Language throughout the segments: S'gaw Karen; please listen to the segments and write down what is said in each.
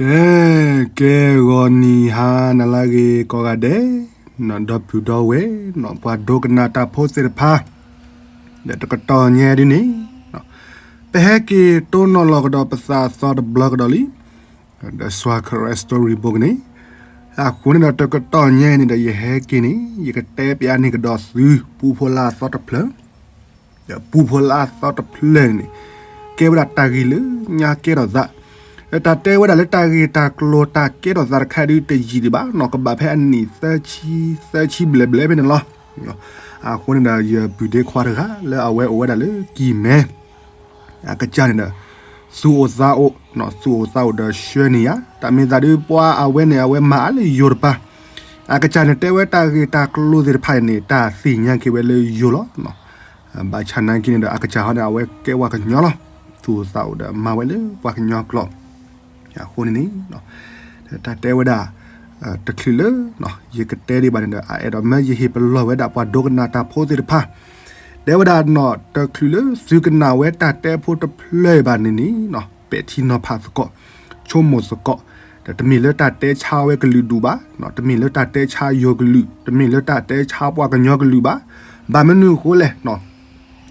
ကဲ, ကဲဂီၤနံၤဟါနၤလၢအဂ့ၤကိးဂၤဒဲး, ဒီပုၢ်ဒီဝဲၢ်, ပှၤဒိကနၣ်တၢ်ဖိသ့ၣ်တဖၣ်, ဒီးတကတီၢ်ညါဒ်န့ၣ်, ပဟဲက့ၤတိၢ်နီၣ်လီၤကဒီးပသးအသီတဘျီကဒီးလံ, ဒီး Swa Karen Story Book န့ၣ်, အဃိန့ၣ်ဒီးတကတီၢ်ညါန့ၣ်ဒီး ယဟဲက့ၤန့ၣ် ယကတဲပျးန့ၢ်ကဒီးသု ပူဖိလၢအသီတဖျၢၣ် ဒီးပူဖိလၢအသီတဖျၢၣ်န့ၣ် ကဲဝဲဒၣ်တၢ်ဂ့ၢ်လၢညါကဲထီၣ်သး, ဒီးတၢ်တဲဝဲဒၣ်လၢတၢ်ဂ့ၢ်တၢ်ကျိၤတၢ်ကဲထီၣ်သးတခါဒုးတယံာ်ဒံးဘၣ်နီၤ, ကဘၣ်ဖဲအနံၣ်သၢဆံ, သၢဆံဘျဲၣ်ဘျဲၣ်ဖဲန့ၣ်လီၤ. အဃိန့ၣ်ဒီး ယပုၢ်ဒ့ခွါတဂၤ လၢအဝဲအိၣ်ဝဲဒၣ်လၢကံၢ်မဲ အကစၢ်န့ၣ်ဒီး သူၣ်အိၣ်သးအိၣ်, သူၣ်အိၣ်သးအိၣ်ဒီးဆှၢန့ၢ်ယၤ, တၢ်မ့ၢ်သးဒုးပှၤအဝဲန့ၣ် အဝဲမၤအါလၢယိၤတပၤ, အကစၢ်န့ၣ် တဲဝဲတၢ်ဂ့ၢ်တၢ်ကျိၤသ့ၣ်တဖၣ်န့ၣ် တၢ်သ့ၣ်ညါက့ၤဝဲလၢယိၤလီၤ. ဘၣ်ဆၣ်နာ်က့န့ၣ်ဒီး အကစၢ်ဟီန့ၣ် အဝဲကဲပှၤကညီလီၤ. သူၣ်အိၣ်သးအိၣ်ဒီးမၤဝဲလၢပှၤကညီကျိာ် အဃိန့ၣ်န့ၣ်, တၢ်တဲဝဲဒၣ် တချုးလၢ ယကတဲဒံးဘၣ်န့ၣ်ဒီး အအဲၣ်ဒိးမၢယဟ့ၣ်ပလီၢ်ဝဲဒၣ်ပှၤဒိကနၣ်တၢ်ဖိသ့ၣ်တဖၣ်, တဲဝဲဒၣ်နီၤ တချုးလၢသုကနၣ်ဝဲတၢ်တဲဖိတဖျၢၣ်ဘၣ်န့ၣ်န့ၣ်, ပဲာ်ထံနီၤဖးသကိး, ဆိကမိၣ်သကိး, ဒီးတမ့ၢ်လၢတၢ်တဲဆါဝဲကလုာ်ဒူၣ်ဘၣ်, တမ့ၢ်လၢတၢ်တဲဆါယိၤကလုာ်, တမ့ၢ်လၢတၢ်တဲဆါပှၤကညီကလုာ်ဘၣ်, ဘၣ်မနုၤအဃိလဲၣ်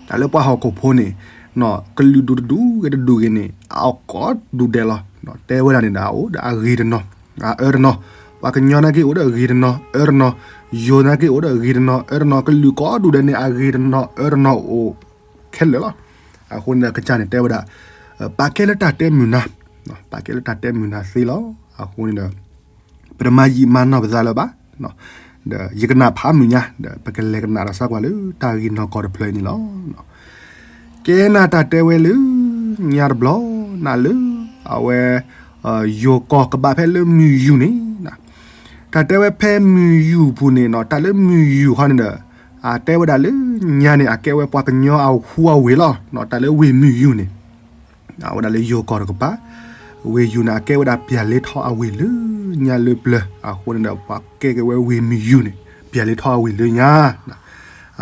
တၢ်လၢပှၤဟီၣ်ခိၣ်ဖိန့ၣ်, ကလုာ်ဒူၣ်တဒူၣ်ဂ့ၤတဒူၣ်ဂ့ၤန့ၣ် အအိၣ်ကိးဒူၣ်ဒဲးလီၤ. တဲဝဲဒၣ်န့ၣ်ဒီး အအိၣ်ဒီးအဂ့ၤတနီၤ, အအၢတနီၤ, ပှၤကညီနာ်က့အိၣ်ဒီးအဂ့ၤတနီၤ အၢတနီၤ, ယိၤနာ်က့အိၣ်ဒီးအဂ့ၤတနီၤ အၢတနီၤ, ကလုာ်ကိးဒူၣ်ဒဲးန့ၣ် အဂ့ၤတနီၤ အၢတနီၤအိၣ် ခဲလၢာ်လီၤ. အဃိန့ၣ်ဒီး ကစၢ်န့ၣ်တဲဝဲဒၣ်, ပာ်ကဲလၢတၢ်တဲမုာ်နၤ, ပာ်ကဲလၢတၢ်တဲမုာ်နၤသ့လီၤ. အဃိန့ၣ်ဒီး ပတမၤယံာ်မၤနီၢ်ပသးလၢၤဘၣ်, ဒီးယကနၣ်ဖးမုာ်ညါ ဒီးပကလဲၤကနၣ်ဒီးစၢ်ကွၢ်လၢတၢ်ဂ့ၢ်နီၢ်ကီၢ်တဖျၢၣ်အံၤန့ၣ်လီၤ. ကဲနၤတၢ်တဲဝဲလၢညါတဘျီ, နၤလၢ အဝဲ ယိၤကီၢ်ကဘၣ်ဖဲလၢမုၢ်ယူၤန့ၣ်, တၢ်တဲဝဲဖဲမုၢ်ယူၤပူၤန့ၣ်နီၤ, တၢ်လၢမုၢ်ယူၤခီန့ၣ်ဒီး အတဲဝဲဒၣ်လၢညါန့ၣ် အကဲဝဲပှၤကညီအဟူးအဝ့ၢ်လီၤ. တၢ်လၢဝ့ၢ်မုၢ်ယူၤန့ၣ် အဝဲဒၣ်လၢယိၤကီၢ်တကပၤ, ဝ့ၢ်ယူၤန့ၣ် အကဲဝဲဒၣ်ပျၢ်လ့ထီအဝ့ၢ်လၢညါလၢပျၢၤ, အဃိန့ၣ်ဒီး ပှၤကဲက့ၤဝဲဝ့ၢ်မုၢ်ယူၤန့ၣ် ပျၢ်လ့ထီအဝ့ၢ်လၢညါ,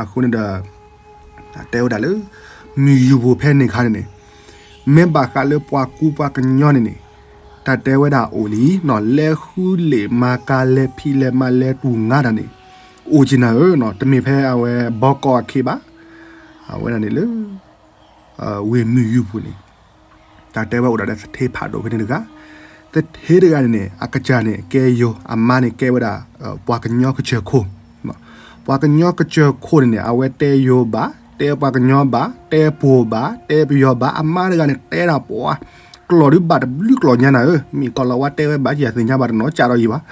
အဃိန့ၣ်ဒီး တဲဝဲဒၣ်လၢ မုၢ်ယူၤပူၤဖဲန့ၣ်ခါန့ၣ်န့ၣ်, မ့ၢ်ဘၣ်ဃးလၢပှၤကူပှၤကညီန့ၣ်န့ၣ်, တၢ်တဲဝဲဒၣ်အိၣ်လံနီၤ, လဲၤဃုလ့ၣ်မၤကၤ လဲၤဖံးလဲၤမၤ လဲၤတူၢ်ငါတၢ်န့ၣ် အိၣ်က့ၤနၤဧၢနီၤ, တမ့ၢ်ဖဲအဝဲဘီကီၢ်အခ့ဘၣ်, အဝဲဒၣ်န့ၣ်လၢ ဝ့ၢ်မုၢ်ယူၤပူၤန့ၣ်, တၢ်တဲဝဲအိၣ်ဒၣ်ဒီးသထ့ဖးဒိၣ်ဖဲန့ၣ်တဂၤ, သထ့တဂၤန့ၣ်န့ၣ် အကစၢ်န့ၣ် ကဲယိၤ, အမါန့ၣ်ကဲဝဲဒၣ် ပှၤကညီကစၢၢ်ခိၣ်, ပှၤကညီကစၢၢ်ခိၣ်န့ၣ်န့ၣ် အဝဲတဲယိၤဘၣ်, တဲပှၤကညီဘၣ်, တဲပှိၤဘၣ်, တဲပယီၤဘၣ်, အမါတဂၤန့ၣ် တဲဒၣ်ပှၤကျိာ်ဒုးဘၣ်တဘျုးကျိာ်ညါနၤဧၢ, မ့ၢ်ကီးလီၤဝဲတဲဝဲဘၣ် ယသ့ၣ်ညါဘၣ်တနီၤ ကးဒီးယံၤဘၣ်,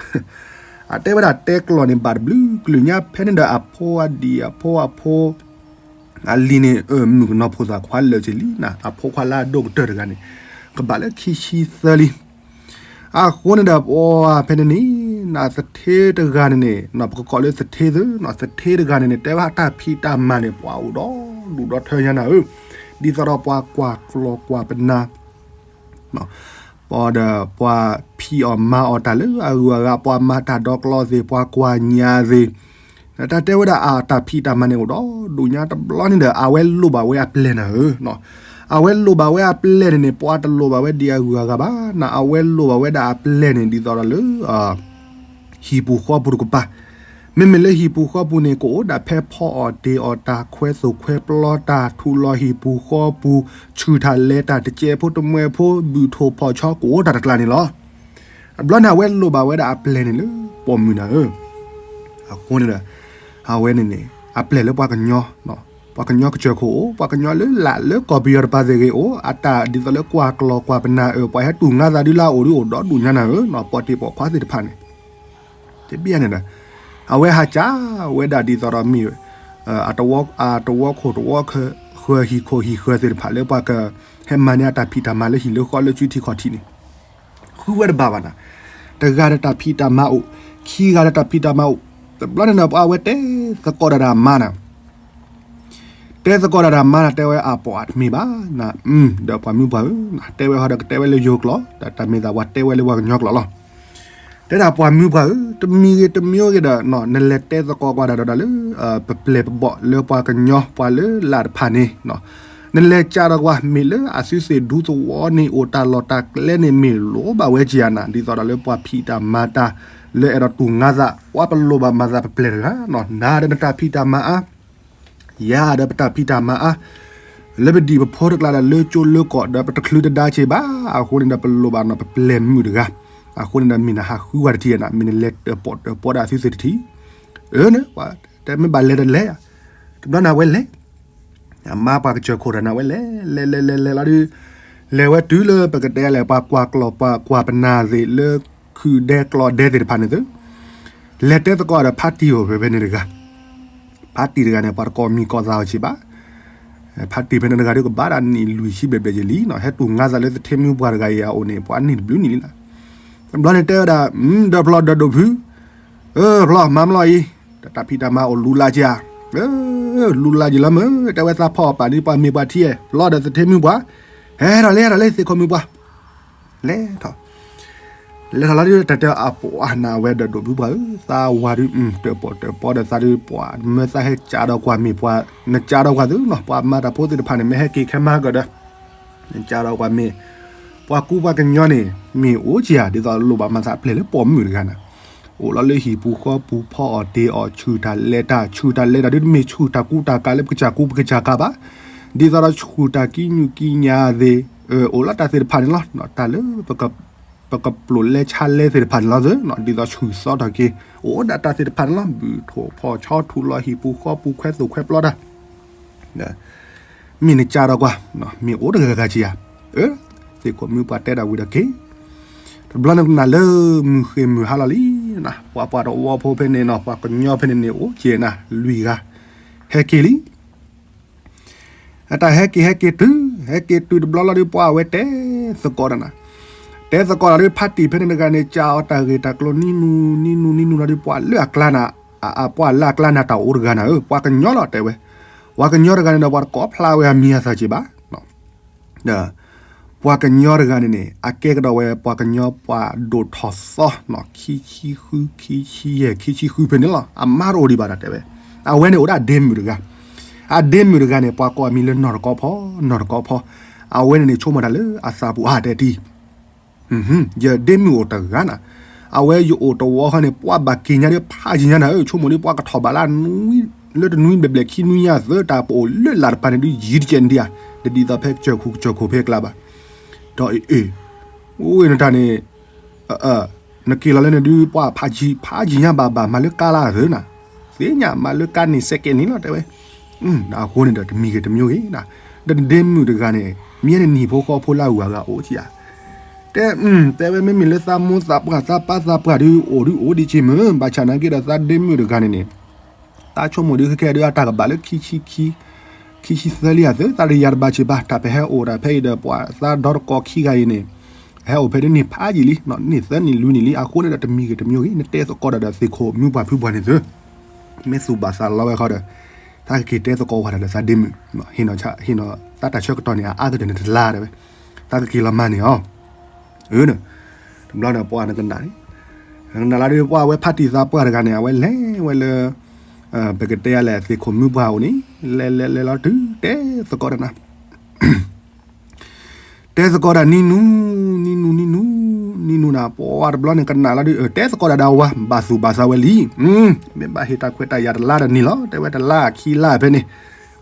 အတဲဝဲဒၣ်တဲကျိာ်န့ၣ် ဘၣ်တဘျုးကျိာ်ညါ ဖဲန့ၣ်ဒီးအဖိအဒံၣ်အဖိအဖိ အလံၤန့ၣ် မုၣ်ကနီၤဖိသၣ်ခွါလၢာ်က့ၤလံနၤ, အဖိခွါလၢအဒိၣ်ကတၢၢ်တဂၤန့ၣ် ကဘၣ်လၢခံဆံသၢလံ. အဃိန့ၣ်ဒီး ပှၤဖဲန့ၣ်န့ၣ် နသထ့တဂၤန့ၣ်န့ၣ် ပကကိးလၢသထ့သု, သထ့တဂၤန့ၣ်န့ၣ် တဲဝဲတၢ်ဖံးတၢ်မၤန့ၣ် ပှၤအိၣ်ဒီဒူၣ်ဒီထၢညါနၤဧၢ, ဒ်သိးဒီးပှၤကွၢ်ကျီၢ်ကွၢ်ပနၢ် ပှၤဒီးပှၤဖံးအီၣ်မၤအီၣ်တၢ်လၢအဂုၤအဂၤ, ပှၤမၤတၢ်ဒီကျီသ့ၣ်, ပှၤကွၢ်ညၣ်သ့ၣ်, တၢ်တဲဝဲဒၣ်အတၢ်ဖံးတၢ်မၤန့ၣ်အိၣ်ဒီဒူၣ်ညါတဘျီန့ၣ်ဒီး အဝဲလိၣ်ဘၣ်ဝဲအပျဲၢ်နၤဧၢ, အဝဲလိၣ်ဘၣ်ဝဲအပျဲၢ်န့ၣ်န့ၣ် ပှၤတလိၣ်ဘၣ်ဝဲဒ်အဂုၤအဂၤဘၣ်နၤ, အဝဲလိၣ်ဘၣ်ဝဲဒၣ်အပျဲၢ်န့ၣ် ဒ်သိးဒီးလၢ ဟံၣ်ပူၤဃီပူၤတကပၤ, မ့မ့ၢ်လၢဟံၣ်ပူၤဃီပူၤန့ၣ် ကအိၣ်ဒၣ်ဖဲဖီအီၣ်တ့ၢ်အီၣ်တၢ်, ခွဲသိၣ်ခွဲပျီတၢ်, ထူးလီၤဟံၣ်ပူၤဃီပူၤ, ဆူၣ်တၢ်လဲၤတၢ်, တစဲးဖိတမှဲဖိ, ဘုၣ်ထိၣ်ဖီၣ်ဆီ ကအိၣ်တၢ်တကျါန့ၣ်လီၤ. အဘျီန့ၣ် အဝဲလိၣ်ဘၣ်ဝဲဒၣ်အပျဲၢ်န့ၣ်လၢပိာ်မုၣ်နၤဧၢ, အဃိန့ၣ်ဒီး အဝဲန့ၣ်န့ၣ် အပျဲၢ်လၢပှၤကညီ, ပှၤကညီကစၢၢ်ခိၣ်အိၣ်, ပှၤကညီလၢလာ်လၢကီၢ်ပယီၤတပၤသ့ၣ်ဂ့ၤအိၣ်, အတၢ်ဒ်သိးလၢကွၢ်ကျီၢ်ကွၢ်ပနၢ်အၢ, ပှၤဟဲတူၢ်ငါသးဒုလၢအအိၣ်ဒုအိၣ်ဒီဒူၣ်ညါနၤဧၢ, ပိာ်တ့ၢ်ပိာ်ခွါသ့ၣ်တဖၣ်န့ၣ် တဘၣ်န့ၣ်ဒီး အဝဲဟးစၢ်ဝဲဒၣ်ဒ်သိးဒီးမ့ၢ် အတဝီခိၣ်တဝီဃၢၤ, ဟံၣ်ခိၣ်ဟံၣ်ဃၢၤသ့ၣ်တဖၣ်လၢပှၤကဟဲမၤန့ၢ်အတၢ်ဖံးတၢ်မၤလၢဟံၣ်လၢဃီလၢစုထံခီၣ်ထံးန့ၣ် ဃုဝဲတဘၣ်ဘၣ်နၤ, တဂၤဒီးတၢ်ဖံးတၢ်မၤအိၣ်, ခံဂၤဒီးတၢ်ဖံးတၢ်မၤအိၣ်, တဘျီန့ၣ်ဒီး ပှၤအဝဲတဲသကိးဒၣ်ဒီးအမါနၤ တဲသကိးဒၣ်ဒီးအမါနၤ တဲဝဲအပိာ်အတမ့ၢ်ဘၣ်နၤ, ဒီးပှၤမုၣ်ပှၢ်ဧၢ, တဲဝဲဟီဒီးကတဲဝဲလၢယိၤကျိာ်, တၢ်မ့ၢ်သးပှၤတဲဝဲလၢပှၤကညီကျိာ်လီၤ. တဲဒၣ်ပှၤမုၣ်ပှၢ်ဧၢ, တမံၤဂ့ၤတမံၤဂ့ၤဒီး နလဲၤတဲသကိးကွၢ်ဒၣ်ဒီးလၢ ပပျဲၢ်ပဘီၣ်လၢပှၤကညီပှၤလၢလာ်တဖၣ်န့ၣ်, နလဲၤကးဒီးကွၢ် မ့ၢ်လၢအသုသ့ၣ်ဒူသဝီန့ၣ် အိၣ်တၢ်လီၢ်တၢ်ကျဲန့ၣ် မ့ၢ်လိၣ်ဘၣ်ဝဲကယၤနၤ, ဒ်သိးဒီးလၢပှၤဖံးတၢ်မၤတၢ် လၢအဲၣ်ဒိးတူၢ်ငါသး ပှၤပလိၣ်ဘၣ်မၤသးပပျဲၢ်တဂၤနီၤ, နၤဒီးနတၢ်ဖံးတၢ်မၤအါ ယၤဒီးပတၢ်ဖံးတၢ်မၤအါ, လၢပဒံၣ်ပဖိတကျါဒီးလၢကၠိလၢကီၢ်ဒီးပတချုးတဒါက့ၤဘၣ်, အဃိန့ၣ်ဒီးပလိၣ်ဘၣ်နီၤ ပပျဲၢ်မုၣ်တဂၤ, အဃိန့ၣ်ဒီးမ့ၢ်နဟးဃုဝဲတထံၣ်နၤ, မ့ၢ်နလဲၤတၢၣ်ပီၣ်တၢၣ်ပီဒီးအသုသ့ၣ်တထံၣ်, အၢ နတဲမ့ၢ်ဘၣ်လဲၤတလဲၤ, တဘျီန့ၣ်အဝဲလဲၤ အမါပှၤကစၢၢ်ခိၣ်တဂၤန့ၣ် အဝဲလဲၤ လဲၤလဲၤလဲၤလဲၤလီၤဒီး လဲၤဝဲတုၤလၢပကတဲလဲၣ် ပှၤကွၢ်ကျီၢ်ပှၤကွၢ်ပနၢ်သ့ၣ်လၢခုၣ်ဒဲကျီၢ်ဒဲသ့ၣ်တဖၣ်န့ၣ်သု, လဲၤတဲသကိးဒီးဖါတံၢ်အိၣ်ဖဲဖဲန့ၣ်တဂၤ, ဖါတံၢ်တဂၤန့ၣ် ပှၤတကိးမံၤကိးသးအီၤက့ၤဘၣ်, ဖါတံၢ်ဖဲန့ၣ်တဂၤဒီးကဘၣ်ဒၣ်နံၣ်လွံၢ်ဆံဘျဲၣ်ဘျဲၣ်ယံာ်လံနီၤ, ဟဲတူၢ်ငါသးလၢသထ့မုၢ်ပှၢ်တဂၤအံၤအအိၣ်န့ၣ် ပှၤနံၣ်တဘျုးနံၣ်လံနီၤ, တဘျီန့ၣ်တဲဝဲဒၣ် ဒီးဖျီဒီးဒိၣ်ဖု အၢ ဖျီမၤမလီၤအံၤ, တၢ်ဖံးတၢ်မၤအိၣ်လူလၢကဧါ, လူလၢကလီၤမၢ်, တဲဝဲသးဖီအီၣ်ပာ်ဒ်ပှၤမ့ၢ်ပှၤထံဧါ, ဖျီဒီးသထ့မုၢ်ပှၢ်, ဟဲထီၣ်လံ ဟဲထီၣ်လံ သ့ၣ်ခိၣ်မုၢ်ပှၢ်, လဲၤထီၣ်, လဲၤထီၣ်လီၤဒီး တၢ်တဲအပှၤနၤဝဲဒီးဒိၣ်ဖုပှၢ်ဧၢ, သးဝၤဒုး တၢၣ်ပီၣ်တၢၣ်ပီဒီးသးဒုး ပှၤမၢသးဟဲကးဒီးကွၢ်မ့ၢ်ပှၤ, နကးဒီးကွၢ်သုနီၤ, ပှၤမၤတၢ်ဖိသ့ၣ်တဖၣ်န့ၣ် မ့ၢ်ဟဲက့ၤခဲမၤကဒီး နကးဒီးကွၢ်မ့ၢ်, ပှၤကူပှၤကညီန့ၣ် မ့ၢ်အိၣ်ကယၤ ဒ်သိးလိၣ်ဘၣ်မၤသးပျဲၢ်လၢပိာ်မုၣ်တဂၤန့ၣ်, အိၣ်လီၤလၢဟံၣ်ပူၤဃီပူၤ ဖီအီၣ်တ့ၢ်အီၣ် ဆူၣ်တၢ်လဲၤတၢ် ဆူၣ်တၢ်လဲၤတၢ်ဒုး တမ့ၢ်ဆူၣ်တၢ်ကူတၢ်ကၤလၢပကစၢ်ကူပကစၢ်ကၤဘၣ်, ဒ်သိးဒီးဆူၣ်တၢ်ကံညူၣ်ကံညါသ့ၣ်, အိၣ်လီၤတၢ်သ့ၣ်တဖၣ်န့ၣ်လီၤ, တၢ်လၢ ပကပျိာ်လဲဆါလဲသ့ၣ်တဖၣ်န့ၣ်လီၤသု, ဒ်သိးဆူၣ်သီထီၣ်က့ၤ အိၣ်ဒၣ်တၢ်သ့ၣ်တဖၣ်န့ၣ်လီၤ, ဘုၣ်ထိၣ်ဖီၣ်ဆီထူၣ်လီၤဟံၣ်ပူၤဃီပူၤ ခွဲသိၣ်ခွဲပျီတၢ်, မ့ၢ်နကးဒီးကွၢ်, မ့ၢ်အိၣ်တဂၤဂၤက့ၤဧါ, အၢ, သ့ၣ်ခိၣ်မုၢ်ပှၢ်တဲဒၣ်ဝံၤဒီးက့ၤ, တဘျီန့ၣ်ကနၣ်လၢမုၢ်ဃ့ၢ်မုၢ်ဟါလီၤလံ, ပှၤပှၤတဝီဖိဖဲန့ၣ်နီၤ ပှၤကညီဖဲန့ၣ်န့ၣ် အိၣ်က့ၤနၤ လွံၢ်ဂၤ, ဟဲက့ၤလံ အတၢ်ဟဲက့ၤဟဲက့ၤတုၤ, ဟဲက့ၤတုၤတဘျီလီၤဒီး ပှၤအဝဲတဲသကိးတၢ်နၤ, တဲသကိးတၢ်ဒီး ဖါတံၢ်ဖဲန့ၣ်တဂၤန့ၣ် ကးအီၤတၢ်ဂ့ၢ်တၢ်ကျိၤနံၤနုၤနံၤနုၤနံၤနုၤလီၤဒီး ပှၤလၢအကျါနၤ, ပှၤလၢအကျါနၤတၢ်အိၣ်တဂၤနၤဧၢ, ပှၤကညီလီၤတဲဝဲ, ပှၤကညီတဂၤန့ၣ်ဒီး ပှၤတကိးဖျါဝဲအမံၤအသၣ်က့ၤဘၣ် ဒီးပှၤကညီတဂၤန့ၣ်န့ၣ် အကဲကဒီးဝဲ ပှၤကညီပှၤဒိၣ်ထီၣ်သီ, ခံဆံဃု, ခံဆံယဲၢ်, ခံဆံဃုဖဲန့ၣ်လီၤ. အမါတအိၣ်ဒံးဘၣ်ဒီးတဲဝဲ, အဝဲန့ၣ်အိၣ်ဒၣ်ဒ့မုၣ်တဂၤ, အဒ့မုၣ်တဂၤန့ၣ် ပှၤကိးအမံၤလၢနီၢ်တကီဖီ, နီၢ်တကီဖီ, အဝဲန့ၣ်န့ၣ် ဆိကမိၣ်တၢ်လၢအသးပူၤအါတဲတံၢ် ယဒ့မုၣ်အိၣ်တဂၤနၤ, အဝဲယအိၣ်တဝီဃီန့ၣ် ပှၤဘၣ်က့ၤညါဒီးဖးက့ၤညါနၤဧၢ, ဆိကမိၣ်ဒီးပှၤကထီၣ်ဘးလၢ လၢတနွံဘျဲၣ်ဘျဲၣ်ခံနွံညါသၢတၢ်ပအိၣ်လၢလာ်တပၤန့ၣ်ဒုးယံၤတကဲးနဒံးဧါ, တဒ်သိးဖဲကစၢၢ်ခိၣ်ကစၢၢ်ခိၣ်ဖဲအကျါဘၣ်. ဒီးအ့ၣ်, အိၣ်နတၢ်န့ၣ် နက့ၤလီၤလၢန့ၣ်ဒုး ပှၤဖးက့ၤ, ဖးက့ၤညါဘၣ်ဘၣ် မၤလၢကါလၢအသၢနၤ, သ့ၣ်ညါမၤလၢကါန့ၣ်စဲးကဲးန့ၣ်လီၤတဲဝဲ. အဃိန့ၣ်ဒီးတမံၤဂ့ၤတမံၤဂ့ၤနၤ, ဒီးဒ့မုၣ်တဂၤန့ၣ် မ့ၢ်နနံၤဖိဃီဖိလၢအဂၤဂၤအိၣ်ကဧါ, တဲ, တဲဝဲမ့မ့ၢ်လၢသးမိၢ်သးပှၢ်သးပၢ်သးပှၢ်ဒုးအိၣ်ဒုးအိၣ်ဒံးက့ၤမ့ၢ်, ဘၣ်ဆၣ်နာ်က့ဒီးသးဒ့မုၣ်တဂၤန့ၣ်န့ၣ် သးဆိကမိၣ်ဒုးခဲခဲဒုးအတၢ်ကဘၣ်လၢ ခံဆံသၢလံဧါသၢ, သးတယၤတဘၣ်က့ၤဘၣ်, တၢ်ပဟဲအိၣ်ဒၣ်ဖဲအံၤဒီးပှၤသးဒီတကိးခံဂၤအံၤန့ၣ်, ဟဲအိၣ်ဖဲဒ်န့ၣ်ဖးယံာ်လံ, နံၣ်သၢနံၣ်လွံၢ်နံၣ်လံ, အဃိန့ၣ်ဒီးတမံၤဂ့ၤတမံၤဂ့ၤ နတဲသကိးတၢ်ဒီးသ့ၣ်ခိၣ်မုၢ်ပှၢ်ဖုပှၢ်န့ၣ်သု, မ့ၢ်သူၣ်ဘၣ်သးလီဝဲဃီဒီး သးကက့ၤတဲသကိးဝဲဒၣ်ဒီးသးဒ့မုၣ်, ဟ့ၣ်နီၤသးတၢ်ဆၢကတီၢ်န့ၣ် အအါကတၢၢ်န့ၣ်တလါတဲဝဲ, သးကက့ၤလီၤမၤန့ၢ်အီၤ အၢ, တဘျီန့ၣ်ပှၤနကနၣ်န့ၣ်, နကနၣ်လၢဒုးပှၤဝဲဖါတံၢ်သးပှၢ်တဂၤန့ၣ် အဝဲလဲၤဝဲလၢ ပကတဲလဲၣ် သ့ၣ်ခိၣ်မုၢ်ပှၢ်အိၣ်န့ၣ်, လဲၤလဲၤလဲၤလီၤတုၤတဲသကိးတၢ်နၤ, တဲသကိးတၢ်နံၤနူၤ, နံၤနူၤ, နံၤနူၤ, နံၤနူၤနၤ, ပှၤတဘျီန့ၣ်ကနၣ်လီၤဒုး တဲသကိးတၢ်ဒီးဝဲ ဘၣ်သူၣ်ဘၣ်သးဝဲလံ, မ့ၢ်ဘၣ်ဟ့ၣ်တၢ်ခွဲးတၢ်ယာ်တလါဒီးန့ၣ်လီၤ, တဲဝဲတလါခံလါဖဲန့ၣ်,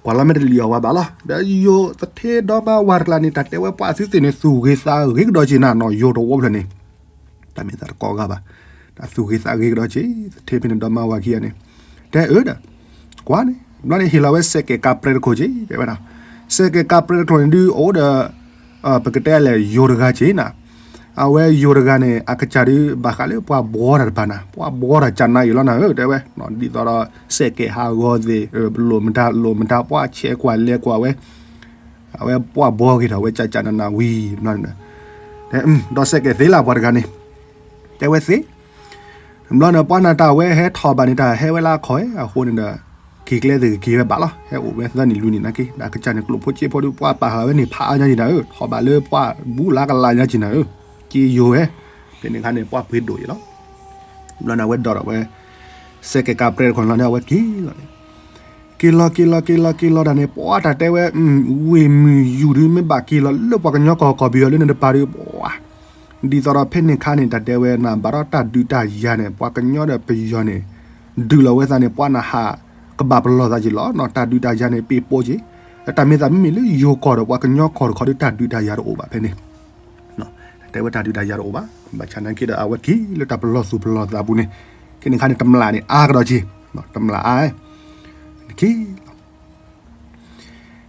ကွၢ်လီၤမ့ၢ်တလံၣ်အီၣ်ဝဲဘၣ်လီၤ, ဒီးယိၤသထ့ဒီမါဝၤတကျါန့ၣ် တၢ်တဲဝဲပှၤသုသ့ၣ်န့ၣ် သူၣ်ဂ့ၤသးဂ့ၤကဒီးက့ၤနၤနီၤ, ယိၤတဝီဖျၢၣ်န့ၣ် တၢ်မ့ၢ်သးတကိးဂၤဘၣ်, တၢ်သူၣ်ဂ့ၤသးဂ့ၤကဒီးက့ၤ သထ့ဖဲန့ၣ်ဒီမါဝၤခံဂၤန့ၣ်, တဲအၢဒီး, ကွၢ်န့ၣ် ဘျီန့ၣ်ဟ့ၣ်လီၤဝဲစဲးကဲးကါပြဲတခိၣ်က့ၤ တဲဝဲဒၣ်, စဲးကဲးကါပြဲတခိၣ်န့ၣ်ဒုးအိၣ်ဒီး ပကတဲလဲၣ် ယိၤတဂၤက့ၤနၤ, အဝဲယိၤတဂၤန့ၣ် အကစၢ်ဒုးဘၣ်ဃးလၢပှၤဘှီတၢ်တဖၣ်နၤ, ပှၤဘှီတၢ်ကနါယံာ်လီၤနၤဧၢ တဲဝဲ, ဒ်သိးဒီး စဲးကဲးဟးဂီၤသ့ၣ် လိၣ်မတၤလိၣ်မတၤ ပှၤဆဲးကွၢ်လဲၤကွၢ်ဝဲ အဝဲပှၤဘှီက့ၤထီၣ်ဝဲကၢ်ကၢ်နးနးဝံၤဘျီန့ၣ်, ဒီးစဲးကဲးသ့လၢပှၤတဂၤန့ၣ်, တဲဝဲသ့, ဘျီန့ၣ် ပှၤနၢ်တၢ်ဝဲဟဲထီၣ်ဘၣ်န့ၣ် တၢ်ဟဲဝဲလၢအခီၣ်ဝဲ အဃိန့ၣ်ဒီး က့ၤကျဲသ့ၣ်ကက့ၤဝဲဘၣ်လီၤ, ဟဲအိၣ်ဝဲသၢနံၣ်လွံၢ်နံၣ်နာ်က့ ဒီးကစၢ်န့ၣ်ကျိၣ်ဖိစ့ဖိဒုး ပှၤပာ်ဃာ်ဝဲန့ၣ် ဖးအါညါက့ၤနၤဧၢ, ထီၣ်ဘၣ်လၢပှၤဘူးလၢကလးညါက့ၤနၤဧၢ, က့ၤယိၤဝဲ, ဖဲန့ၣ်ခါန့ၣ် ပှၤပှ့ၤဒိၣ်အံၤလီၤ, ဘျီန့ၣ် အဝဲဒိးထီၣ်ဝဲ စဲးကဲးကါပြဲတခိၣ်န့ၣ်လီၤန့ၣ် အဝဲက့ၤလီၤန့ၣ်, က က့ၤလီၤက့ၤလီၤက့ၤလီၤက့ၤလီၤဒၣ်န့ၣ် ပှၤတၢ်တဲဝဲ ဝ့ၢ်မုၢ်ယူၢ်ဒုး မ့ၢ်ဘၣ်က့ၤလီၤလၢပှၤကညီကီၢ်ကီၢ်ပယီၤလၢန့ၣ်တပၤဒုး ပှၤ ဒ်သိးဒီးဖဲန့ၣ်ခါန့ၣ် တၢ်တဲဝဲနၤ ဘၣ်ဒီးတၢ်ဒုးတၢ်ယၤန့ၣ် ပှၤကညီဒီးပယီၤန့ၣ် ဒုးလီၤဝဲသးန့ၣ် ပှၤနၢ်ဟးကဘၣ်ပလီၢ်သးက့ၤလီၤနီၤ တၢ်ဒုးတၢ်ယၤန့ၣ် ပ့ၤပိက့ၤ တၢ်မ့ၢ်သးမ့မ့ၢ်လၢယိၤကီၢ်ဒီး ပှၤကညီကီၢ်တခီဒီး တၢ်ဒုးတၢ်ယၤတအိၣ်ဘၣ်ဖဲန့ၣ် တဲဝဲတၢ်ဒုးတၢ်ယၤတအိၣ်ဘၣ် ဘၣ်ဆၣ်နာ်က့ဒီး အဝဲက့ၤလၢတၢ်ပလီၢ်သူၣ်ပလီၢ်သးပူၤန့ၣ် က့ၤန့ၣ်ခါန့ၣ် တမျၢ်န့ၣ် အါကဒီးက့ၤ တမျၢ်အါ က့ၤလီၤ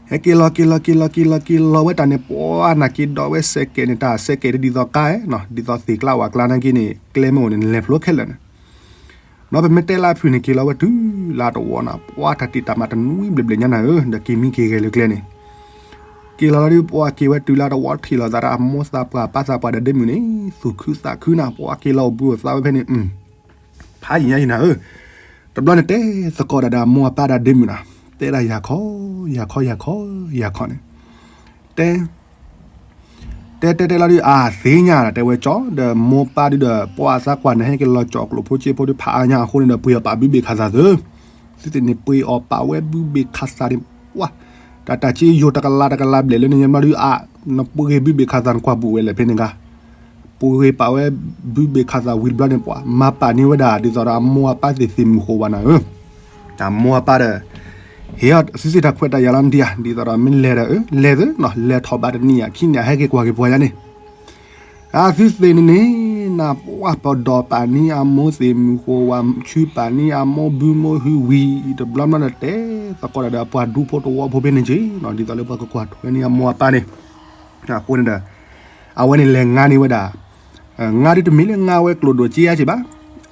ဟဲက့ၤလီၤက့ၤလီၤက့ၤလီၤက့ၤလီၤက့ၤလီၤဝဲတၢ်န့ၣ် ပှၤနာ်က့ဒီးဝဲစဲးကဲးန့ၣ် တၢ်စဲးကဲးတဒ်သိးကါနီၤ ဒ်သိးသ့ၣ်ကျါဝၣ်ကျါနာ်က့န့ၣ် ကျဲမ့ၢ်အိၣ်န့ၣ် လဲၤဖျိခဲလၢာ်န့ၣ် ဒီးပမ့ၢ်တဲလၢအဖုၣ်န့ၣ် က့ၤလီၤဝဲတုၤလၢတဝီနီၤ ပှၤတၢ်တ့ၢ်တၢ်မၤတနွံဘျဲၣ်ဘျဲၣ်ညါနၤဧၢ ဒီးက့ၤမံက့ၤဂဲၤလၢကျဲန့ၣ် က့ၤလီၤလီၤဒုး ပှၤက့ၤဝဲတုၤလၢတဝီထံၣ်လိာ်သးဒီးအမိၢ်သးပှၢ်ပၢ်သးပှၢ်ဒီးဒ့မုၣ်န့ၣ် သူၣ်ခုသးခုနၤ ပှၤက့ၤလီၤအိၣ်ဘှံးအိၣ်သါဝဲဖဲန့ၣ် ဖးယံာ်ညါယံာ်နၤဧၢ တဘျီန့ၣ်တဲသကိးဒၣ်ဒီးအမိၢ်အပၢ်ဒီးဒ့မုၣ်နၤ တဲဒၣ်ယၤခီ ယၤခီ ယၤခီ ယၤခီန့ၣ် တဲ တဲတဲတဲလီၤဒုး အသ့ၣ်ညါ တဲဝဲကၠီ ဒီးမိၢ်ပၢ်ဒုးဒီး ပှၤအသးကွၢ်န့ၣ် ဟဲက့ၤလီၤကၠီၣ်ကျိၣ်ဖိစ့ဖိဒုး ဖးအါညါအဃိန့ၣ်ဒီး ပှ့ၤအီၣ်ပာ်ဘုဘ့ၣ်ခးသးသု သုသ့ၣ်န့ၣ် ပှ့ၤအီၣ်ပာ်ဝဲဘုဘ့ၣ်ခးသးန့ၣ် ပှၤ တၢ်တၢ်က့ယိၤတကလးတကလးဘျဲၣ်လၢန့ၣ်ညါဘျီဒုး အ နပှ့ၤဘုဘ့ၣ်ခးသးနကွၢ်ဘူးဝဲလဲၣ်ဖဲန့ၣ်ဂၤ ပှ့ၤပာ်ဝဲဘုဘ့ၣ်ခးသးဝံၤတဘျီန့ၣ် ပှၤမၤပာ်န့ၢ်ဝဲဒၣ် ဒ်သိးဒီးအမိၢ်အပၢ်သ့ၣ်သ့ၣ်မုၢ်ဃိးဝဲနၤဧၢ အမိၢ်အပၢ်ဒီး ဟ့ၣ်အီၤသုသ့ၣ်တၢ်ခွဲးတၢ်ယာ်လီၤနဒံးဧါ ဒ်သိးဒီးမ့ၢ်လဲၤဒီး အၢ လဲၤသုနီၤ လဲၤထီၣ်ဘးတနံၣ်ဧါခံနံၣ်ဧါ ဟဲက့ၤကွၢ်က့ၤပှၤယါန့ၣ် အသုသ့ၣ်န့ၣ်န့ၣ် နပှၤပဒီးပာ်န့ၢ်အမိၢ်သ့ၣ်မုၢ်ဃိးဝဲ ဆူပာ်န့ၢ်အမိၢ်ဘုမိၢ်ဟုဝံၤ တဘျီဘျီဒီးတဲသကိးဒၣ်ဒီးပှၤဒူဖိတဝီဖိဖဲန့ၣ်က့ၤနီၤ ဒ်သိးလၢပှၤကကွၢ်ထွဲန့ၢ်အမိၢ်အပၢ်န့ၣ် အဃိန့ၣ်ဒီး အဝဲန့ၣ်လဲၤငါန့ၢ်ဝဲဒၣ် ငါဒုးတမ့ၢ်လၢငါဝဲကျိၣ်ဒိၣ်က့ယါက့ၤဘၣ်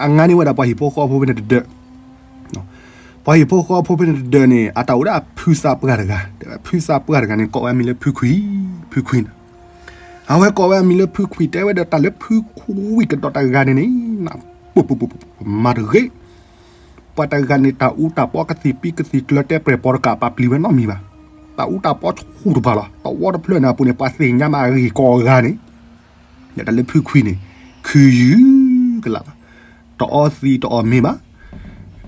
အငါန့ၢ်ဝဲဒၣ်ပှၤဟံၣ်ဖိဃီဖိဖဲန့ၣ်တဒၢး ပှၤဟံၣ်ဖိဃီဖိဖဲန့ၣ်တဒၢးန့ၣ် အတၢ်အိၣ်ဒၣ်ဖုသးပှၢ်တဂၤ ဖုသးပှၢ်တဂၤန့ၣ် ကိးဝဲအမံၤလၢဖုခွံ ဖုခွံန့ၣ် အဝဲကိးဝဲအမံၤလၢဖုခွံ တဲဝဲဒီးတၢ်လၢဖုခွံကဒီးတဂၤန့ၣ်န့ၣ် န ပူၤပူၤပူၤပူၤ မၤတဂ့ၤ ပှၤတဂၤန့ၣ် တၢ်အူတၢ်ပီကသံၣ်ပံကသံၣ်ကျၢၤတဲပြဲၢ်ပီတကး ပာ်ပျံၤဝဲနီတမံၤဘၣ်. တၢ်အူတၢ်ပီဆူၣ်တပၤလီၤ. တဝီတဖျၢၣ်န့ၣ်အပူၤန့ၣ် ပှၤသ့ၣ်ညါမးအဂ့ၢ်ကိးဂၤန့ၣ် ဒီးတၢ်လၢဖုခွံန့ၣ် ခုယုၢ်ကလာ်လီၤ. တအီသံးတအီၣ်မ့ၤဘၣ်.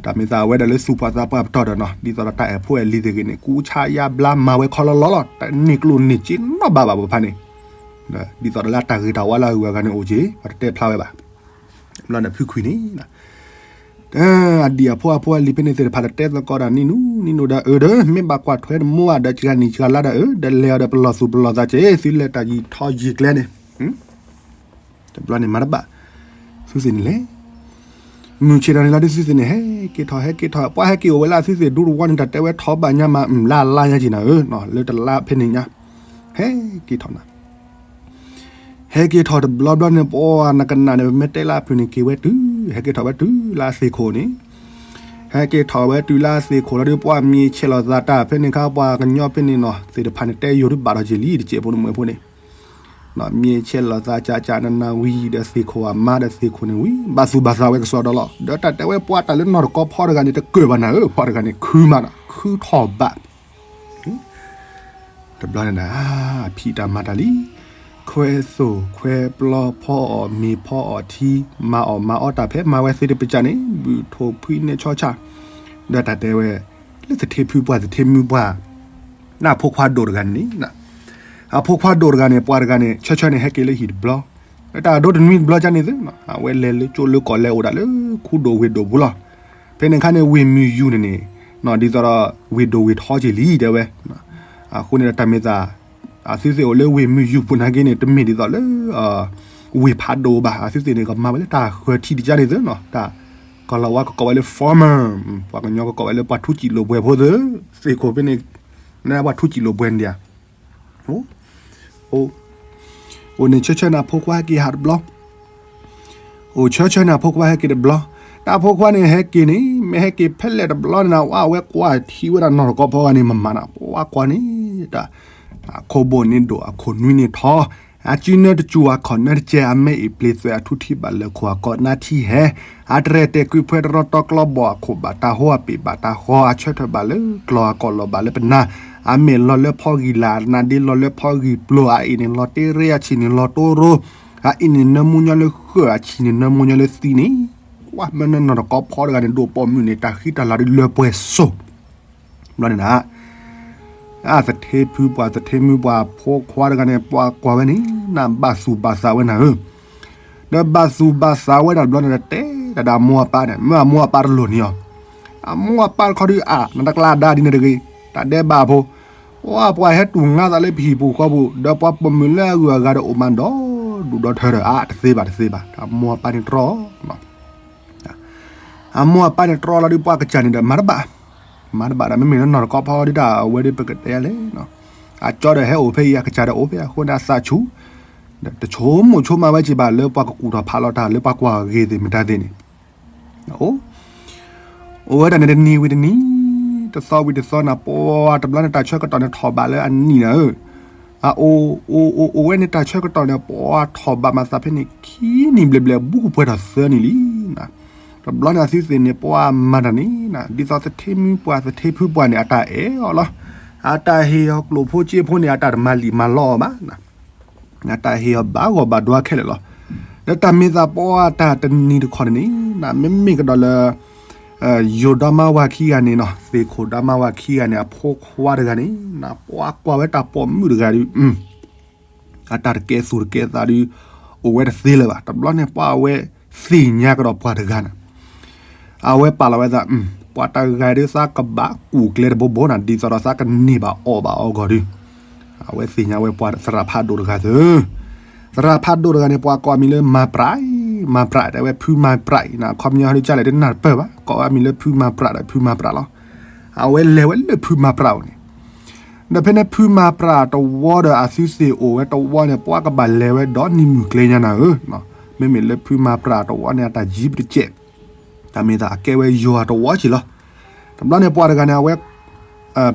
တၢ်မ့ၢ်သးဝဲဒၣ်လၢသူၣ်ပှၢ်သးပှၢ်ပတီၢ်ဒီးနီၤ ဒ်သိးဒီးတၢ်အဲၣ်ဖိအဲၣ်လံၤသ့ၣ်ဂ့ၤန့ၣ် ကူးဆါယါဘျါမၤဝဲခီလီၤလီၤလီၤ. တန့ၢ်ကျိၣ်န့ၢ်စ့နီတဘ့ၣ်ဘၣ်ပဖါန့ၣ် ဒ်သိးဒီးလၢတၢ်ဂ့ၤတၢ်ဝါလၢအဂုၤအဂၤန့ၣ်အိၣ်က့ၤ ပှၤတတဲဖျါဝဲဘၣ်. ဘျီန့ၣ်ဖုခွံန့ၣ် အဒံၣ်အဖိအဖိအလံၤဖဲန့ၣ်သ့ၣ်တဖၣ်ဒီးတဲသကိးဒၣ်နံၣ်နူနံၣ်နူဒီး အၢ ဒီး မ့ၢ်ဘၣ်ကွၢ်ထွဲတမိၢ်ဘၣ်ဒီး စှၤနံၣ်စှၤလါဒီး အၢ ဒီးလဲၤအီၤဒီးပလီၢ်သူၣ်ပလီၢ်သးက့ၤ သုလဲၤတၢ်ယံာ်ထီယံာ်ကျဲန့ၣ် တဘျီန့ၣ်မၤတဘၣ် သုသ့ၣ်န့ၣ်လဲၣ် မုၢ်ဆ့ၣ်ထီၣ်န့ၣ်လီၤဒ်သုသ့ၣ်န့ၣ် ဟဲက့ၤထီၣ် ဟဲက့ၤထီၣ် ပှၤဟဲက့ၤအိၣ်ဝဲလၢအသုသ့ၣ်ဒူတဝီန့ၣ် တၢ်တဲဝဲထီၣ်ဘၣ်ညါမး လါလါညါက့ၤနၤဧၢ လၢတလါဖဲန့ၣ်ညါ ဟဲက့ၤထီၣ်နၤ ဟဲက့ၤထီၣ်တဘျီဘျီန့ၣ် ပှၤနကနၣ်န့ၣ် ပမ့ၢ်တဲလၢအဖုၣ်န့ၣ် က့ၤဝဲတုၤ ဟဲက့ၤထီၣ်ဝဲတုၤလၢအသ့ၣ်ခိၣ်န့ၣ် ဟဲက့ၤထီၣ်ဝဲတုၤလၢအသ့ၣ်ခိၣ်လီၤဒုး ပှၤမံၤဆဲးလီၤသးတၢ်ဖဲန့ၣ်ခါ ပှၤကညီဖဲန့ၣ်နီၤ သ့ၣ်တဖၣ်န့ၣ် တဲယိၤဒုးဘၣ်ထီၣ်က့ၤလံ တစဲးဖိတမှဲၤဖိန့ၣ် မံၤဆဲးလီၤသးကၠးကၠးနးနးဝံၤဒီးသ့ၣ်ခိၣ်အမါဒီးသ့ၣ်ခိၣ်န့ၣ်ဝံၤ ဘၣ်သူၣ်ဘၣ်သးဝဲကစီဒီလီၤ. ဒီးတၢ်တဲဝဲပှၤတၢ်လၢနီၢ်တကီဖီတဂၤန့ၣ် တကၢၢ်ဘၣ်နၤဧၢ ပှၤတဂၤန့ၣ် ခုမးနီၤ ခုထီၣ်ဘၣ် တဘျီန့ၣ်ဒီး ဖံးတၢ်မၤတၢ်လံ. ခွဲသိၣ်ခွဲပျီ ဖီအီၣ်မ့ၤဖီအီၣ်ထံ မၤအီၣ်မၤအီတၢ်ဖဲမၤဝဲသ့တပစၢ်န့ၣ် ဘုၣ်ထိၣ်ဖှံန့ၢ်ဆီဆၣ် ဒီးတၢ်တဲဝဲ လၢသထ့ဖုပှၢ်သထ့မုၢ်ပှၢ် နၢ်အဖိခွါဒိၣ်တဂၤန့ၣ် အဖိခွါဒိၣ်တဂၤန့ၣ် ပှၤတဂၤန့ၣ် ဆၢဆၢန့ၣ် ဟဲက့ၤလၢဟံၣ်တဘျီ လၢတၢ်ဒိတနွံတဘျီကန့ၣ်သု အဝဲလဲၤလၢကၠိလၢကီၢ်လဲၤအိၣ်ဒၣ်လၢခူဒိၣ်ဝ့ၢ်ဒိၣ်ပူၤလီၤ. ဖဲန့ၣ်ခါန့ၣ် ဝ့ၢ်မုၢ်ယူၢ်န့ၣ်န့ၣ် ဒ်သိးဒီးဝ့ၢ်ဒိၣ်ဝ့ၢ်ထီက့ၤလံတဲဝဲ အဃိန့ၣ်ဒီးတၢ်မ့ၢ်သး အသုသ့ၣ်အိၣ်လၢဝ့ၢ်မုၢ်ယူၢ်ပူၤနာ်က့န့ၣ် တမ့ၢ်ဒ်သိးလၢ ဝ့ၢ်ဖးဒိၣ်ဘၣ် အသုသ့ၣ်န့ၣ် ကမၤဝဲလၢတၢ်ဃၢၤထံတကါန့ၣ်သု တၢ်ကီၢ်လီၤဝါကကိးဝဲလၢ farmer ပှၤကညီကကိးဝဲလၢပှၤထူစံာ်လိာ်ဘှဲးဖိသု သ့ၣ်ခိၣ်ဖဲန့ၣ် နပှၤထူစံာ်လိာ်ဘှဲးန့ၣ် အိၣ်န့ၣ်ဆၢဆၢန့ၣ် အဖိခွါဟဲက့ၤဟးတဘျီ အိၣ်ဆၢဆၢန့ၣ် အဖိခွါဟဲက့ၤတဘျီ တၢ်အဖိခွါန့ၣ်ဟဲက့ၤန့ၣ် မ့ၢ်ဟဲက့ၤဖဲလဲၣ်တဘျီန့ၣ် အဝဲကွၢ်ထံဝဲဒၣ်နီၢ်တကီဖီဂၤန့ၣ် မမၤနၤ ပှၤကွၢ်န့ၣ် တၢ် အခိၣ်ဘိၣ်န့ၣ်ဒိၣ် အခိၣ်နွံန့ၣ်ထီ အစုနၢတစူၤ အခီၣ်နၢတကဲ အမဲအ့ၣ်ပျ့ၤသွဲၣ် အထူထံဘၣ်လၢခိၣ်အကီးနါထံဟဲ အတရဲၣ်တဲာ်ကွံာ်ဖှဲတရီတီကျီဘီၣ် အခိၣ်ဘၣ်တၢ်ဟိ အပ့ၢ်ဘၣ်တၢ်ဃီ အဆၢထၢၣ်ဘၣ်လၢကျီၢ် အကီၢ်လီၤဘၣ်လၢပနၢ် အမဲာ်လီၤလၢဖီဂံၢ်လၢ် အနါဒ့လီၤလၢဖီဂံၢ်ပျိၤ အအ့ၣ်န့ၣ်လီၤတ့ရ့ အဆံၣ်န့ၣ်လီၤတိရိ အအ့ၣ်န့ၣ်နၢမူညီလၢဃၢၣ် အဆံၣ်န့ၣ်နၢမူညီလၢသံန့ၣ် ကွၢ်မ့ၢ်နနီၢ်တကီဖီတဂၤန့ၣ် ဒိၣ်ပိာ်မုၣ်န့ၣ် တၢ်ဃံတၢ်လၤဒုးလၢပှဲၤစိၤ ဘျီန့ၣ်နၤ အသထ့ဖုပှၤ သထ့မုၢ်ပှၤဖိခွါတဂၤန့ၣ် ပှၤကွၢ်ဝဲန့ၣ် နဘၣ်သူၣ်ဘၣ်သးဝဲနၤဧၢ, ဒီးဘၣ်သူၣ်ဘၣ်သးဝဲဒၣ်တဘျီန့ၣ်ဒီး တဲဒၣ်ဒီးအမိၢ်အပၢ်န့ၣ် မ့ၢ်အမိၢ်အပၢ်တလိၣ်န့ၣ်အီၤ, အမိၢ်အပၢ်တခီဒုး အါ နတကျါဒါဒ်န့ၣ်တဂ့ၤ, တၢ်ဒဲးဘးဖိ, ပှၤဟဲတူၢ်ငါသးလၢပဟံၣ်ပူၤဃီပူၤ ဒီးပှၤပိာ်မုၣ်လၢအဂုၤအဂၤဒီးအိၣ်မးဒီဒူၣ်ဒီထၢဒီး အါ တသ့ဘၣ်တသ့ဘၣ် အမိၢ်အပၢ်န့ၣ်တြီ အမိၢ်အပၢ်န့ၣ်တြီလီၤဒုး ပှၤကစၢ်န့ၣ်ဒီး မၤတဘၣ်, မၤတဘၣ်ဒီး မ့မ့ၢ်လၢနီၢ်တကီဖီဒုးတၢ်အဝဲဒုး ပကတဲလဲၣ်, အကၠီဒီးဟဲအိၣ်ဖဲအံၤ အကစၢ်ဒီးအိၣ်ဖဲအဃိန့ၣ် အသးဆူၣ်, တဆိကမိၣ်ဆိကမးဝဲက့ၤဘၣ်လၢပှၤကကူၣ်ထီၣ်ဖးလီၤတၢ် လၢပှၤကွၢ်ဂ့ၤသ့ၣ်မတၤသ့ၣ်န့ၣ် အိၣ်ဝဲဒၣ်န့ၣ်တနံၤဝံၤတနံၤ, တသီဝံၤတသီနၤ ပှၤတဘျီန့ၣ် တၢ်ဆၢကတီၢ်န့ၣ်ထီၣ်ဘးလၢအနံၣ်နၤဧၢ, အအိၣ် အိၣ် အိၣ် အိၣ်ဝဲန့ၣ် တၢ်ဆၢကတီၢ်န့ၣ် ပှၤထီၣ်ဘးမၤသးဖဲန့ၣ် ခံနံၣ်ဘျဲၣ်ဘျဲၣ် ဘူးကပှဲၤထီၣ်သၢနံၣ်လံနၤ, တဘျီန့ၣ်အသုသ့ၣ်န့ၣ် ပှၤမၤတၢ်န့ၣ်နၤ ဒ်သိးသထ့မုၢ်ပှၤ သထ့ဖုပှၤန့ၣ် အတၢ်အဲၣ်အီၤလီၤ, အတၢ်ဟ့ၣ်အီၤကျိၣ်ဖိစ့ဖိန့ၣ် အတၢ်တမၤလံာ်မၤလီအီၤဘၣ်နၤ အတၢ်ဟ့ၣ်အီၤဘၣ်ဂီၢ်ဘၣ်ဒွါခဲလၢာ်လီၤ. ဒီးတၢ်မ့ၢ်သးပှၤတၢ်တနံၤတခီန့ၣ်န့ၣ် နမ့မ့ၢ်ကဒီးလၢ ယိၤဒီမါဝၤခံဂၤန့ၣ်နီၤ သ့ၣ်ခိၣ်ဒီမါဝၤခံဂၤန့ၣ် အဖိခွါတဂၤန့ၣ် နပှၤကွၢ်ဝဲတၢ်ပိာ်မုၣ်တဂၤဒီး အတၢ်တကဲသူၣ်တကဲသးဒီး အိၣ်ဝဲတသ့လၢၤဘၣ်. တဘျီန့ၣ်ပှၤအဝဲသ့ၣ်ညါကဒီးပှၤတဂၤန့ၣ် အဝဲပာ်လီၤဝဲသး ပှၤတဂၤဒီးသးကဘၣ်ကူၣ်ကျဲတဘိဘိနၤ ဒ်သိးဒီးသးကန့ၢ်ဘၣ်အီၣ်ဘၣ်အီဂီၢ်ဒီး အဝဲသ့ၣ်ညါဝဲပှၤသရၣ်ဖးဒိၣ်တဂၤသု သရၣ်ဖးဒိၣ်တဂၤန့ၣ် ပှၤကိးအမံၤလၢမၤပြး, မၤပြး တဲဝဲဖုမၤပြးအံၤနၤ အခီပညီဟီဒုးကၢ်လဲၣ်ဒုးနၢ်တပၢၢ်ဘၣ် ကိးအမံၤလၢဖုမၤပြးဒီးဖုမၤပြးလီၤ. အဝဲလဲၤဝဲလၢဖုမၤပြးအိၣ်န့ၣ် ဒီးဖဲန့ၣ်ဖုမၤပြးတဝီဒီး အသုသ့ၣ်အိၣ်ဝဲတဝီန့ၣ် ပှၤကဘၣ်လဲၤဝဲဒီးနံၤမုၢ်ကျဲညါနၤဧၢ, မ့မ့ၢ်လၢဖုမၤပြးတဝီန့ၣ် အတၢ်ယံၤပတကဲး, တၢ်မ့ၢ်သးအကဲဝဲယွၤတဝီက့ၤလီၤ. တဘျီန့ၣ်ပှၤတဂၤန့ၣ် အဝဲ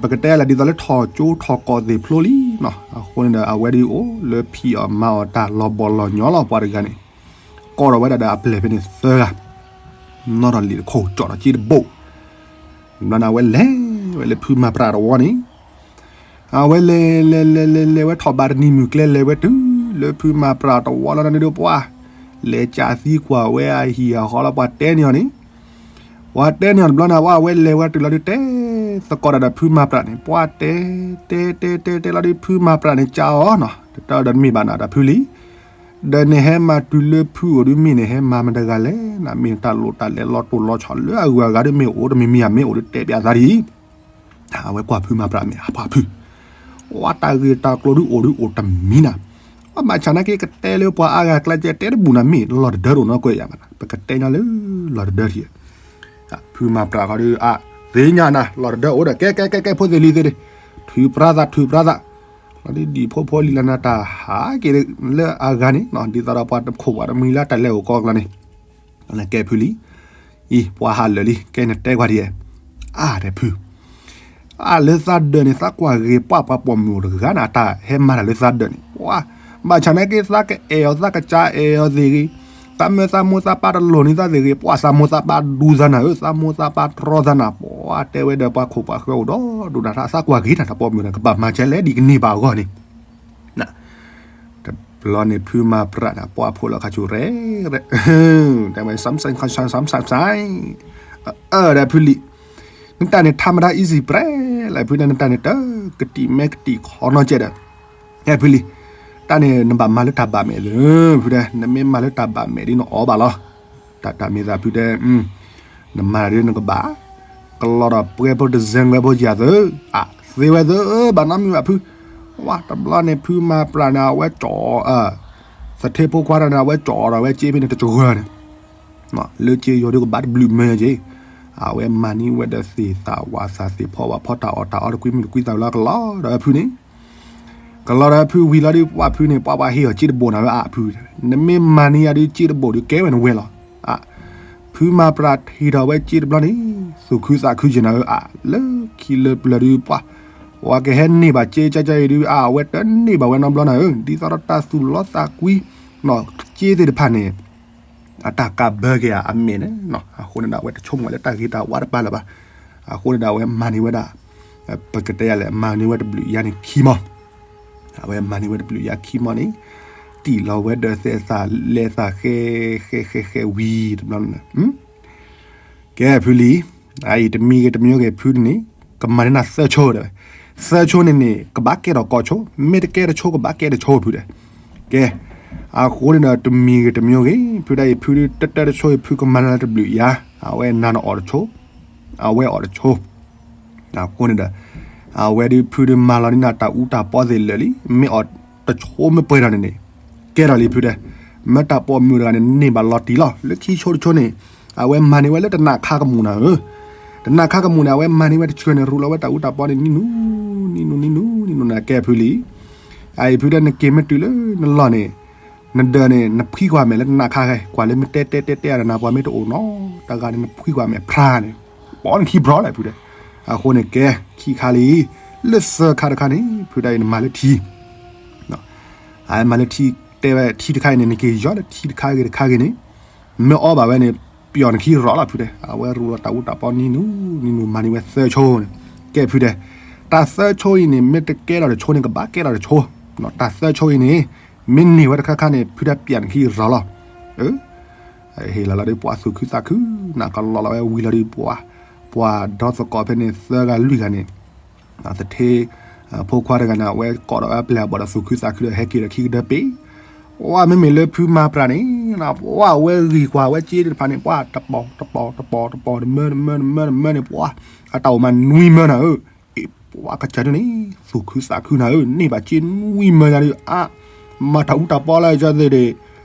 ပကတဲလဲၣ် ဒ်သိးလၢထီၣ်ကၠိထီၣ်ကီၢ်သ့ၣ်ဖျိလံနီၤ, အဃိန့ၣ်ဒီး အဝဲဒ်အိၣ်လၢဖံးအီၣ်မၤအီၣ်တၢ်လီၤဘီၣ်လီၤညီလီၤ ပှၤတဂၤန့ၣ်, ကိးထီၣ်ဝဲဒၣ်ဒီးအပျဲၢ်ဖဲန့ၣ်သၢဂၤ, နီၣ်ထီၣ်လံာ်တခိၣ် ကၠီၣ်ထီၣ်က့တဘိ, ဘျီန့ၣ် အဝဲလဲၤဝဲလၢဖုမၤပြးတဝီန့ၣ် အဝဲလဲၤ လဲၤ လဲၤ လဲၤ လဲၤဝဲထီၣ်ဘးတနံၤမုၢ်ကျဲ လဲၤဝဲတုၤလၢဖုမၤပြးတဝီလီၤန့ၣ်ဒီးပှၤ လဲၤကးသံကွၢ်ဝဲအဟံၣ်အဃီလီၤ ပှၤတဲန့ၢ်အီၤန့ၣ်, ပှၤတဲန့ၢ်အီၤတဘျီန့ၣ် ပှၤအဝဲလဲၤဝဲတုၤလီၤဒုး တဲသကိးတၢ်ဒီးဖုမၤပြးန့ၣ် ပှၤတဲ တဲ တဲ တဲ တဲလီၤဒုး ဖုမၤပြးန့ၣ် ကးအီၤနီၤ တတၢ်ဒီးတမ့ၢ်ဘၣ်နၤဒီးဖုလံ ဒီးနဟဲမၤတုၤလၢဖုအိၣ်ဒုး မ့ၢ်နဟဲမၤမတၤတဂၤလဲၣ်နၤ မ့ၢ်တၢ်လိၣ်တၢ်လဲၤလီၤတိၢ်လီၤဆီလၢအဂုၤအဂၤဒုး မ့ၢ်အိၣ်တမံၤမံၤဧါ မ့ၢ်အိၣ်ဒုးတဲပျးသးဒ်အံၤ အဝဲကွၢ်ဖုမၤပြးမ့ၢ်အပှၤဖု, ဝဲတၢ်ဂ့ၢ်တၢ်ကျိၤဒုးအိၣ်ဒုးအိၣ်တမံၤနၤ, ဘၣ်ဆၣ်နာ်က့ကတဲလၢပှၤအါဂၤကျဲကဲတဲတဘူၣ်နၤ မ့ၢ်လီၢ်တဒၢတအိၣ်နီတကွဲးယၤဘၣ်နၤ ပကတဲညီလၢလီၢ်တဒၢထံၣ်, ဖုမၤပြးခီဒုး အါ သ့ၣ်ညါနၤ လီၢ်တဒၢအိၣ်ဒီး ကဲ ကဲ ကဲ ကဲ ဖိသ့ၣ်လံၤသ့ၣ်, ထုးပြးသး ထုးပြးသး, လီၤဒ်ဒံၣ်ဖိဖိလံၤလၢနၤတၢ်ဟးက့ၤလၢအဂၤန့ၣ် ဒ်သိးဒီးပှၤတခိၣ်ပှၤတမှံၤလၢတၢ်လဲၤအိၣ်ကီၢ်ကျါန့ၣ်, ကဲဖုလံၤ အံၤ ပှၤဟးလၢာ်လံ ကဲနတဲကွၢ်ဒ်အံၤ, အါ တဲဖု, အါ လၢသးဒၢးန့ၣ် သးကွၢ်ဂ့ၤပှၤပှၤပိာ်မုၣ်အိၣ်တဂၤန့ၣ် အတၢ်ဟဲမၤတၢ်လၢသးဒၢးန့ၣ် ပှၤ, ဘၣ်ဆၣ်နာ်က့ သးကအဲၣ်အီၤ သးကစၢ်အဲၣ်အီၤသ့ၣ်ဂ့ၤ, သးမၢသးမိၢ်သးပၢ်တလိၣ်န့ၢ်သးသ့ၣ်ဂ့ၤ ပှၤသးမိၢ်သးပၢ်ဒူသးနၤဧၢ, သးမိၢ်သးပၢ်တြီသးနၤ, ပှၤတဲဝဲဒီးပှၤခိၣ်ပှၤဃၢၤအိၣ်ဒီဒူၣ်နၤ သးကွၢ်ဂ့ၤတၢ်တပိာ်မုၣ်န့ၣ် ကဘၣ်မၤကဲလဲၣ်ဒ်ကန့ၢ်ဘၣ်အဂီၢ်န့ၣ် တဘျီန့ၣ်ဖုမၤပြးန့ၣ် ပှၤဖိးလီၤခါဆူၣ်ရဲၣ်, တဲဝဲ စမ်းဆိုင် ဆိုင် ဆိုင် ဆိုင် ဆိုင်, အၢ ဒီးဖုလံၤ, နတၢ်န့ၣ် ထါမတၤ easy ပြဲလဲၣ် ဖုဒီး နတၢ်န့ၣ် တကတံၢ်မဲကတံၢ်ခီနီကဲဒီး, ဟဲဖုလံၤ, တၢ်န့ၣ် နဘၣ်မၤလၢတၢ်ဘၣ်မဲာ်လၢ, ဖုဒီး နမ့ၢ်မၤလၢတၢ်ဘၣ်မဲာ်ဒ်နအီၣ်ဘၣ်လီၤ, တၢ်တၢ်မ့ၢ်သးဖုဒီး နမၤဒ်နကဘၣ် ကလီၤဒီးပှဲၤဖိတစဲးဝဲဖိယၤသု, အသ့ဝဲသု, ဘၣ်နီတမံၤဘၣ်ဖု, ဝဲတဘျီန့ၣ် ဖုမၤပြးန့ၣ် အဝဲကၠီၣ်, သထ့ဖိခွါတဂၤန့ၣ် အဝဲကၠီၣ်ဒီးဝဲက့ဖဲန့ၣ်တစှၤန့ၣ်, လၢက့ယီၤဒုးကဘၣ်တဘျုးမၢက့, အဝဲမၤန့ၢ်ဝဲဒီးသ့ၣ်သၣ်ဝၣ်သၣ်သ့ၣ်ဖီဝၣ်ဖီတၢ်အီၣ်တၢ်အီတကွံမုၢ်တကွံသးလၢကလီၤဒီးဖုန့ၣ် ကလီၤဒီးဖုဝံၤလီၤဒုး ပှၤဖုန့ၣ် ပှၤပှၤဟ့ၣ်အီၤက့တဘိၣ်နၤဧၢ အဖု, နမ့ၢ်မၤန့ၢ်ယၤဒုးက့တဘိၣ်ဒုးကဲဝဲနဝဲလီၤ, အ, ဖုမၤပြးထံၣ်ထီၣ်ဝဲက့တဘျီန့ၣ် သူၣ်ခုသးခုက့နၤဧၢ အ, လၢခံလၢပျၢၤဒုး ပှၤ, ပှၤကဟဲန့ၢ်ဘၣ်က့ကၠကၠအံၤဒုး အဝဲတန့ၢ်ဘၣ်ဝဲနီတဘျီနၤဧၢ ဒ်သိးဒီးတၢ်သူၣ်လီသးကွံ က့သ့ၣ်တဖၣ်န့ၣ် အတၢ်ကးဘၢက့ၤအမဲာ်န့ၣ်, အဃိန့ၣ်ဒီး အဝဲတဆိကမိၣ်လၢတၢ်ဂ့ၤတၢ်ဝါတပၤလၢၤဘၣ်, အဃိန့ၣ်ဒီး အဝဲမၤန့ၢ်ဝဲဒၣ်, ပကတဲယၤလဲၣ် မၤန့ၢ်ဝဲတဘျုးယါန့ၣ်ခံမီၢ်, အဝဲမၤန့ၢ်ဝဲတဘျုးယါခံမီၢ်န့ၣ်, တံၢ်လီၤဝဲဒီးသဲးသးလဲၤသးဃဲ, ဃဲဃဲဃဲဝံၤတဘျီန့ၣ်, ကဲဖုလံၤ, အအံၤတမံၤဂ့ၤတမံၤဂ့ၤဖုန့ၣ် ကမၤန့ၢ်နၤသၢဆိတဲဝဲ, သၢဆိန့ၣ်န့ၣ် ကဘၣ်ကဲထီၣ်ကိးဆိ, မ့ၢ်တကဲတဆိကဘၣ်ကဲတဆိဖုတဲ, ကဲ, အဃိန့ၣ်ဒီးတမံၤဂ့ၤတမံၤဂ့ၤ ဖုဒၣ်အံၤ ဖုဒုးတတၢတဆိအံၤ ဖုကမၤနၤလၢတဘျုးယါ, အဝဲနၤနအီၣ်တဆိ, အဝဲအီၣ်တဆိ အဃိန့ၣ်ဒီး အဝဲဒုးဖုဒုးမၤလီၤန့ၢ်နၤတၢ်အူတၢ်ပီသ့ၣ်လၢာ်လံ, မ့ၢ်အီၣ်တဆိမ့ၢ်ပှဲၤထီၣ်န့ၣ်န့ၣ်, ကဲထီၣ်လံဖုတဲ, မ့ၢ်တၢ်ပိာ်မုၣ်တဂၤန့ၣ် န့ၢ်ဘၣ်လီၤတံၢ်လီၤ, လၢခံဆိတဆိန့ၣ်, အဝဲမၤန့ၢ်ဝဲလၢတနးခါကမူၣ်နၤဧၢ, တနးခါကမူၣ်န့ၣ် အဝဲမၤန့ၢ်ဝဲတဆၢန့ၣ် ရူးလီၤဝဲတၢ်အူတၢ်ပီန့ၣ် နံၣ်နူ, နံၣ်နူ နံၣ်နူ နံၣ်နူနၤကဲဖုလံ, အအံၤဖုတဲနက့ၤမ့ၢ်တုၤလၢနလီၢ်န့ၣ်, နဒၢးန့ၣ် နဖှံကွၢ်မဲာ်လၢတနးခါခဲ, ကွၢ်လၢမ့ၢ်တဲတဲတဲတဲအါဒီးနၤပှၤမ့ၢ်တအိၣ်နီတဂၤန့ၣ် နဖှံကွၢ်မဲာ်ဖျါန့ၣ်, ပိာ်နခံဘျီလဲၣ်ဖုတဲ, အဃိန့ၣ်ကဲ, ခံခါလံ, လၢသၢခါတခါန့ၣ် ဖုဒၣ်အံၤနမၤလၢထံ အမၤလၢထံ, တဲဝဲထံတခါအံၤန့ၣ် နက့ၤယီၤလၢထံတခါဂ့ၤတခါဂ့ၤန့ၣ်, မ့ၢ်အီဘၣ်ဝဲန့ၣ်, ပျီၢ်နခံရီၤလီၤဖုတဲ, အဝဲရူးလီၤတၢ်အူတၢ်ပီနံၣ်နူ, နံၣ်နူမၤန့ၢ်ဝဲသၢဆိ, ကဲဖုတဲ, တၢ်သၢဆိအံၤန့ၣ် မ့ၢ်တကဲထီၣ်တဆိန့ၣ် ကဘၣ်ကဲထီၣ်တဆိ, တၢ်သၢဆိအံၤန့ၣ်, မ့ၢ်န့ၢ်ဝဲတခါခါန့ၣ် ဖုဒၣ်ပျီၢ်နခံရီၤလီၤ, ဟ့ၣ်လီၤလီၤဒီးပှၤသူၣ်ခုသးခု, နကလီၤလီၤဝဲဝံၤလီၤဒီးပှၤ, ပှၤဒီသကိးဖဲန့ၣ်သၢဂၤလွံၢ်ဂၤန့ၣ် သထ့, ဖိခွါတဂၤန့ၣ် အဝဲကိးဒီးဝဲပျဲၢ်အဘီၣ်ဒီးသူၣ်ခုသးခုဒီးဟဲက့ၤဒီးခံကဒၢပ့ၤ, ပှၤမ့မ့ၢ်လၢဖုမၤပြးန့ၣ်, ပှၤဝဲဂံၢ်ကွၢ်ဝဲစ့တဖၣ်န့ၣ် ပှၤတပီၤတပီၤတပီၤတပီၤတမၢတမၢတမၢတမၢန့ၣ် ပှၤ, အတၢ်အိၣ်မးနွံမၢနၤဧၢ, ပှၤကစၢ်ဒုန့ၣ်, သူၣ်ခုသးခုနၤဧၢ, န့ၢ်ဘၣ်စ့နွံမၢနၤဒီး အါ, မၤတၢ်အူတၢ်ပီလၢယသ့ၣ်ဒီး,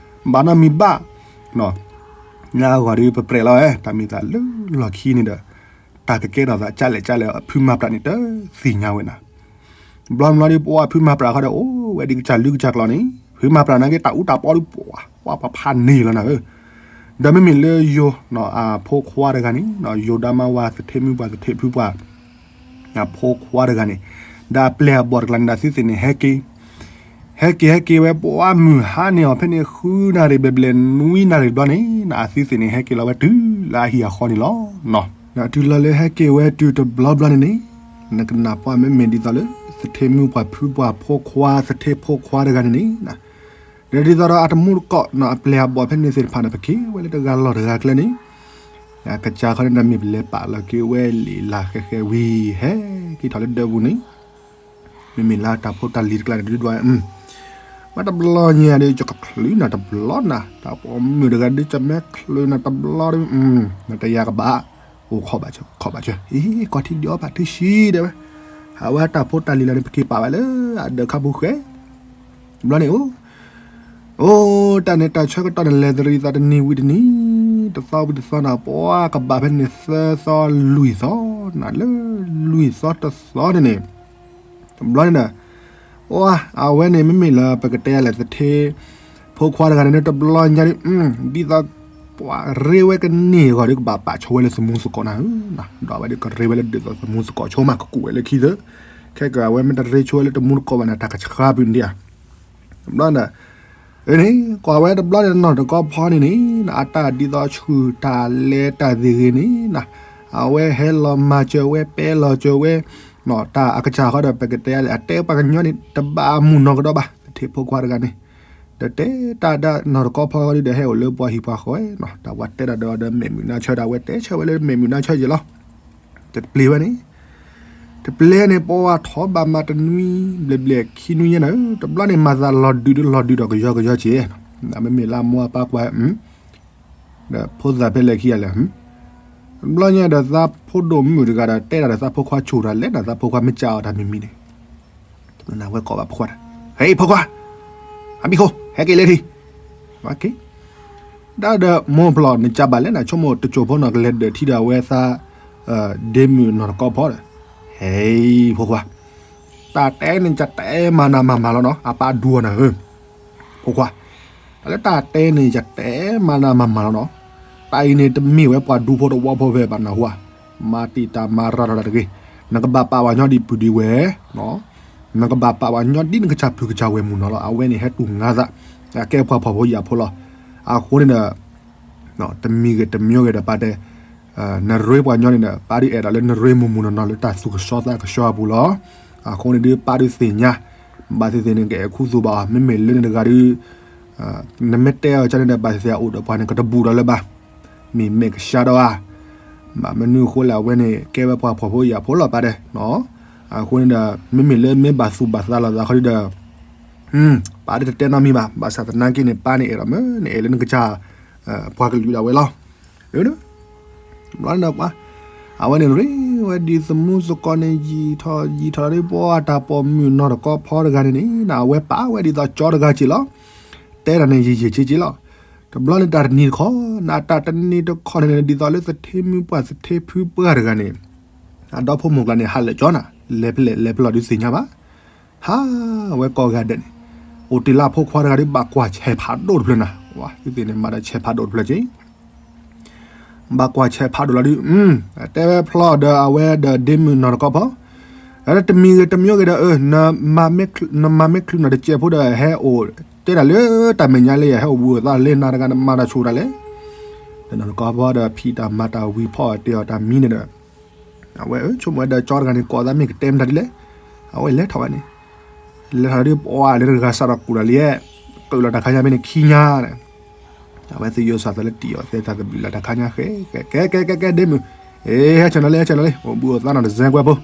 ဘၣ်နီတမံၤဘၣ်, နဂီၢ်ဒီးပပြဲးလီၤဝဲ တၢ်မ့ၢ်သးလၢလီၢ်ခံန့ၣ်ဒီး, တၢ်ကကဲထီၣ်သးကလဲၣ်ကလဲၣ် ဖုမၤပြးန့ၣ်တသ့ၣ်ညါဝဲနၤ, ဘျီမလီၤဒီးပှၤဖုမၤပြးဃီဒီး အိၣ်ဝဲဒ်ကစၢ်လုၢ်ကစၢ်ကျီၤန့ၣ်, ဖုမၤပြးန့ၣ်က့တၢ်အူတၢ်ပီဒီးပှၤ, ပှၤဖးန့ၢ်လီၤနၤဧၢ, ဒီးမ့မ့ၢ်လၢယိၤ, အဖိခွါတဂၤန့ၣ်, ယိၤဒါမါဝၤသထ့မုၣ်ပှၢ်သထ့ဖုပှၢ် အဖိခွါတဂၤန့ၣ်, ဒီးအပျဲၢ်အဘီၣ်တကျါန့ၣ်ဒီးအသုသ့ၣ်န့ၣ်ဟဲက့ၤ, ဟဲက့ၤဟဲက့ၤဝဲပှၤမုၢ်ဟါန့ၣ်အီၤဖဲန့ၣ်ဃုနၣ်ရံၣ်ဘျဲၣ်ဘျဲၣ်နွံနၣ်ရံၣ်ဘျီန့ၣ်, အသုသ့ၣ်န့ၣ်ဟဲက့ၤလီၤဝဲတုၤလၢအဟံၣ်အဃီန့ၣ်လီၤ. ဒီးတုၤလီၤလၢဟဲက့ၤဝဲတုၤတဘျီဘျီန့ၣ်န့ၣ်, နကနၣ်ပှၤမ့မ့ၢ်ဒ်သိးလၢ သထ့မုၣ်ပှၢ်ဖုပှၢ်ဖိခွါ သထ့ဖိခွါတဂၤန့ၣ်န့ၣ် ဒီးဒ်သိးဒီးအတမူတကိးနီၢ် အပျဲၢ်အဘီၣ်ဖဲန့ၣ်သ့ၣ်တဖၣ်န့ၣ် ပက့ၤဝဲလၢတဂၤလီၢ်တဂၤကျဲန့ၣ်, ကစၢ်ခီန့ၣ်ဒီးမ့ၢ်ပလဲၤပာ်လီၤက့ၤဝဲလံာ်လၢ်ဃဲဃဲဝံၤ ဟဲက့ၤထီၣ်လၢဒၢးပူၤန့ၣ်, မ့မ့ၢ်လၢတၢ်ဖိတၢ်လံၤတကျါန့ၣ် ဒုးဒွး, ဝဲတဘျီညါဒီး ယကချုးနၤတဘျီနၤ, တၢ်ပိာ်မုၣ်တဂၤဒီး ကမ့ၢ်ချုးနၤတဘျီဒီး နတယၤကဘၣ်, အိၣ်ခီၣ်ဘၣ်ဆၢ ခီၣ်ဘၣ်ဆၢ, အံၤ ကီၢ်ထံဒံးအီဘၣ်ထံဆှံတဲဝဲ, ဟးဝဲတၢ်ဖိတၢ်လံၤလၢန့ၣ် ပက့ၤပာ်ဝဲလၢအဒၢးခါပူၤဃဲ ဘျီန့ၣ်အိၣ်, အိၣ်တၢ်န့ၣ်တၢ်ဆၢကတီၢ်န့ၣ် လဲၤတရံးသးတနံၤဝံၤတနံၤ, တသီဝံၤတသီနၤ, ပှၤကဘၣ်ဖဲန့ၣ်သၢသီလွံၢ်သီနၤ, လၢလွံၢ်သီတသီန့ၣ်န့ၣ်, တဘျီန့ၣ်ဒီး, အိၣ် အဝဲန့ၣ်မ့မ့ၢ်လၢပကတဲလဲၣ်သထ့ ဖိခွါတဂၤန့ၣ် တဘျီညါဒ်, ဒ်သိး ပှၤရ့ဝဲကန့ၢ်အဂီၢ်ဒီး ကဘၣ်ပာ်ဆိဝဲလၢသမူသကိးနၤဧၢ, ဒီးအဝဲဒၣ်ကရ့ဝဲလၢဒ်သိးသမူသကိးဆိမး ကကူးဝဲလၢခံသၢ, ခဲကဝဲမ့ၢ်တရ့ဆိဝဲလၢတမူတကိးဘၣ်န့ၣ် တၢ်ကဆှါပုၢ်န့ၣ်ဧါ, တဘျီန့ၣ်, န့ၣ် ကွၢ်ဝဲတဘျီန့ၣ် နီၢ်တကီဖီန့ၣ်န့ၣ် အတၢ်ဒ်သိးဆူၣ်တၢ်လဲၤတၢ်သ့ၣ်ဂ့ၤန့ၣ်, အဝဲဟဲလီၤမၤစၢၤဝဲ ပဲလီၤစၢၤဝဲ, တၢ်အကစၢ်ဃီဒီး ပကတဲလဲၣ် အတဲပှၤကညီန့ၣ် တဘၣ်မုၢ်နီၢ်ကဒီးဘၣ် သထ့ဖိခွါတဂၤန့ၣ်, ဒီးတဲတၢ်ဒၣ်နီၢ်တကီဖီဃီဒီး ဟဲအိၣ်လၢပှၤဟံၣ်ပှၤဃီဝဲ, တၢ်ပှၤတဲတၢ်ဒီး ဒီးမဲာ်မုာ်နါဆၢဒၣ်ဝဲ တဲဆၢဝဲလၢမဲာ်မုာ်နါဆၢယဲၢ်လီၤ, တပျ့ၤဝဲန့ၣ် တပျဲန့ၣ် ပှၤထီၣ်ဘၣ်မၤတနွံဘျဲၣ်ဘျဲၣ်ခံနွံညါနၤဧၢ, တဘျီန့ၣ် မၤသးလီၤဒုးဒီးလီၤဒုးဒီးကယီကယီက့ၤ, မ့မ့ၢ်လၢအမိၢ်အပၢ်ကွၢ်, ဒီးဖိသၣ်ဖဲလဲၣ်ခံဂၤလဲၣ်, တဘျီညါဒီးသးဖိဒိၣ်မုၣ်တဂၤဒီး တဲဒၣ်ဒီးသးဖိခွါဆူၣ်တၢ်လဲၤနၤသးဖိခွါမ့ၢ်ကးအီၤတၢ်မံၤမံၤန့ၣ်, တဘျီန့ၣ် အဝဲကိးဘၣ်ဖိခွါဒီး, ဟဲ ဖိခွါ, အဘံခိၣ် ဟဲက့ၤလၢထံ ဒီးမိၢ်ဖျီၣ်နကးဘၣ်လဲၣ်နၤ ဆိကမိၣ်တစိၢ်ဖိနီၢ်ကလဲၤဒၢးထံဒီးအဝဲသး, ဒ့မုၣ်နီၢ်တကီဖီဒီး, ဟဲ ဖိခွါ, တၢ်တဲန့ၣ် ယတဲမၤနၤမၤမၤလီၤနီၤ အပၢ်ဒူအီၤနၤဧၢ, ဖိခွါ, တၢ်လၢတၢ်တဲန့ၣ် ယတဲမၤနၤမၤမၤလီၤနီၤ, တၢ်အံၤန့ၣ် တမ့ၢ်ဝဲပှၤဒူဖိတဝီဖိဖဲဘၣ်နၢ်ဟူဧါ, မၤတံာ်တာ်မၤရၤထီၣ်တၢ်တဂ့ၤ, နကဘၣ်ပာ်ပှၤညီဒ်ပုၢ်ဒ်ဝဲၢ် နကဘၣ်ပာ်ပှၤညီဒ်နကစၢ်ဖုကစၢ်ဝဲၢ်မုၢ်နီၤလီၤ. အဝဲန့ၣ်ဟဲတူၢ်ငါသး, အကဲပှၤဖှီၣ်ဖိယာ်ဖိလီၤ. အဃိန့ၣ်ဒီး တမံၤဂ့ၤတမံၤဂ့ၤဒီးပၢ်တဲ, နရ့ပှၤညီန့ၣ်ဒီး ပၢ်ဒုးအဲၣ်ဒိးလၢနရ့မုၢ်မုၢ်နီၢ်နီၢ်လၢတၢ်သူၣ်ကဆှီသးကဆှီအပူၤလီၤ. အဃိန့ၣ်ဒုးပၢ်ဒုးသ့ၣ်ညါ, ဘၣ်သ့ၣ်သ့ၣ်န့ၣ် ကအဲၣ်ခူသူၣ်ဘၣ်အီၤ, မ့မ့ၢ်လၢန့ၣ်တဂၤဒုး နမ့ၢ်တဲအီၤကန့ၣ်ဒီး ဘၣ်သ့ၣ်သ့ၣ်အအိၣ်ဒီးပှၤန့ၣ် ကတဘူးဒီးလၢၤဘၣ်. မ့ၢ်မဲာ်ကဆှးဒီးဧါ, ဘၣ်မနုၤအဃိလဲၣ် အဝဲန့ၣ် ကဲဝဲပှၤဖှီၣ်ဖိယာ်ဖိလီၤ ပၢ်တဲ. အဃိန့ၣ်ဒီး မ့မ့ၢ်လၢမ့ၢ်ဘၣ်သူၣ်ဘၣ်သးလိာ်သးခီဒုဒီး ပၢ်ဒ်တတဲနီတမံၤဘၣ်. ဘၣ်ဆၣ်သနာ်က့န့ၣ် ပၢ်န့ၣ်အဲၣ်ဒိးမ့ၢ် နအဲၣ်လၢနကစၢ် ပှၤကလုာ်ဒၣ်ဝဲလီၤ. ဘျီန့ၣ်ဒီး အဝဲန့ၣ်ရ့ဝဲဒ်သမူသကိးန့ၣ် ယံာ်ထီၣ်ယံာ်ထီၣ်လီၤဒု ပှၤတၢ်ပိာ်မုၣ်နီၢ်တကီဖီတဂၤန့ၣ်န့ၣ် အဝဲပာ်ဝဲဒ်သိးကၠီတဂၤက့ၤလီၤ. တဲတၢ်န့ၣ်ယံာ်ယံာ်က့က့လီၤ. တဘျီန့ၣ်တၢ်တနံၤတခီ နတၢ်တနံၤတခီန့ၣ် ဒ်သိးလၢသထ့မုၢ်ပှၢ်သထ့ဖုပှၢ်တဂၤန့ၣ် အဒီဖိမိၢ်ကျါန့ၣ် ဟးလၢကၠီနၤ လဲၤဖဲလဲၣ်လဲၤဖဲလဲၣ်ဒုးသ့ၣ်ညါဘၣ်. ဟးဝဲကိးဂၤဒဲးန့ၣ် အိၣ်တ့ၢ်လၢအဖိခွါတဂၤဒု ဘၣ်ကွၢ်ဆဲးဖးဒိၣ်တဖျၢၣ်နၤ, ဝဲသုသ့ၣ်န့ၣ် မၤဒီးဆဲးဖးဒိၣ်တဖျၢၣ်က့ ဘၣ်ကွၢ်ဆဲးဖးဒိၣ်လီၤဒု တဲဝဲဖျီဒီးအဝဲဒီးဒ့မုၣ်နီၢ်တကီဖီ, တမံၤဂ့ၤတမံၤဂ့ၤဒီး နမၤမ့ၢ်ချုးနီၢ်တစဲးဖိဒီး ဟဲအိၣ်တဲဒၣ်လၢတၢ်မဲာ်ညါလၢယဟဲအိၣ်ဘူးအသးလၢနၤတဂၤ နမၤတၢ်ဆိၣ်တၢ်လဲၣ်. ဒီးနီၢ်တကီဖီဒီးဖံးတၢ်မၤတၢ်ဝံၤဖီအီၣ်တ့ၢ်အီၣ်တၢ်မံန့ၣ်ဒီး အဝဲဆိကမိၣ်ဝဲဒီးကၠီတဂၤန့ၣ် ကိးသးမ့ၢ်ကတဲမတၤဒ်လဲၣ်, အဝဲလဲၤထီၣ်ဝဲန့ၣ် လဲၤထီၣ်ဒုးပှၤလၢတဂၤစးထီၣ်ကူၣ်တၢ်လံ, ကၢၣ်လီၤတၢ်ခါညါဖဲန့ၣ်ခံညါန့ၣ်, အဝဲသယိၣ်စၢ်သးလၢတံၢ်အီၣ်သဲတၢ်သဘျုးလၢတၢ်ခါညါဃဲ, ကဲကဲကဲကဲဒ့မုၣ်, ဟဲဆဲးနီၤလံ ဟဲဆဲးနီၤလံ အိၣ်ဘူးအိၣ်သးနီၢ်တစဲးကွဲးဖိ,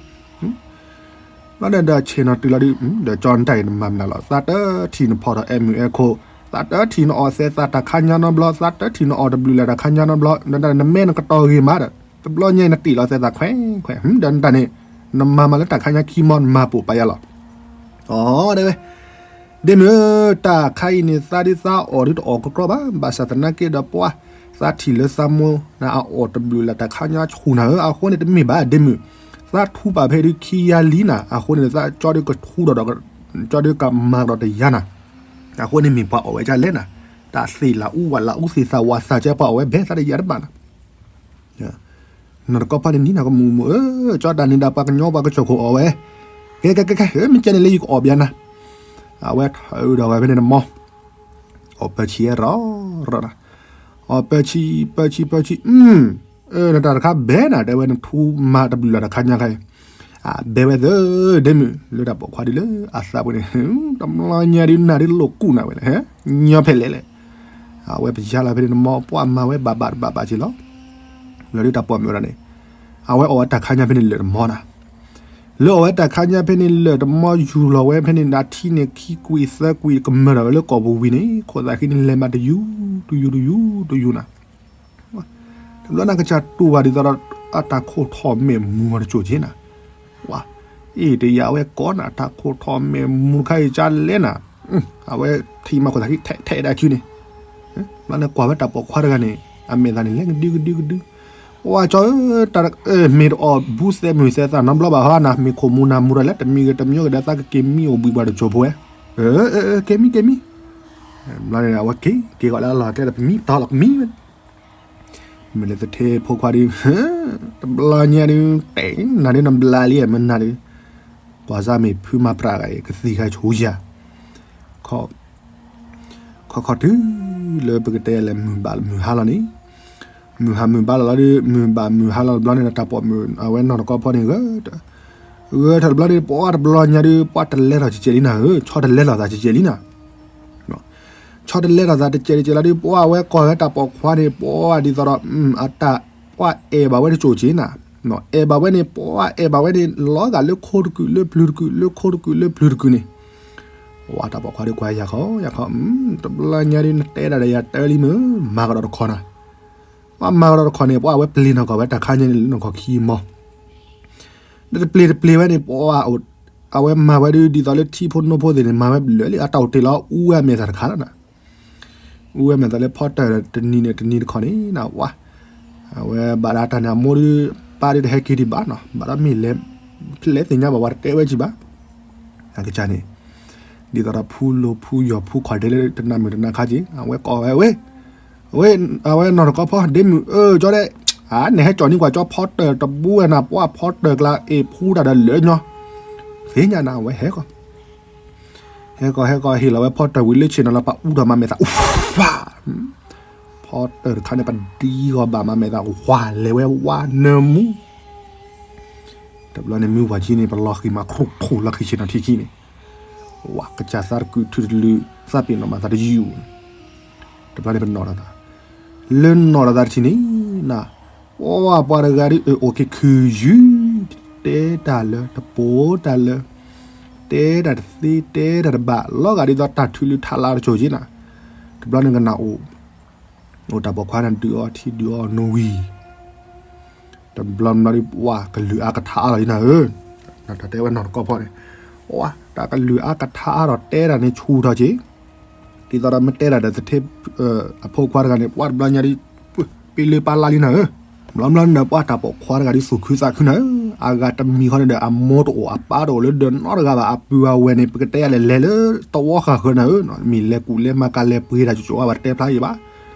ဘျီဒီးဆ့ၣ်နီၤတုၤလီၤဒုး ဒီးကၠီနတၢ်အံၤနမၤမနုၤလီၤ, သးတထံၣ်နဖီၣ်ထီၣ်အဲၣ်မုၢ်အဲၣ်ခိၣ်, သးတထံၣ်နအီၣ်သဲသးတၢ်ခါညါနီတဘျီ, သးတထံၣ်နအီၣ်တဘျုးလၢတၢ်ခါညါနီတဘျီ, နမဲာ်နကတီၢ်ဂ့ၤမးဒီး တဘျီညါအံၤနတံၢ်လီၤသဲသးခွဲးခွဲး, ဒီးနတၢ်န့ၣ် နမၤမးလၢတၢ်ခါညါခံမီ နမၤပိာ်ပာ်ယၤလီၤ. အီ တဲဝဲ ဒ့မုၣ်ဧၢ, တၢ်ခါအံၤန့ၣ်သးဒုးသးအီၣ်ဒုးတအီၣ်ကကြီဘၣ်, ဘၣ်ဆၣ်သနာ်က့ဒီးပှၤ သးထံၣ်လၢသးမိၢ်နၤအအီၣ်တဘျုးလၢတၢ်ခါညါဆူၣ်နၤဧၢ, အဃိန့ၣ်တမ့ၢ်ဘၣ်ဒ့မုၣ်, သးထူပာ်ဖဲဒုးခံယါလံနၤ, အဃိန့ၣ် သးကၠီဒုးကထူဒီး ကၠီဒုးကမၤကဒီးတယါနၤ, အဃိန့ၣ်မ့ၢ်ပှၤအီၣ်ဝဲဒ်လဲၣ်နၤ, တၢ်သ့ၣ်လၢအူဝဲလၢအူသ့ၣ်သးဝးသးကဲပှၤအီၣ်ဝဲဘဲသးတယါတဘၣ်နၤ နီၢ်တကီဖီန့ၣ်နံၤနၤကမူၣ်မူၣ်ဧၢ, ကၠီတၢ်န့ၣ်ဒၣ်ပှၤကညီပှၤကစၢၢ်ခိၣ်အီၣ်ဝဲ, ကဲကဲကဲကဲ မ့ၢ်ကဲန့ၣ်လၢယကအီၣ်ဘၣ်နၤ, အဝဲထၢဒီးဝဲဖဲန့ၣ်တမီ, အီၣ်ပၢဆံရၢ်ရၢ်နၤ, အီၣ်ပၢဆံ ပၢဆံ ပၢဆံ, နတၢ်တခါဘဲနၤ တဲဝဲနထူမၤတဘျုးလၢတၢ်ခါညါခါအံၤ, ဘဲဝဲသၢ ဒ့မုၣ် လၢတၢ်ပိာ်ခွါဒုးလၢအသးပူၤန့ၣ်, တဘျီညါဒုးနၤဒုးလိာ်ကူၣ်နၤဝဲလဲၣ်, ညီဖဲလဲၣ်လဲၣ် အဝဲပယါလီၤဖဲန့ၣ်တမီ ပှၤမၤဝဲဘၣ်ဘၣ်တဘၣ်ဘၣ်က့ၤလီၤ, လီၤဒုးတၢ်ပိာ်မုၣ်ဝဲဒၣ်န့ၣ်, အဝဲအီၣ်ဝဲတၢ်ခါညါဖဲန့ၣ်လၢာ်တမီနၤ, လၢအီၣ်ဝဲတၢ်ခါညါဖဲန့ၣ်လၢာ်တမီယူၢ်လီၤဝဲဖဲန့ၣ် နထံန့ၣ်ခံကွံာ်သၢကွံာ်ကမၢၢ်ထီၣ်ဝဲလၢကီၢ်ပူၤဝံၤန့ၣ် ခိၣ်သးဃံန့ၣ်လဲၤမးတယူၤ တယူၤ တယူၤ တယူၤနၤ တဘျီနကစၢ်တူၢ်ဘၣ်ဒ်သိးဒီး အတၢ်ခိၣ်ထီၣ်မဲာ်မူၤအီၤတစိၢ်က့နၤ, ဝါ, အ့ၣ်တယၤဝဲကိးနၤ တၢ်ခိၣ်ထီၣ်မဲာ်မူၤတခါအံၤကလဲၣ်နၤ, အဝဲထံၣ်မၤခိၣ်သးခံထဲးထဲးဒၣ်စုန့ၣ်, ဘျီန့ၣ်ကွၢ်ဝဲတၢ်ပိာ်ခွါတဂၤန့ၣ် အမဲာ်သးန့ၣ် လဲၤကဒုကဒုကဒု, ဝါကၠီဧၢ, မ့ၢ်တအီၣ်ဘူးသဲမုၢ်သဲသးနီတဘျီဘၣ်ဟီနၤ, မ့ၢ်ခိၣ်မူၤနၤမူၤတၢ်လဲၣ် တမံၤဂ့ၤတမံၤဂ့ၤဒီး သးကက့ၤမံအိၣ်ဘှံးပှၤတစိၢ်ဖိဝဲ, က့ၤမံက့ၤမံ ဘျီန့ၣ် အဝဲက့ၤ က့ၤဂီၤလၢအလီၢ်ကျဲဒီး ပမံပတီၢ်လီၤ ပမံဝဲ, မ့ၢ်လၢသထ့ဖိခွါဒုး တဘျီညါဒုး တဲနၤဒုး နဘျါလံမနၤဒုး, ကွၢ်စၢ်မ့ၢ်ဖုမၤပြးဂၤအံၤ ကသံၣ်ခါဆိယၤ, ခီ ခီခီတုၤလၢပကတဲလဲၤမုၢ်ဘၣ်မုၢ်ဟါလီၤန့ၣ်, မုၢ်ဟါမုၢ်ဘၣ်လီၤလီၤဒုး မုၢ်ဘၣ်မုၢ်ဟါလီၤတဘျီန့ၣ်ဒီး တၢ်ပိာ်မုၣ်အဝဲနီၢ်တကီဖီန့ၣ် ဂၢၢ်ထီၣ်တဘျီန့ၣ် ပှၤတဘျီညါဒုး ပှၤတလဲၤထီၣ်ကကဲးလံနၤဧၢ, ဆီတလဲၤထီၣ်သးကကဲးလံနၤ ဆီတလဲၤထီၣ်သးတကဲးတကဲးလီၤဒုး ပှၤအဝဲကွၢ်ဝဲတၢ်ပိာ်ခွါန့ၣ် ပှၤဒ်သိးဒီး အတၢ် ပှၤအဲၣ်ဘၣ်ဝဲတစိၢ်က့နၤ, အဲၣ်ဘၣ်ဝဲန့ၣ် ပှၤအဲၣ်ဘၣ်ဝဲန့ၣ် လီၤဂာ်လၢခိတကုာ်လၢပျုၤတကုာ် လၢခိတကုာ်လၢပျုၤတကုာ်န့ၣ်, ဝဲတၢ်ပိာ်ခွါဒုးကွၢ်ယၤခီ ယၤခီ, တဘျီညါဒုး နတဲဒၣ်ဒီးယၤတၢ်လံမ့ၢ် မၤကဒီးတခီနၤ, ပှၤမၤကဒီးတခီန့ၣ် ပှၤအဝဲပျ့ၤနီၢ်ကီၢ်ဝဲ တၢ်ခါညါန့ၣ်လၢနီၢ်ကီၢ်ခံမီ ဒီးတပျ့ၤတပျ့ၤဝဲန့ၣ် ပှၤ အဝဲမၤဝဲဒုး ဒ်သိးလၢထံဖိနိဖိသ့ၣ်န့ၣ် မၤဝဲဘျၢလံ အတၢ်အိၣ်တ့ၢ်လီၤ အူဝဲအမဲာ်သၣ်တခါလီၤနၤ, အူဝဲမဲာ်သၣ်လၢဖီတၢၢ်တနံၤန့ၣ်တနံၤတခီန့ၣ် နဝဲ အဝဲဘၣ်ဒၣ်တၢ်န့ၣ် အမိၢ်ဒုး ပၢ်ဒုးတဟဲက့ၤဒံးဘၣ်နီၤ ဘၣ်ဒီးမ့ၢ်လဲၤ လဲၤသ့ၣ်ညါဘၣ်ဝဲတတဲဝဲကံဘၣ် အကစၢ်န့ၣ် ဒ်သိးဒီးဖူလိၤဖူယီၤဖူခီၣ်ဒဲလၢတနၤမုၢ်တနၤခါက့ အဝဲကိးဝဲဝဲ ဝဲ အဝဲနီၢ်တကီဖီ ဒ့မုၢ်အၢ ကၠီဒဲး နဟဲကၠီၤနံၤကွၢ်ကၠီဖီတၢၢ်တဘိဝဲနၤ ပှၤဖီတၢၢ်ကျါ အ့ၣ်ဖူတၢ်ဒီးလၢညီ သ့ၣ်ညါနၤ အဝဲဟဲကီး ဟဲကီးဟဲကီး ဟ့ၣ်လီၤဝဲဖီတၢၢ်ဝံၤလၢဆ့ၣ်နီၤလီၤ ပှၤအူထီၣ်မၤမဲာ်သး အူဖး ဖီတၢၢ်တခါန့ၣ် ပဒံဂီၤဘၣ်မၤမဲာ်သး ဝၤလဲၤဝဲဝါနၢမူ တဘျီန့ၣ်မုၢ်ဝၤကံန့ၣ် ပလီၤဃံၤမး ခရူၣ်ထူၣ်လီၤဃံၤဆ့ၣ်နီၤထံခံန့ၣ် ဝၤကစၢ်သးတကုာ်ထုတလုာ် သးပ့ၤနီၣ်မးသးတယုၢ် တဘျီန့ၣ်ပနီၣ်ထီၣ်သး လၢနီၣ်ထီၣ်သးတထံၣ်န့ၣ် န ပှၤပှၤတဂၤဒ်အၢ အိၣ်က့ၤခုၣ်ယုၢ်, တဲတၢ်လၢတပိာ်တၢ်လၢ, တဲတၢ်တသ့ တဲတၢ်တဘၣ် လီၤဂာ်ဒ်သိးတၢ်ထုးလုၢ်ထးလါတစိၤက့ၤနၤ, တဘျီန့ၣ်ကနၣ်အိၣ်, အိၣ်တၢ်ပိာ်ခွါန့ၣ်ဒုးအီထံဒုးအီနိဝံၤ တဘျီဘျီဒ်ပှၤကလုၢ်အါကထါအါလီၤဒ်နၤဧၢ, တၢ်တဲဝဲနီၢ်တကီၢ်ဖီန့ၣ်, ပှၤတၢ်ကလုၢ်အါကထါအါဒီးတဲတၢ်န့ၣ်ဆူၣ်ထီၣ်က့ၤ, ဒ်သိးဒီးမ့ၢ်တဲတၢ်ဒီးသထ့ အဖိခွါတဂၤန့ၣ် ပှၤတဘျီညါဒ် ပ့လၢပလါလံနၤဧၢ, ဘျီဘျီန့ၣ်ဒီးပှၤတၢ်ပိာ်ခွါတဂၤဒ်သူၣ်ခုသးခုနၤဧၢ, အဂၤတမံၤဃီန့ၣ်ဒီး အမိၢ်တအိၣ်အပၢ်တအိၣ်လၢဒီးနီတဂၤဘၣ် အပုၢ်အဝဲၢ်န့ၣ် ပကတဲယၤလဲၣ်လဲၤလၢတဝီဃာ်ဃၢၤနၤဧၢ, မ့ၢ်လဲၤကူၣ်လဲၤမၤကလဲၤပှ့ၤတၢ်ကၠိကၠိအါဘၣ်တတဲဖျါယံၤဘၣ်,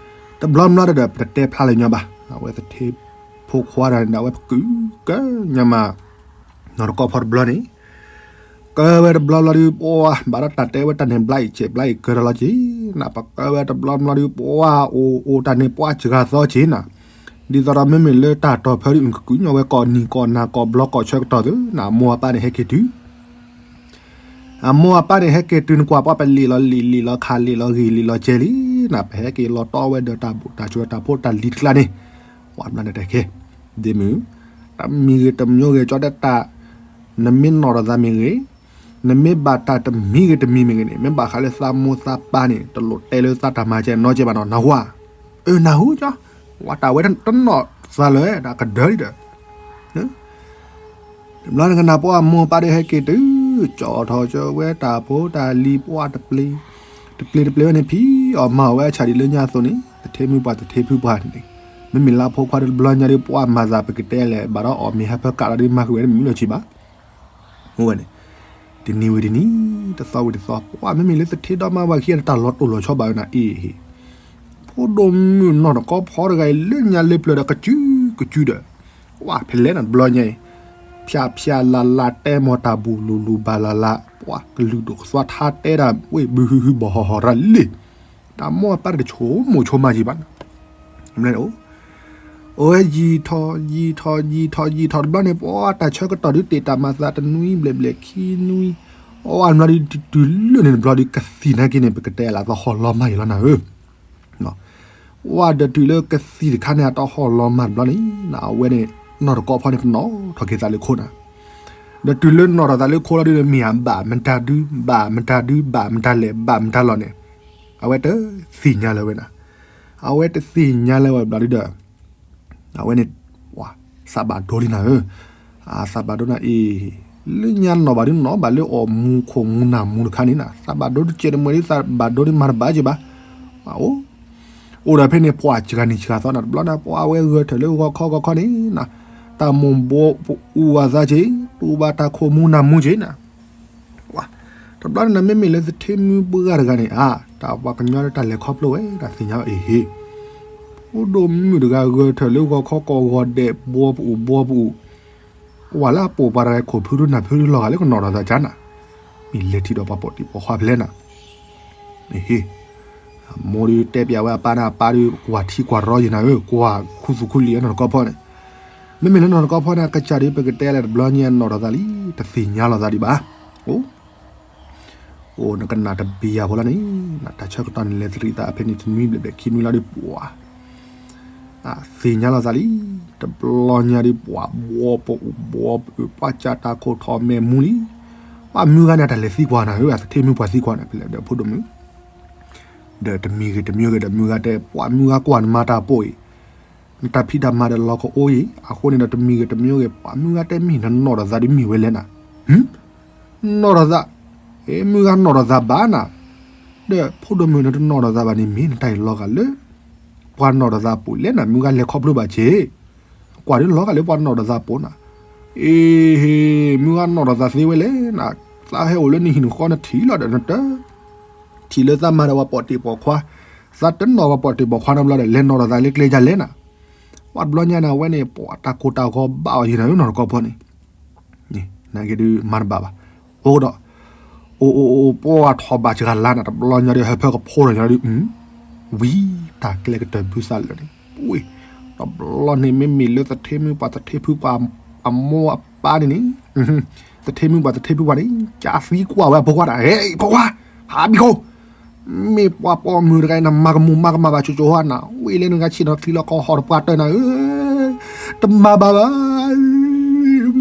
တဘျီဘျီဒီး ပတတဲဖျါလၢၤညီဘၣ်, အဝဲသထ့ဖိခွါတဂၤန့ၣ်ဒီး အဝဲပကုၢ်ကၢညါမး နီၢ်တကီၢ်ဖီတဘျီန့ၣ် ကၢဝဲတဘျီဘျီဒ်ပှၤ ဘၣ်ဒီးတၢ်တဲဝဲတၢ်န့ၣ်ဘျါအံၤစဲးဘျါအံၤကၢထီၣ်လီၤက့ၤနၤ, ပကၢဝဲတဘျီဘျီဒ်ပှၤ အိၣ်အိၣ်တၢ်န့ၣ်ပှၤစှၤသီက့ၤနၤ, ဒ်သိးဒီးမ့မ့ၢ်လၢတၢ်တီၢ်ဖၢဒ်အုၣ်ကကုာ်ညီဝဲကိးနံၤကိးနၤကိးဘျီကိးဆၢကတီၢ်သုနၤ, အမိၢ်အပၢ်န့ၣ်ဟဲက့ၤတုၤ အမိၢ်အပၢ်န့ၣ် ဟဲက့ၤတုၤနကွၢ်ပှၤပလ့ၣ်လီၤလ့ၣ်လ့ၣ်လီၤခးလ့ၣ်လီၤ ဂ့ၤလ့ၣ်လီၤကဲလံနၤ, ပဟဲက့ၤလီၤတီဝဲဒီးတၢ်ဘူၣ်တၢ်စၢၤတၢ်ဖိတၢ်လံၤတကျါန့ၣ်, ပှၤဘျီန့ၣ်တကဲ, ဒ်မုၢ်, တမံၤဂ့ၤတမံၤဂ့ၤ ကၠီတဲတၢ်, နမ့ၢ်နီၢ်ဒီးသးမ့ၢ်ဂ့ၤ, နမ့ၢ်ဘၣ်တၢ်တမံၤဂ့ၤတမံၤမ့ၢ်ဂ့ၤန့ၣ် မ့ၢ်ဘၣ်ဃးလၢသးမိၢ်သးပၢ်န့ၣ် တလိၣ်တဲလၢသးတၢ်မၤကဲနီကဲဘၣ်နီၤ နၢ်ဟူဧါ, အၢ နၢ်ဟူကၠီ, ဝဲတၢ်ဝဲတနီၢ်သးလၢၤ တၢ်ကဒၢလံဒီး တဘျီန့ၣ်ကနၣ်ပှၤအမိၢ်ပၢ်ဒီးဟဲက့ၤတုၤ, ကၠီထီၣ်ကၠီဝဲတၢ်ဖိတၢ်လံၤပှၤတပျ့ၤ, တပျ့ၤတပျ့ၤဝဲန့ၣ် ဖံးအီၣ်မၤအီၣ်ဝဲအဆၣ်ဒံးလၢညါအသိးန့ၣ် သထ့မုၢ်ပှၢ်သထ့ဖုပှၢ်န့ၣ်, မ့မ့ၢ်လၢဖိခွါဒီးတဘျီညါဒီးပှၤမၤသးပကတဲလဲၣ် ဘၣ်ဒီးအီၣ်မ့ၤဟးဖၢကးလီၤဒီးမၤဃုာ်ဝဲတမံၤလၢၤဆံးဘၣ်, အိၣ်ဝဲန့ၣ်, တနံၤဝံၤတနံၤ, တသီဝံၤတသီ ပှၤမ့မ့ၢ်လၢသထ့ဒီမါဝၤခံဂၤန့ၣ် တၢ်လီၤတိၢ်လီၤဆီဘၣ်ဝဲနၤအ့ၣ်ဟ့ၣ် ဖိဒိၣ်မုၣ်နီၢ်တကီဖီတဂၤအံၤ လၢညါလၢပျၢၤဒီးကစုကစုဒီး, ပှၤဖဲလဲၣ်နၤတဘျီညါအံၤ, ဖၠးဖၠးလၢ်လၢ်တဲမီၤတၢ်ဘူၣ်လူၤလူၤဘၣ်လၢ်လၢ်, ပှၤကလုာ်ဒိၣ်ကသွါထါတဲတၢ်ဝ့ၢ်ဘုဟုဟုဘီၣ်ဟီၣ်ဟီၣ်ရၤလံ, တၢ်မိၢ်အပၢ်တဆိကမိၣ်ဆိကမးက့ၤဘၣ်နၤ အိၣ်ဝဲယံာ်ထီၣ်ယံာ်ထီၣ်ယံာ်ထီၣ်ယံာ်ထီၣ်တဘျီန့ၣ် ပှၤတၢ်ဆၢကတီၢ်ဒုးတ့ၢ်တၢ်မၤသးတနွံဘျဲၣ်ဘျဲၣ်ခံနွံ, အဝဲတဘျီဒုးတုၤလၢန့ၣ်တဘျီဒုးကသံၣ်နာ်က့န့ၣ် ပကတဲလၢသဟီၣ်လီၤမၢ်ယံာ်လီၤနၤဧၢ, ဝဲဒီးတုၤလၢကသံၣ်တခါန့ၣ် အတဟီၣ်လီၤမၢ်တဘျီန့ၣ် အဝဲန့ၣ် နီၢ်တကီဖီန့ၣ် ပနီၣ်ထီၣ်က့ၤသးလၢခိၣ်နၤ, ဒီးတုၤလၢနီၣ်ထီၣ်သးလၢခိၣ်လီၤဒုးဒီးမ့ၢ်အဘၣ်မတၤဒု ဘၣ်မတၤဒု ဘၣ်မတၤလဲၣ် ဘၣ်မတၤလီၢ်န့ၣ်, အဝဲတသ့ၣ်ညါလၢၤဝဲနၤ, အဝဲတသ့ၣ်ညါလၢၤဝဲဘျီဒုဒီး အဝဲန့ၣ် သးဘၣ်ဒိလံနၤဧၢ, သးဘၣ်ဒိနၤအံၤ, လၢညါနီၢ်ဘၣ်ဒုနီၢ်ဘၣ်လၢအီၣ်မူခိၣ်မူနၢ်မူတခါန့ၣ်နၤ သးဘၣ်ဒိတကဲတမှဲဒ်သးဘၣ်ဒိဒ်မၤတဘၣ်က့ၤဘၣ်, အိၣ်, အိၣ်ဒီးဖဲန့ၣ် ပှၤစှၤနံၤစှၤသီနၤတဘျီန့ၣ် ပှၤဝဲဂဲၤထၢၣ်လၢဂီၤခီဂီၤခီန့ၣ်နၤ, တၢ်မိၢ်ဘိပအူဝဲသးက့ၤ တူၢ်ဘၣ်တၢ်ခိၣ်မူနၢ်မူက့ၤနၤ တဘျီန့ၣ်နၤ မ့မ့ၢ်လၢသထ့မုၢ်ပှၢ်တဂၤန့ၣ် အါ တၢ်ပှၤကညီလၢတၢ်လဲၤခီဖျိဝဲ တၢ်သ့ၣ်ညါအီၤအ့ၣ်ဟ့ၣ်, ဖိဒိၣ်မုၣ်တဂၤဂဲၤထၢၣ်လၢဂီၤခီကီၢ်ဂီၤဒဲး ဘှီပအူဘှီပအူ, ကွၢ်လၢအပိာ်ပှၤတဂၤခိၣ်ဖုဒိၣ်နၢ်ဖုဒိၣ်လီၤဂာ်လၢကနီၣ်ထီၣ်သးကၢ်နၤ, မ့ၢ်လဲၤထံၣ်ဒီးပှၤပိာ်တံၢ်ပိာ်ခွါဖဲလဲၣ်နၤ အ့ၣ်ဟ့ၣ်, အမိၢ်ဒုးတဲပျးဝဲအပၢ်န့ၣ် အပၢ်ဒုးကွၢ်ထံကွၢ်ရီယံၤနၤဧၢ, ကွၢ်ခူသူၣ်ခူလံာ်အနီၢ်တကီဖီန့ၣ်, မ့မ့ၢ်လၢနီၢ်တကီဖီန့ၣ် အကစၢ်ဒုးပကတဲလဲၣ်တဘျီညါနီၣ်ထီၣ်သးလံ, တသ့ၣ်ညါလီၤသးဒံးဘၣ်, အိၣ် အိၣ်နကနၣ်တဘံယၤဖိလီၤန့ၣ်, တၢ်ဆၢကတီၢ်န့ၣ်လဲၤတရံးသးဖဲန့ၣ်တနွံဘျဲၣ်ဘျဲၣ်ခံနွံလီၤဒုးပှၤ သ့ၣ်ညါလီၤသးလံ, တဘျီညါဒုးပှၤဘှီပအူဘှီပအူ ပှၤကၢ်တၢ်ခိၣ်ထီၣ်မဲာ်မူလံ, ပှၤမုၢ်ဂၤန့ၣ် အတၢ်လဲၤသံကွၢ်နၤဧၢ, အသထ့မုၢ်ပှၢ်သံကွၢ်နၤ ဖဲလဲၣ်ဒီးဖိဒိၣ်မုၣ်, ဒီးတမံၤဂ့ၤတမံၤဂ့ၤဒီးမုၢ်ဂၤတဲ ပှၤမုၢ်ဂၤကွၢ်နမၤတၢ်ပိာ်အံၤ, နတၢ်ဖံးတၢ်မၤဒီးလီၤကအိယံၤ, အဃိန့ၣ်ဒီးတမံၤဂ့ၤတမံၤဂ့ၤ ပှၤမုၢ်ဂၤတဲမ့ၢ်နနီၣ်ထီၣ်သးဒုးမ့ၢ်ဝဲလဲၣ်နၤ, နီၣ်ထီၣ်သး, အ့ မုၢ်ဂၤနီၣ်ထီၣ်သးဘၣ်နၤ, ဒီးဖိဒိၣ်မုၣ်နတနီၣ်ထီၣ်သးဘၣ်န့ၣ်မ့ၢ်နတၢ်အံၤလီၤဂာ်လၢ ပှၤနီၣ်ထီၣ်သးပိာ်လဲၣ်နၤ, မုၢ်ဂၤလဲၤခီဖျိဘၣ်က့ၤ, ကွၢ်ဒုးလီၤဂာ်လၢပှၤနီၣ်ထီၣ်သးပိာ်နၤ, အ့ဟ့ၣ် မုၢ်ဂၤနီၣ်ထီၣ်သးသ့ဝဲလဲၣ်နၤ, သးဟဲအိၣ်လၢနဟံၣ်နဃီနထံၣ်လီၤဒီးနတ ထံၣ်လၢသးမၤဒီးပှၤပိာ်တံၢ်ပိာ်ခွါ, သးတနီၣ်ပှၤပိာ်တံၢ်ပိာ်ခွါနီတဘျီဒီး လဲၤနီၣ်ထီၣ်သးလၢကျဲယၤလဲၣ်နၤ, ပှၤတဘျီညါန့ၣ် အဝဲန့ၣ် ပှၤတၢ်ကိၢ်တၢ်ဂီၤဘၣ်အီၤယံၤနၤဧၢ နီၢ်တကီဖီန့ၣ် နာ်က့ဒုးမၤတဘၣ်ဘၣ်, အိၣ်ဒီး အိၣ်အိၣ်အိၣ် ပှၤထီၣ်ဘၣ်စှၤလါနၤ တဘျီညါဒုး ဟၢဖၢကဖိဒီးညါဒုး ဝံၤတၢ်ကျဲကတၢၢ်ဘုသးလၢာ်န့ၣ် ပှ့ၤ တဘျီန့ၣ် မ့မ့ၢ်လၢသထ့မုၢ်ပှၢ်သထ့ဖုပှၢ်အမိၢ်အပၢ်န့ၣ်န့ၣ် သထ့မုၢ်ပှၢ်သထ့ဖုပှၢ်န့ၣ် ကးသံကွၢ်ဝဲအဖိခွါဒၣ် ဟဲ ဖိခွါ ဟးဘံခိၣ် မ့ၢ်ပှၤပိာ်မုၣ်တဂၤအံၤ နမၤကမူၣ်မၤကမၣ်ဘၣ်ကၠိကၠိဟါနၤ ဝံၤလၢနဂၤဆ့ၣ်နီၤသံလီၤကီၢ်ဟီၣ်တပှၢ်တၢၢ်နၤဧၢ, တမၤဘၣ်ဘၣ်,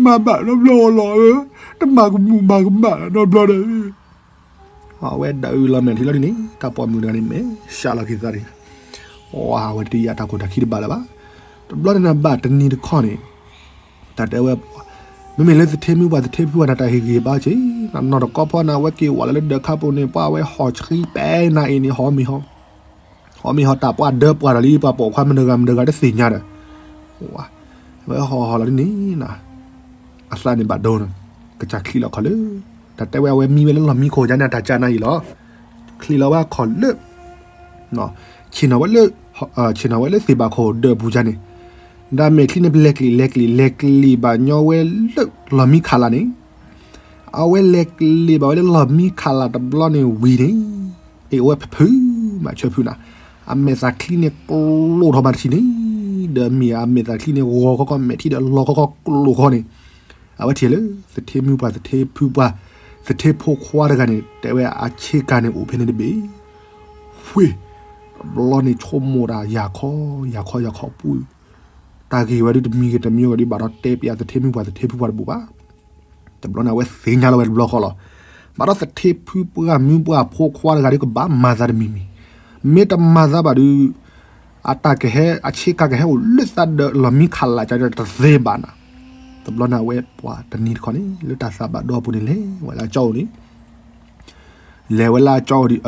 မၤဘၣ်နီတဘျီလီၤ, တမၤကမူၣ်မၤကမၣ်နီတဘျီဒီး, အဝဲဒၣ်အုၣ်လီၤမဲာ်ထံလီၤဒ်န့ၣ် တၢ်ပိာ်မုၣ်တဂၤန့ၣ် မဲာ်ဆှးလီၤက့ၤသးန့ၣ်, အဝဲတယံာ်တၢ်ခိၣ်တၢ်ခံတဘၣ်လၢၤဘၣ်. တဘျီန့ၣ်နဘၣ်တနံၤတခီန့ၣ် တၢ်တဲဝဲ, မ့မ့ၢ်လၢသထ့မုၢ်ပှၢ်သထ့ဖုပှၢ်န့ၣ် တၢ်ဟ့ၣ်ဂံၢ်ဟ့ၣ်ဘါက့ၤ, နီၢ်တကီဖီန့ၣ် အဝဲက့ၤဝဲလၢလၢဒၢးခါပူၤန့ၣ် ပှၤအဝဲဟီၣ်ဆှံပဲနၤအံၤန့ၣ် ဟီမ့ၢ်ဟီ ဟီမ့ၢ်ဟီတၢ်ပှၤဒၢပှၤဒီးလံ ပှၤပိာ်ခွါမုၣ်တဂၤမုၣ်တဂၤတသ့ၣ်ညါဒီး, ဝဲဟီၣ်ဟီၣ်လီၤဒ်န့ၣ်, အသးန့ၣ်ဘၣ်ဒိနီၤ, ကစၢ်ချံးလီၤခီၣ်လၢ, တၢ်တဲဝဲအဝဲမံဝဲလၢလီၢ်မံခိၣ်ယါန့ၣ် အတၢ်ကၢ်နၤအံၤလီၤ, ချံးလီၤဝဲခီၣ်လၢ ဆ့ၣ်နီၤဝဲလၢ, ဆ့ၣ်နီၤဝဲလၢသ့ၣ်ဘၣ်ခိၣ်ဒၢးပူၤယါန့ၣ်, ဒီးမဲာ်ချံန့ၣ် ပလဲၤကျံးလဲၤကျံးလဲၤကျံးဘၣ်ညီဝဲလၢလီၢ်မံခးလးန့ၣ်, အဝဲလဲၤကျံးဘၣ်ဝဲလၢလီၢ်မံခးလးတဘျီန့ၣ်ဝံၤန့ၣ်, အ့ၣ် အိၣ်ဝဲဖုးဖုးမးဆၢဖုးနၤ, အမဲာ်သးချံန့ၣ်ကျိထီၣ်မးတထံၣ်န့ၣ်, ဒီးမ့ၢ်အမဲာ်သးချံန့ၣ်ဂီၤခီခီ မဲာ်ထံဒီးလီၤခီခီကျိခီန့ၣ်, အဝဲထံၣ်လၢ သထ့မုၢ်ပှၢ်သထ့ဖုပှၢ်, သထ့ဖိခွါတဂၤန့ၣ် တဲဝဲအဆ့ကၤန့ၣ်အိၣ်ဖဲန့ၣ်တဘ့ၣ်, ဝ့ၢ်, တဘျီန့ၣ်ဆိကမိၣ်တၢ်ယၤခီယၤခီယၤခီပူၤ, တၢ်ဂ့ၢ်ဝဲဒုးတမံၤဂ့ၤတမံၤဂ့ၤဒုး ဘၣ်ဒီးတဲပျးသထ့မုၢ်ပှၢ်သထ့ဖုပှၢ်တဘူၣ်ဘၣ်. တဘျီန့ၣ်အဝဲသ့ၣ်ညါလီၤဝဲတဘျီဃီလီၤ. ဘၣ်ဒီးသထ့ဖုပှၢ်မုၢ်ပှၢ်ဖိခွါတဂၤဒုးကဘၣ်မၤသးတမံၤမံၤ, မ့ၢ်တမၤသးဘၣ်ဒုး, အတၢ်ကဟဲ အဆ့ကၤကဟဲအိၣ်လၢသးဒီးလီၢ်မံခးလးကဒီးတသ့ဘၣ်နၤ. တဘျီန့ၣ်အဝဲပှၤတနံၤတခီန့ၣ် လၢတၢ်သးဘၣ်ဒိအပူၤန့ၣ် လဲၤဝဲလၢအကၠီအိၣ်န့ၣ် လဲၤဝဲလၢအကၠီအိၣ်ဒီး,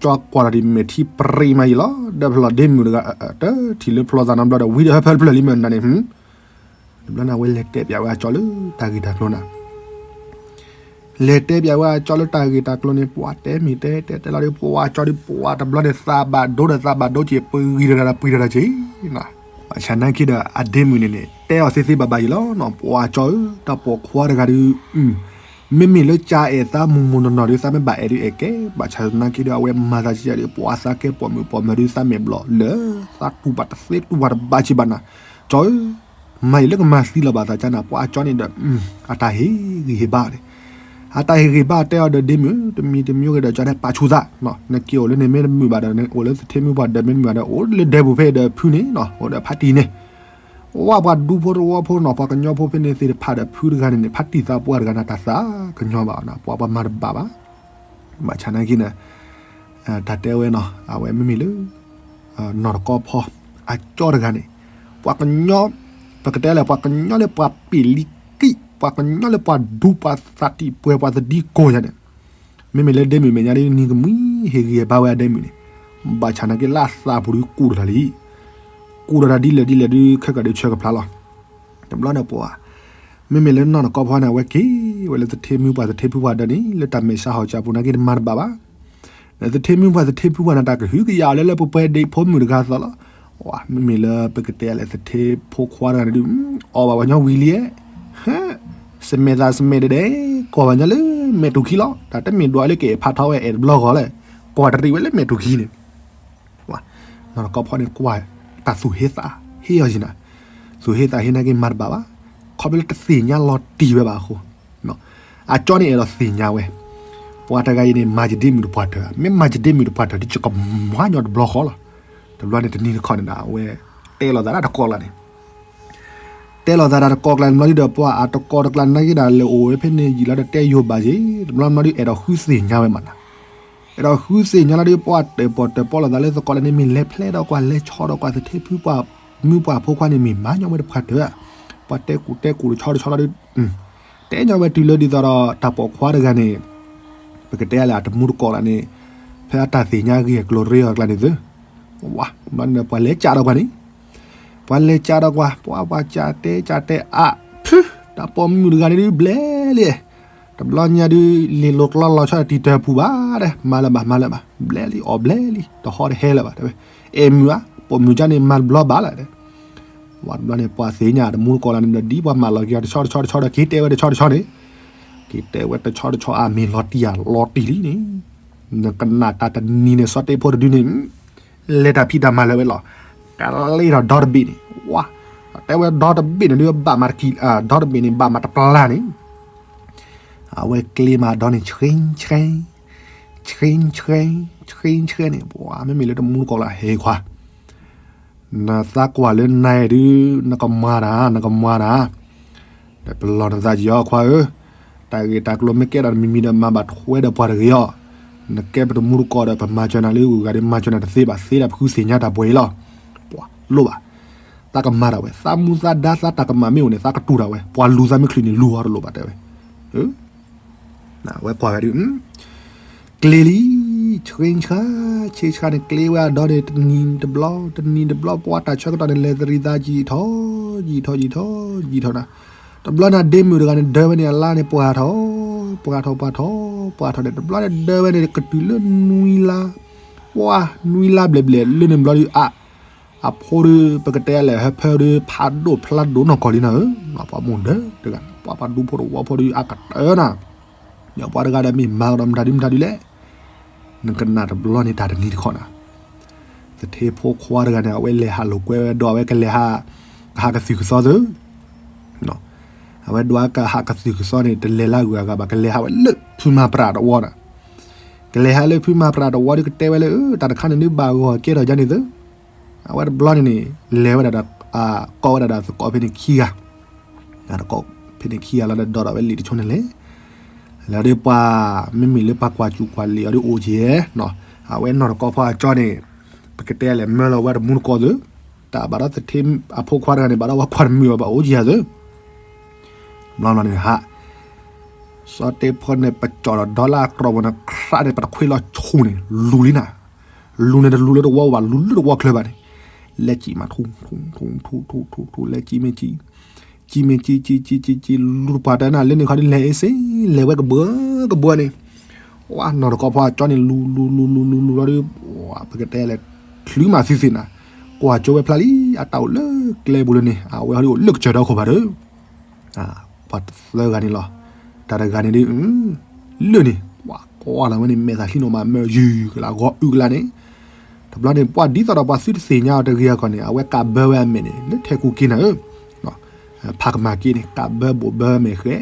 ကၠီကွၢ်ဒီးဒ်မဲာ်ထံပြံမးယံၤလီၤ, ဒီးဖျီၣ်ဒ့မုၣ်တဂၤ, တထံၣ်လၢဖျီၣ်သးနီတဘျီဒီး ဝံၤဒီးဟၢဖၢတဖျၢၣ်လံမ့ၢ်နၤန့ၣ်, တဘျီန့ၣ်အဝဲလဲၤတဲပျးဝဲအကၠီလၢတၢ်ဂ့ၢ်တၢ်ကျိၤနၤ လဲၤတဲပျးဝဲအကၠီလၢတၢ်ဂ့ၢ်တၢ်ကျိၤန့ၣ် ပှၤတဲမ့ၢ်တဲတဲတဲလီၤဒီး ပှၤကၠီဒီးပှၤတဘျီန့ၣ် သးဘၣ်ဒိဒီးသးဘၣ်ဒိက့ၤ ပှံၤတဂၤဒီးပှံၤတဂၤက့ၤ, ဘၣ်ဆၣ်နာ်က့ဒီးအဒ့မုၣ်န့ၣ်န့ၣ် တဲအီၤသ့သ့ဘၣ်ဘၣ်ယံၤလီၤနီၤ, ပှၤကၠီဧၢ, တၢ်ပိာ်ခွါတဂၤဒီး မ့မ့ၢ်လၢကၠါအဲၣ်သးမုၢ်မုၢ်နီၢ်နီၢ်ဒီး သးမ့ၢ်ဘၣ်အဲၣ်ဒုးအဲၣ်ကဲ, ဘၣ်ဆၣ်နာ်က့ဒီး အဝဲမၤသးကဲဒီး ပှၤသးကဲပိာ်မုၣ်ပိာ်မၢၤဒီး သးမဲာ်ဘျီၣ်လၢ သးတူၢ်ဘၣ်တသ့တူၢ်ဘၣ်တဘၣ်က့ၤဘၣ်နၤ, ကၠီဧၢ, မၤအံၤလၢကမၤသံလီၤဘၣ်သးကၠါနၤ, ပှၤကၠီန့ၣ်ဒီး အတၢ်ဟ့ၣ်ဂံၢ်ဟ့ၣ်ဘါန့ၣ်, အတၢ်ဟ့ၣ်ဂံၢ်ဘါတဲအီၤဒီး ဒ့မုၣ်ဧၢ, တမံၤတမံၤဂ့ၤဒီး ကၠီန့ၣ်ပာ်ဆူၣ်သး, နက့ၤအိၣ်လၢန့ၣ်မ့ၢ်တမုာ်ဘၣ်ဒီး အိၣ်လၢသထ့မုၢ်ပှၢ်ဒီးမ့ၢ်တမုာ်ဘၣ်ဒီး အိၣ်လၢဒဲပူၤဖဲဒီးဖုန့ၣ်နီၤ, အိၣ်ဒီးဖါတံၢ်န့ၣ် ဝဲပှၤဒူဖိတဝီဖိနီၤ, ပှၤကညီဖိဖဲန့ၣ်သ့ၣ်တဖၣ်ဒီး ဖုတဂၤန့ၣ်န့ၣ် ဖါတံၢ်သးပှၢ်တဂၤန့ၣ် တၢ်သးကညီၤဘၣ်အီၤနၤ, ပှၤပှၤမၤတဘၣ်ဘၣ်. ဘၣ်ဆၣ်နာ်က့န့ၣ် တၢ်တဲဝဲနီၤ, အဝဲမ့မ့ၢ်လၢ နီၢ်တကီဖီ အကၠီတဂၤန့ၣ် ပှၤကညီ, ပကတဲလဲၣ် ပှၤကညီလၢပှၤပ့ၢ်လံကံၣ်, ပှၤကညီလၢပှၤဒူပှၤသးတံၢ်ပှဲၤပှၤသဒံကိၢ်ယါန့ၣ်, မ့မ့ၢ်လၢဒ့မုၣ်မဲာ်ညါဒ်နံၤကမှံ ဟ့ၣ်ဂံၢ်ဟ့ၣ်ဘါဝဲအဒ့မုၣ်န့ၣ်, ဘၣ်ဆၣ်နာ်က့လၢအသးပူၤဒုးကူၣ်ထီၣ်တၢ်လံ, ကူၣ်ထီၣ်တၢ်ဒ်လဲၣ်ဒ်လဲၣ်ဒုး ခဲကးဒုးဆၢကဖျါလီၤ. တဘျီန့ၣ်ပှၤ, မ့မ့ၢ်လၢနီၢ်တကီဖီန့ၣ် အဝဲက့ၤဝဲလၢသထ့မုၢ်ပှၢ်သထ့ဖုပှၢ်ဒီးန့ၣ် လၢတၢ်မဲာ်ဆှးဟီၣ်ကၠၢ်ပူၤနာ်က့တမၤတဘၣ်ဘၣ်. ဒီးသထ့မုၢ်ပှၢ်သထ့ဖုပှၢ်န့ၣ် တၢ်ကဟုကယာ်အီၤလၢလၢပှဲၤပှဲၤဒံးဖိမုၣ်တဂၤအသိးလီၤ. ဝဲ မ့မ့ၢ်လၢပကတဲလဲၣ် သထ့ဖိခွါတဂၤန့ၣ်ဒုး အီၣ်ဘၣ်ပှၤညီဝံၤလံ, ဟဲ, စမဲာ်သးစမဲာ်ဒဲဒဲ, ကွၢ်ဘၣ်ညီလၢမဲာ်တူၢ်ခံလီၤ. တၢ်တမ့ၢ်ဒွးလၢကအဲၣ်ဖးထီဝဲအဲၣ်တဘျီဂီၤလဲၣ်, ကွၢ်တရံးဝဲလၢမဲာ်တူၢ်ခံန့ၣ် ဝဲ နီၢ်တကီဖီန့ၣ်ကွၢ်, တၢ်သူၣ်ဟ့သးဟ့အီၤယံၤနၤ, သူၣ်ဟ့သးဟ့နာ်က့မၤတဘၣ်ဘၣ်, ခီဖျိလၢတသ့ၣ်ညါလီၤတံၢ်ဝဲဘၣ်အဃိ, အကၠီန့ၣ်အဲၣ်ဒိးသ့ၣ်ညါဝဲ, ပှၤတဂၤအံၤန့ၣ် မၤယဒ့မုၣ်တပှၢ်တၢၢ်, မ့ၢ်မၤယဒ့မုၣ်တပှၢ်တၢၢ်ဒ် ယကမၤညီတဘျီဃီလီၤ. တဘျီန့ၣ်တနံၤတခီန့ၣ်ဒီး အဝဲတဲလိာ်သးဒၣ်တကိးကျါန့ၣ် တဲလိာ်သးဒၣ်တကိးကျါန့ၣ်ဘျီဒုးဒီး ပှၤအတကိးတကျါနာ်က့ဒၣ်လဲာ်အိၣ်ဝဲဖဲန့ၣ်ယံာ်လီၤဒီး တဲယိာ်ဘၣ်က့ၤ, တဘျီဘျီဒုး အဲၣ်ဒိးဃုသ့ၣ်ညါဝဲမးနီၤ, အဲၣ်ဒိးဃုသ့ၣ်ညါလီၤဒုး ပှၤတၢၣ်ပီၣ်တၢၣ်ပီလိာ်သးလၢသကိးလၢန့ၣ် မ့ၢ်လဲၤဖျဲးဒီးကွၢ် လဲၤဆီဒီးကွၢ် သထ့ဖုပှၢ်မုၣ်ပှၢ်ဖိခွါန့ၣ် မ့ၢ်မၤညီဝဲတပှၢ်တၢၢ်ဧါ, ပှၤတဲကူၣ်တဲကူၣ်တဆီတဆီလီၤဒုး တဲညီဝဲတုၤလၢဒ်သိးဒီး တၢ်ပိာ်ခွါတဂၤန့ၣ် ပကတဲလဲၣ် အတမူတကိးလၢန့ၣ် ဖဲအတၢ်သ့ၣ်ညါအဂ့ၢ်အကျိၤတရ့အီၤကျါန့ၣ်သု, ဝဲ ဘျီန့ၣ် ပှၤလဲၤကးဒီးပှၤန့ၣ်, ပှၤလဲၤကးဒီးပှၤ ပှၤ ပှၤကးတဲကးတဲအါ ဖု တၢ်ပိာ်မုၣ်တဂၤန့ၣ်ဒုးဘျဲလံ, တဘျီညါဒုး လ့ၤလိာ်ကျီလီၤဆီတံၢ်တၢၢ်ပူၤဘၣ်ဒီး မၤလၢၤဘၣ် မၤလၢၤဘၣ် ဘျဲလံ အီၣ်ဘျဲလံ တဟီတဟဲလၢၤဘၣ် တဲဝဲ, အဲၣ်မုာ်ဧါ ပိာ်မုၣ်ကၠီန့ၣ် မၤတဘျီဘၣ်လၢၤဒီး ဝဲ ဘျီန့ၣ် ပှၤသ့ၣ်ညါတမူတကိးလၢန့ၣ်ဒီး ဒ်ပှၤမၤလီၤက့ၤအီၤတဆီတဆီတဆီဒီး က့ၤတဲဝဲတဆီတဆီန့ၣ်, က့ၤတဲဝဲတဆီတဆီအါ မ့ၢ်လီၤတံၢ်ဧါ လီၤတံၢ်လံန့ၣ်, နကနၣ်တၢ်တနံၤန့ၣ် စီၤတ့ဖိတဒုန့ၣ် လဲၤတၢ်ဖံးတၢ်မၤလၢၤဝဲလီၤ, ကလ့ထီၣ်ဒီတဘ့ၣ်န့ၣ်, ဝဲ တဲဝဲဒီတဘ့ၣ်န့ၣ်ဒုး ဘၣ်မၤတကံၢ်, ဒီတဘ့ၣ်န့ၣ် ဘၣ်မၤတပျၢ်န့ၣ်, အဝဲကျ့မၤဒီန့ၣ် ဆှ့ဆှ့, ဆှ့ဆှ့, ဆှ့ဆှ့န့ၣ်, ပှၤမ့မ့ၢ်လၢတမူတကိးလၢဟဲခွါ, နသးကွၢ်လၢနၤဒုး နကမၤတၢ် နကမၤတၢ်, ဒီးပလီၢ်နသးကံအီၤခွါဧၢ, တၢ်ဂ့ၢ်တၢ်ကျိၤမ့ၢ်ကဲထီၣ်တမံၤမံၤဒီး မၤဘၣ်ထွဲဒီးပှၤတဂ့ၤအီၤ, နကဲပတမူတကိးဒီး ပမၤစၢၤနၤလၢဂုၤဂၤဒီး မၤစၢၤနၤတသ့ဘၣ် သ့ဒၣ်ပဃုသ့ၣ်ညါတၢ်ပှဲၤအံၤလီၤ, ပှၤလိၣ်ဘၣ်, သးကမၤတၢ်ဝဲ သးမူသးဒါသးတၢ်ကမၣ်မ့ၢ်အိၣ်န့ၣ် သးကတူၢ်တၢ်ဝဲ ပှၤလူၤသးမ့ၢ်ချုးန့ၣ် လူၤအီၤတလိၣ်ဘၣ်တဲဝဲ, အဝဲကွၢ်ဝဲဒုး ကျ့လံ, ဆ့ဆါ, ဆ့ဆါန့ၣ် ကျ့ဝဲအဒီန့ၣ် တနံၤတဘျီ တနံၤတဘျီ ပှၤတၢ်ဆၢကတီၢ်န့ၣ် လဲၤတရံးသးယံာ်ထီၣ် ယံာ်ထီၣ် ယံာ်ထီၣ် ယံာ်ထီၣ်နၤ, တဘျီန့ၣ် ဒ့မုၣ်တဂၤန့ၣ် ဒၢဝဲန့ၣ်အလါန့ၣ် ပှၢ်ထီၣ် ပှၢ်ထီၣ် ပှၢ်ထီၣ် ပှၢ်ထီၣ်န့ၣ် တဘျီန့ၣ် ဒၢဝဲန့ၣ် ကတုၤလၢနွံလါ, ပှၤနွံလါဘျဲၣ်ဘျဲၣ်လၢန့ၣ်ဘျီဒုး အ အဖိဒုး ပကတဲလဲၣ် ဟၢဖၢဒုး ဖးဒိၣ်ဖျါဒိၣ်နီၢ်ကီၢ်လံနၤဧၢ, ပှၤမိၢ်ဒၢတဂၤ ပှၤပှၤဒူဖိတဝီဖိဒုး အကတၢၢ်နၤ, ဒီးပှၤတဂၤဒီးမ့ၢ်မၤကဒီးမတၤဒုမတၤဒုလဲၣ်, နကနၣ်တဘျီန့ၣ်တၢ်တနံၤတခီနၤ, သထ့ဖိခွါတဂၤန့ၣ် အဝဲလဲၤဟးလိာ်ကွဲဝဲဒီးအဝဲကလဲၤဟး, ကဟးကသုၣ်ကသီသု အဝဲဒွးကဟးကသုၣ်ကသီန့ၣ် တလဲၤလၢအဂုၤအဂၤဘၣ် ကလဲၤဟးဝဲလၢဖုမၤပြၣ်တဝီနၤ, ကလဲၤဟးလၢဖုမၤပြၣ်တဝီဒုးကတဲဝဲလၢ တၢ်တခါန့ၣ်ဒုးဘၣ်ဂီၤကဲထီၣ်ယါန့ၣ်သု, အဝဲတဘျီန့ၣ်န့ၣ် လဲၤဝဲဒၣ်ဒီး ကိးဝဲဒၣ်ဒီးသကိးဖဲန့ၣ်ခံဂၤ, သကိးဖဲန့ၣ်ခံဂၤလီၤဒီး ဒိးထီၣ်ဝဲလံာ်တဆိန့ၣ်လဲၣ်, လီၤဒုးပှၤ မ့မ့ၢ်လၢပှၤကွၢ်စူၣ်ကွၢ်လံာ်အီၤဒုးအိၣ်က့ၤ, အဝဲနီၢ်တကီဖီအကၠီန့ၣ် ပကတဲလဲၣ်မၢလီၤဝဲတမူတကိးသု, တၢ်ဘၣ်ဒီးသထ့အဖိခွါတဂၤန့ၣ် ဘၣ်ဒီးဝဲကွၢ်တမုာ်အီၤဘၣ်အိၣ်က့ၤယၤသု ဘျီလီၤန့ၣ်ဟး, စီၤတ့ဖိန့ၣ် ပကၠီၣ်ဒီးဒီလၢအကြိးပူၤန့ၣ် ခြးန့ၣ် ပတခွ့လီၤဆူၣ်န့ၣ် လူၤလံနၤ, လူၤန့ၣ်တလူၤလၢတဝီဘၣ် လူၤလၢတဝီချၢဘၣ်န့ၣ်, လဲၤစံၣ်မးထူထူထူထူထူထူထူ လဲၤစံၣ်မ့ၢ်စံၣ်, စံၣ်မ့ၢ်စံၣ်စံၣ်စံၣ်စံၣ်စံၣ် လူၤပှၤတၢ်နၤလၢန့ၣ်ခီဒုးလဲၤအ့စ့, လဲၤဝဲကဘၢကဘၢန့ၣ်, ဝဲနီၢ်တကီဖီအကၠီန့ၣ် လူၤလူၤလူၤလူၤလူၤလီၤဒုး, ပကတဲလဲၣ် ချုးမးသုသ့ၣ်နၤ, ကွၢ်ကၠိဝဲဖျါလံ အတၢ်အိၣ်လၢကျဲပူၤလၢန့ၣ် အဝဲဟီဒုးအိၣ်လၢကစၢၢ်ဒီခိၣ်ဘၣ်ဒီး ပှၤသၢဂၤန့ၣ်လီၤ. တၢ်တဂၤန့ၣ်ဒုး လၢန့ၣ် ပှၤကွၢ်လီၤဝဲန့ၣ် မဲာ်သၣ်ဟံးနီၤမးမၢယုၢ်ကလၢဂီၤအုကလၢန့ၣ်, တဘျီန့ၣ် ပှၤဒ်သိးဒီးပှၤသုတသ့ၣ်ညါအီၤတဂ့ၤအဂီၢ်န့ၣ် အဝဲကးဘၢဝဲအမဲာ်န့ၣ် လၢထဲကူက့နၤဧၢ, ဖးကမၤက့န့ၣ် ကးဘၢဘိးဘၢအမဲာ်ဃဲ,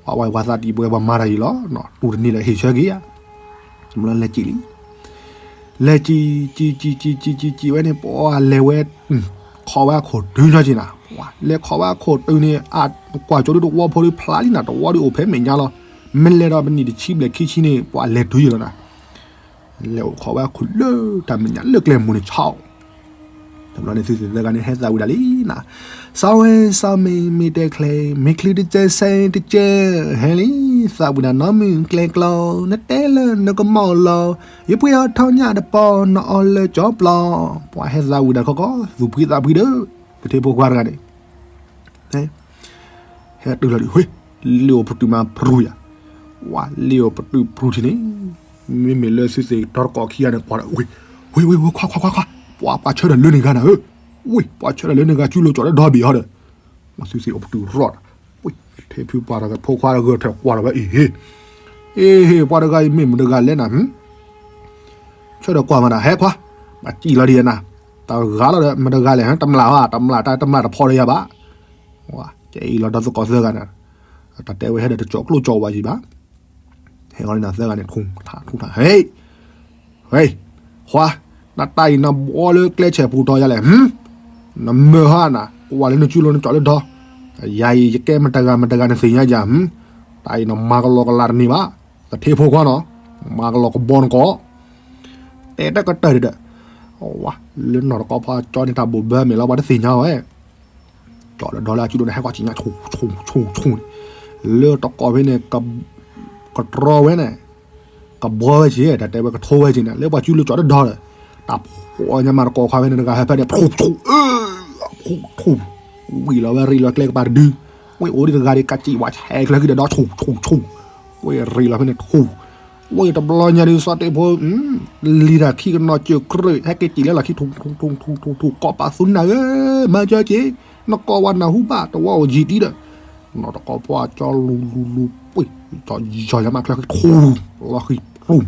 ပှၤဝဲပှၤသးတံၢ်ပှဲၤပှၤမၤတၢ်အံၤလီၤ, တူၢ်တန့ၢ်ဒီးဟ့ၣ်ဆၢက့ၤယၤ, တဘျီလဲၤစံၣ်လံ လဲၤစံၣ် စံၣ် စံၣ် စံၣ် စံၣ် စံၣ်ဝဲန့ၣ် ပှၤလဲၤဝဲ ခိးဝဲအခိၣ်တုၤညီက့နၤ, လဲၤခိးဝဲအခိၣ်တုၤန့ၣ် အကွၢ်ကၠိဒုးတဝီဖိဒုးဖျါလံနၤ, တဝီဒုးအိၣ်ဖဲမဲာ်ညါလီၤ. မ့ၢ်လဲၤဒီးပနံၣ်တဆံဘျဲၣ်ခံဆံန့ၣ် ပှၤလဲၤတုၤယံၤလီၤနၤ, လဲၤအိၣ်ခိးဝဲအခိၣ်လၢတၢ်မဲာ်ညါလၢကျဲမူၤန့ၣ်ဆီ တဘျီန့ၣ် သုသ့ၣ်သၢဂၤန့ၣ် ဟဲသးဝံၤဒၣ်လံနၤ, စီၤဝဲစီၤမ့ၢ်မ့ၢ်တဲချ့ မ့ၢ်ချုးတကဲစဲတကဲ, ဟဲလံ သးဝံၤဒၣ်နီၢ်မုၢ်ကျဲကျီ, နတဲလၢနကမီၢ်လီၤ, ယပှ့ၤအီၤထီညၣ်တပီၤ နအီၣ်လၢကၠီပျီ, ပှၤဟဲသးဝံၤဒၣ်ခီခီ သူၣ်ဖှံသးဖှံဒီး သထ့ဖိခွါတဂၤန့ၣ် ဟဲတုၤလီၤဒုး ဝ့ၢ် လ့ၣ်အိၣ်ပတုာ်မးပြူၤယၤ, ဝဲလ့ၣ်အိၣ်ပတုာ်ပြူၤထံၣ်န့ၣ်, မ့မ့ၢ်လၢသုသ့ၣ်တီတကိးခံဂၤန့ၣ် ကွၢ်ဒီး ဝ့ၢ် ဝ့ၢ် ဝ့ၢ် ခွါ ခွါ ခွါ ခွါ, ပှၤ ပှၤဆၢထၢၣ်လၢန့ၣ်ဂၤနၤဧၢ, ဝ့ၢ် ပှၤဆၢထၢၣ်လၢန့ၣ်ဂၤ စုလိၤကၠီၤလၢဒီဘ့ၣ်ဟီဒီး သုသ့ၣ်အိၣ်ပတုာ်ရီၣ်ဒီး ဝ့ၢ် ထဲဖုပှၤတဂၤ ဖိခွါတဂၤထၢၣ်ကွၢ်ဒီးဝဲအံၤဟ့ၣ်, အ့ဟ့ၣ် ပှၤတဂၤအံၤမ့ၢ်မတဂၤလဲၣ်နၤ, ဆၢထၢၣ်ကွၢ်မးနၤ ဟဲခွါ, ပှၤစံၣ်လီၤဒံးနၤ, တဂၤလီၤဒီး မတဂၤလဲၣ် တမျၢ်ဘၣ် တမျၢ်တၢ်တမျၢ်တဖီဒီးယၤဘၣ်, ကဲအံၤလီၤဒီးသကိးသၢဂၤနၤ, တၢ်တဲဝဲဟဲဒီးတကၠီၤကျိၣ်ကၠီၤဝါယံၤဘၣ် ဟဲဂီၤန့ၣ်နၤသၢဂၤန့ၣ် ထူထူထူထူ ဟဲ, ဟဲ, ခွါ, နတၢ်အံၤနဘှီလၢကျဲဆဲးပူၤတီၤယၤလဲၣ်, နမၢဟါနၤ ကွၢ်လၢနစုလိၤနကၠီၤလၢဒီ, ယၤအံၤယကဲမတဂၤမတဂၤနသ့ၣ်ညါယၤ, တၢ်အံၤနမၤကလီကလီတန့ၢ်ဘၣ်, သထ့ဖိခွါနီၤ, မၤကလီကဘီနကိး တဲတၢ်ကတၢၢ်ဒံးဒီး, ဝါ, လၢနီၢ်တကီဖီကၠီန့ၣ် တၢ်ဘိးဘၢမဲာ်လီၤ ပှၤတသ့ၣ်ညါဝဲ ကၠီၤဒီးဒီလၢအစုဒိၣ်န့ၣ် ဟဲကွၢ်စံၣ်ညါ ဆူၣ်ဆူၣ်ဆူၣ်ဆူၣ်န့ၣ်, လၢတကိးဖဲန့ၣ် ကတြီဝဲန့ၣ်, ကဘှီဝဲက့ၤ တၢ်တဲဝဲကထိဝဲက့ၤန့ၣ် လၢပှၤစုလိၤကၠီၤတဒီဒီး, တၢ်ဖှီၣ်ညါမးတကိးခွါဖဲန့ၣ်တဂၤ ဟဲဖဲန့ၣ် ဖှူၣ်ဖှူၣ်, ဖှူၣ်ဖှူၣ်, ဝံၤလီၤဝဲရံးလီၤကျဲကပၤတဒု, ဝံၤအိၣ်ဒံးတဂၤဒံး ကစံၣ်ဝဲဆဲးကျၢၤခံဒီးဒီ ဆူၣ်ဆူၣ်ဆူၣ်, ဝံၤရံးလီၤဖဲန့ၣ်ထူၣ် ဝံၤတဘျီညါဒုး စီၤတ့ၢ်ဖိ လံၤတၢ်ခံကနီၤစၢၢ်ကြၢး ဟဲက့ၤစံၣ်လၢလီၢ်ခံထူၣ်ထူၣ်ထူၣ်ထူၣ်ထူၣ် ကိးပာ်သူနၤဧၢ, မၤစၢၤက့ၤ, နကိးဝဲနၢ်ဟူဘၣ် တဝီအိၣ်ယံာ်တံၢ်ဒီး, နီၢ်တကိးဖိအကၠီလူၤလူၤလူၤပှ့ၢ်, ကၠီယီၤညါမးကျၢၤခံထူၣ်, လီၢ်ခံထူၣ်,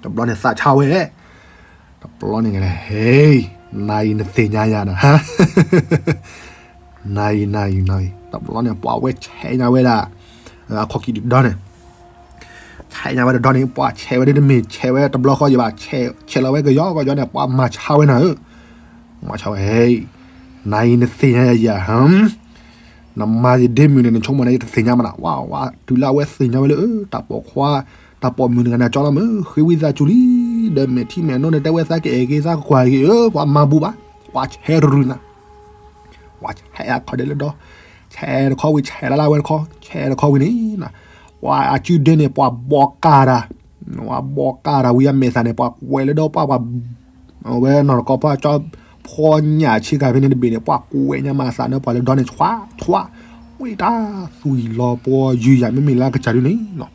တဘျီန့ၣ်သးဆါဝဲ တဘျီန့ၣ် ဟ့, နၤအံၤနသ့ၣ်ညါယၤနၤ, နၤအံၤ နၤအံၤ နၤအံၤ တဘျီန့ၣ် ပှၤဝဲဆဲးညါဝဲဒၣ်, အခီၣ်ကံၣ်တဒီန့ၣ်, ဆဲးညါဝဲတဒီန့ၣ် ပှၤဆဲးဝဲဒၣ်တမ့ၢ်ဆဲးဝဲတဘျီဃီယဘၣ်, ဆဲးလီၤဝဲကယီကယီန့ၣ် ပှၤမၤဆါဝဲနၤဧၢ, ဝဲ, နၤအံၤနသ့ၣ်ညါယၤယၤ, နမၤယဒ့မုၣ်န့ၣ် နဆိကမိၣ်န့ၣ် ယတသ့ၣ်ညါမးနၤ, ဝဲ ဝဲ တုၤလၢအဝဲသ့ၣ်ညါဝဲလၢ တၢ်ပိာ်ခွါ, တၢ်ပိာ်မုၣ်တဂၤန့ၣ် ကၠီလီၤမ့ၢ် ဃ့ဝံသးစူၤလံ, ဒီးမဲာ်ထံမဲာ်နိန့ၣ် တဲဝဲသးကအဲၣ်က့ၤသးကကွၢ်က့ၤ, ပှၤမၤဘူးဘၣ်, ပှၤဆဲးတရူးနၤ ပှၤဆဲးအခီၣ်ဒဲးလၢဒီ, ဆဲးတခီဝံၤ ဆဲးလၢလၢဝဲတခီ, ဆဲးတခီဝံၤန့ၣ်, ပှၤအစုဒ့န့ၣ် ပှၤဘီကၢ်တၢ်, ပှၤဘီကၢ်တၢ်ဝံၤအမဲာ်သၣ်န့ၣ် ပှၤကွဲးလၢဒီပှၢ်ပှၤ, အဝဲနီၢ်တကီဖီအကၠီ, ဖီညၣ်ဆ့ကၤဖဲန့ၣ်တဘ့ၣ်န့ၣ် ပှၤကွဲးညါမၤသးန့ၣ် ပှၤလၢဒီန့ၣ် ဆွး, ဆွး, ဝံၤတၢ်သွံၣ်လီၤပှီၤယုာ်ယၤ မ့မ့ၢ်လၢအကစၢ်ဒုန့ၣ်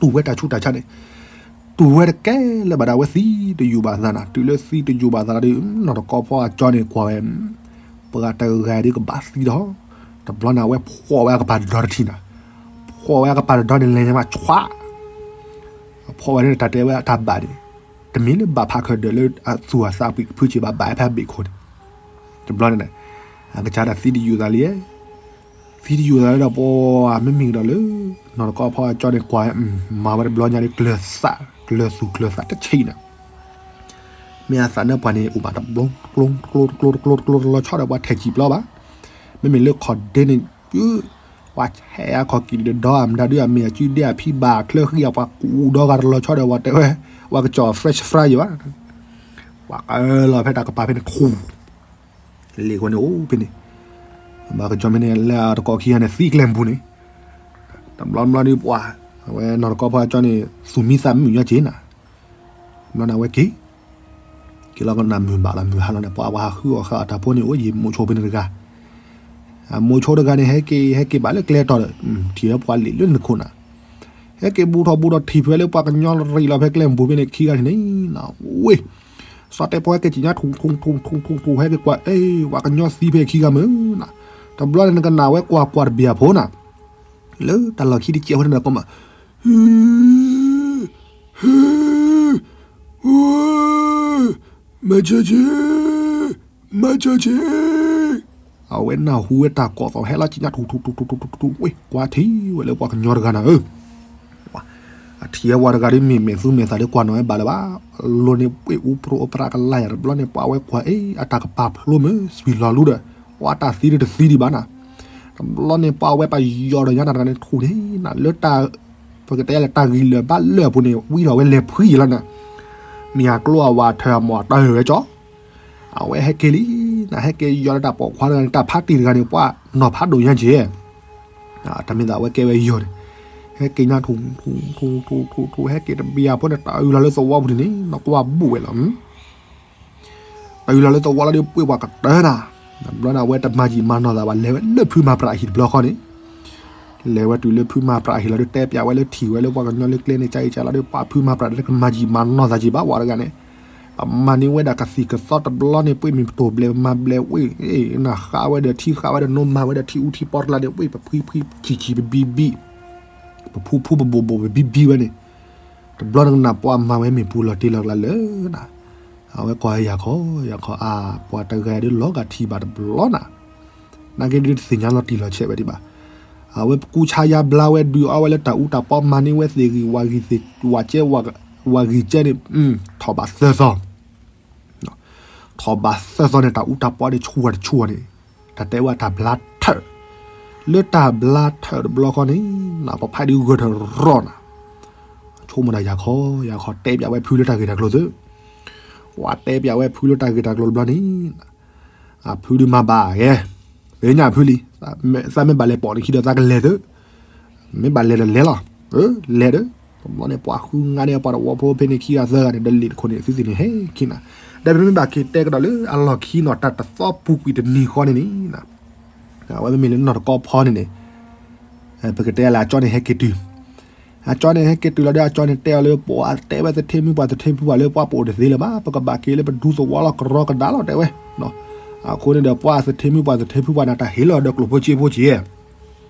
တူၢ်ဝဲတၢ်ဆူးတၢ်ဆါန့ၣ်, တူၢ်ဝဲတကဲလၢၤဘၣ်ဒီး အဝဲသံတယုၢ်ဘၣ်သးနၤ, တုၤလၢသံတယုၢ်ဘၣ်သးဒီး နီၢ်တကီဖီအကၠီန့ၣ်ကွၢ်ဝဲ, ပှၤတဂၤဒ်ကဘၣ်သံဒီး, တဘျီန့ၣ် အဝဲဖှီၣ်ဝဲအကပၤတဒီတထံၣ်နၤ, ဖှီၣ်ဝဲအကပၤတဒီန့ၣ် လဲၤညါမးဆွး, ဖှီၣ်ဝဲန့ၣ် တၢ်တဲဝဲအတၢ်ဘၣ်န့ၣ်, တမ့ၢ်လၢဘၣ်ဖးခၢၣ်ဒၢးလၢအသူၣ်အသးပှံၤကဖုက့ၤဘၣ် ဘၣ်ဖဲအဘ့ၣ်ခိၣ်န့ၣ်, တဘျီန့ၣ်, အကစၢ်ဒၣ်သံတယုၢ်သးလံ, သံတယုၢ်သးလၢဒီးပှၤမ့မ့ၢ်ကဒီးလၢ, နီၢ်တကီဖီအကၠီန့ၣ်ကွၢ်, မၤဝဲတဘျီညါဒီး ကျၢၤသး, ကျၢၤသူၣ်ကျၢၤသးတဆံးနၤ, မ့ၢ်အသးနၢပှၤန့ၣ် အိၣ်ဘၣ်တဘျီ, တကျိတကျိတကျိတကျိတကျိတလီၤဆီဒီး ပှၤထဲးစံာ်ပျီဘၣ်, မ့မ့ၢ်လၢခီၣ်ဒ့န့ၣ်, ပှၤဆဲးအခီၣ်ကံၣ်ဒီးဒီအမတၤဒုအမ့ၢ်အစုဒ့အဖံဘၣ်ချၢဃံအပှၤကူၣ်ဒီဂၤတလီၤဆီဒီး ပှၤတဲဝဲ, ပှၤကစီၣ် French fry ယၤဘၣ်, ပှၤကလီၤဖဲတၢ်ကပၤဖဲန့ၣ်ထူၣ်, လ့ၣ်ဃိန့ၣ်အိၣ်ဖဲန့ၣ်, ဘၣ်ကစီၣ်မ့ၢ်န့ၣ် လၢအတကိးခံဂၤန့ၣ် သံကျဲမုၢ်ပူၤန့ၣ်, တဘျီတဘျီဒီးပှၤ, အဝဲနီၢ်တကီဖီအကၠီန့ၣ် သူၣ်မံသးမုာ်ညီက့ၤနၤ, ဘျီန့ၣ်အဝဲက့ၤ က့ၤလီၤကနၣ်မုာ်ဘၣ်လီၤမုာ်ဟါလီၤန့ၣ် ပှၤဝဲဟးဃုအီၣ်ဃာ်အတၢ်ဖိန့ၣ် အိၣ်ယံၤမိးဆိဖဲန့ၣ်တဂၤ, အမိးဆိတဂၤန့ၣ် ဟဲက့ၤ ဟဲက့ၤဘၣ်လၢကျဲတီၤဒီး ထံၣ်ဝဲပှၤလ့ၣ်လၢနခိၣ်နၤ, ဟဲက့ၤဘူးထီၣ်ဘူးထီၣ်ထံၣ်ဖဲလၢပှၤကညီရံးလီၤဖဲကျဲမုၢ်ပူၤဖဲန့ၣ်ခံဂၤန့ၣ်, ဝ့ၢ်, စီၤတဲာ်ဖီဟဲက့ၤက့ၤညါထူၣ်ထူၣ်ထူၣ်ထူၣ်ထူၣ်ထူၣ် ဟဲက့ၤကွၢ် အ့ၣ် ပှၤကညီသံဖဲခံဂၤမုၢ်နၤ, တဘျီန့ၣ်နကနၣ်ဝဲကွၢ်ကွၢ်တဘ့ၣ်အဖိနၤ, လၢတၢ်လီၢ်ခံတကဲးဖိန့ၣ်ဒီးကီမး ဟ့, ဟ့, ဟ့, မၤစၢၤက့ၤ, မၤစၢၤက့ၤ, အဝဲနၢ်ဟူဝဲတၢ်ကိးသီၣ်ဟဲလီၤက့ၤညါ ထူၣ်ထူၣ်ထူၣ်ထူၣ်ထူၣ်ထူၣ်ထူၣ် ဝ့ၢ်ကွၢ်ထံၣ်ဝဲလၢပှၤကညီတဂၤနၤဧၢ, အထံၣ်ဝဲပှၤတဂၤဒ်မ့ၢ်မဲာ်သူမဲာ်သးဒ်ကွၢ်နီၣ်ဝဲဘၣ်လၢၤဘၣ်, အလိၤန့ၣ် ပှ့ၤအူပြိအပြးကလါယၤတဘျီန့ၣ် ပှၤဝဲကွၢ်အ့ၣ် အတၢ်ကပၤဖျိမုၢ် သွံၣ်လီၤလူဒီး, ပှၤတၢ်သံဒ်တသံဒံးဘၣ်နၤ, တဘျီန့ၣ် ပှၤဝဲပယီၤဒီးညါတၢ်တဂၤန့ၣ်ထူၣ်န့ၣ်နၤ လၢတၢ် ပကတဲလၢတၢ်ဂံၢ်လၢာ်ဘါလၢာ်အပူၤန့ၣ် ဝံထီၣ်ဝဲလဲၤဖှံယံၤလီၤနၤ, မ့ၢ်အကျိအဝၤထၢၣ်အမီၢ်တၢ်ဝဲကၠီ, အဝဲဟဲက့ၤလံ, နဟဲက့ၤယီၤလၢတၢ်ပိာ်ခွါတဂၤန့ၣ် တၢ်ဖးတံၢ်တဂၤန့ၣ် ပှၤနီၢ်ဖးဒိၣ်ညါက့ၤ, တၢ်မ့ၢ်သးအဝဲကဲဝဲယီၤန့ၣ်, ဟဲက့ၤညါထူၣ်ထူၣ်ထူၣ်ထူၣ်ထူၣ်ထူၣ် ဟဲက့ၤတဘ့ၣ်အဖိန့ၣ် တၢ်အုးလီၤလၢသဝီပူၤန့ၣ် နကွၢ်ဘူးဝဲလီၤ တၢ်အုးလီၤလၢသဝီလီၤဒီးပှ့ၤပှၤကတၢၢ်နၤ, တဘျီန့ၣ် အဝဲတမၤယံာ်မၤနီၢ်သးဘၣ် လဲၤဝဲလၢဖုမၤပြးဟံၣ်တဘျီဃီန့ၣ်, လဲၤဝဲတုၤလၢဖုမၤပြးဟံၣ်လီၤဒီး တဲပၠးဝဲလၢထံၣ်ဝဲလၢပှၤကညီလၢကျဲန့ၣ် ကၢ်အံၤကၢ်လီၤဒီး ပှၤဖုမၤပြးတကမၤယံာ်မၤနီၢ်သးက့ၤဘၣ်ဝဲတဂၤန့ၣ်, ပမၤန့ၢ်ဝဲဒၣ်ကသံၣ်ကသီတဘျီန့ၣ် ပှ့ၤမ့ၢ်ပတိၢ်ဘျဲၣ် ပမၤဘျဲၣ်ဝ့ၢ်, နဃးဝဲဒီးထံဃးဝဲဒီးနိမၤဝဲဒီးထံအူထံပီတလါဒီး ပှ့ၤပဖှံဖှံဆံၣ်ဆံၣ်ပဘံဘံ ပဖူဖူပဘိၣ်ဘိၣ်ပဘံဘံဝဲန့ၣ်, တဘျီနကနၣ်ပှၤမၤဝဲမ့ၣ်ပူၤလီၤတံၢ်လီၤကျါလၢနၤ, အဝဲကွၢ်ယၤခီ, ယၤခီအါ, ပှၤတဂၤဒ်လီၤဂာ်ထံၣ်ဘၣ်တဘျီနၤ, နာ်က့ဒ်တသ့ၣ်ညါလီၤတံၢ်လီၤဆဲးဝဲဒံးဘၣ်, အဝဲကူၣ်ဆါယါဘျါဝဲဒုးအီဝဲလၢတၢ်အူတၢ်ပီမၤန့ၢ်ဝဲသ့ၣ်ဂံၢ်ဝၤဂံၢ်သ့ၣ် ဝၤကဲ ဝၤဂံၢ်ကဲန့ၣ်, ထီၣ်ဘးသၢသီ ထီၣ်ဘးသၢသီန့ၣ် တၢ်အူတၢ်ပီန့ၣ်ဆူၣ်ဝဲတဆူၣ်ဝဲန့ၣ်, တၢ်တဲဝဲတၢ်ဘျါထၢၣ်, လၢတၢ်ဘျါထၢၣ်တဘျီဃီန့ၣ်, နပဖးဒုးဂၢၢ်ထၢၣ်ရီနၤ, ဆိကမိၣ်ဒၣ်ယၤခီ, ယၤခီတဲပၠးဝဲဖုလၢတၢ်ဂ့ၢ်တၢ်ကျိၤသု, ဝၤတဲပၠးဝဲဖုလၢတၢ်ဂ့ၢ်တၢ်ကျိၤတဘျီန့ၣ်, အဖုဒုးမၤဘၣ်ဂဲၤ, ပညၣ်ဖုလံ, သးမ့ၢ်ဘၣ်လဲၤပိာ်န့ၣ်ခံဒီးသးကလဲၤသု, မ့ၢ်ဘၣ်လဲၤဒီးလဲၤလီၤ, လဲၤဒီး, တဘျီန့ၣ် ပှၤဃုငါန့ၣ် ပှၤတဝီဖိဖဲန့ၣ်ခံဂၤသၢဂၤန့ၣ် ဒီးလ့ၣ်တခိၣ်န့ၣ် သုသ့ၣ်န့ၣ်ဟဲခံနၤ, ဒီးပမ့ၢ်ဘၣ်က့ၤတဲကဒီးလၢအလီၢ်ခံနီၤ တၢ်တသီပူၤကွံာ်တနံၤဃီန့ၣ်န့ၣ်, အဝဲမ့မ့ၢ်လၢနီၢ်တကီဖီန့ၣ်န့ၣ်, ပကတဲလၢအကၠီန့ၣ်ဟဲက့ၤတုၤ အကၠီန့ၣ်ဟဲက့ၤတုၤလီၤဒီး အကၠီန့ၣ်တဲအီၤလၢ ပှၤတဲဝဲသထ့မုၢ်ပှၢ်သထ့ဖုပှၢ်လၢပှၤပိာ်တသ့လၢၤဘၣ်, ပကဘၣ်က့ၤလၢပဒူသဝီလီၤကရီကဒါလီၤတဲဝဲ, အဃိန့ၣ်ဒီး ပှၤသထ့မုၢ်ပှၢ်သထ့ဖုပှၢ်န့ၣ် တၢ်ဟ့ၣ်လီၤဒီးကျိၣ်ဖိစ့ဖိက့ၤ,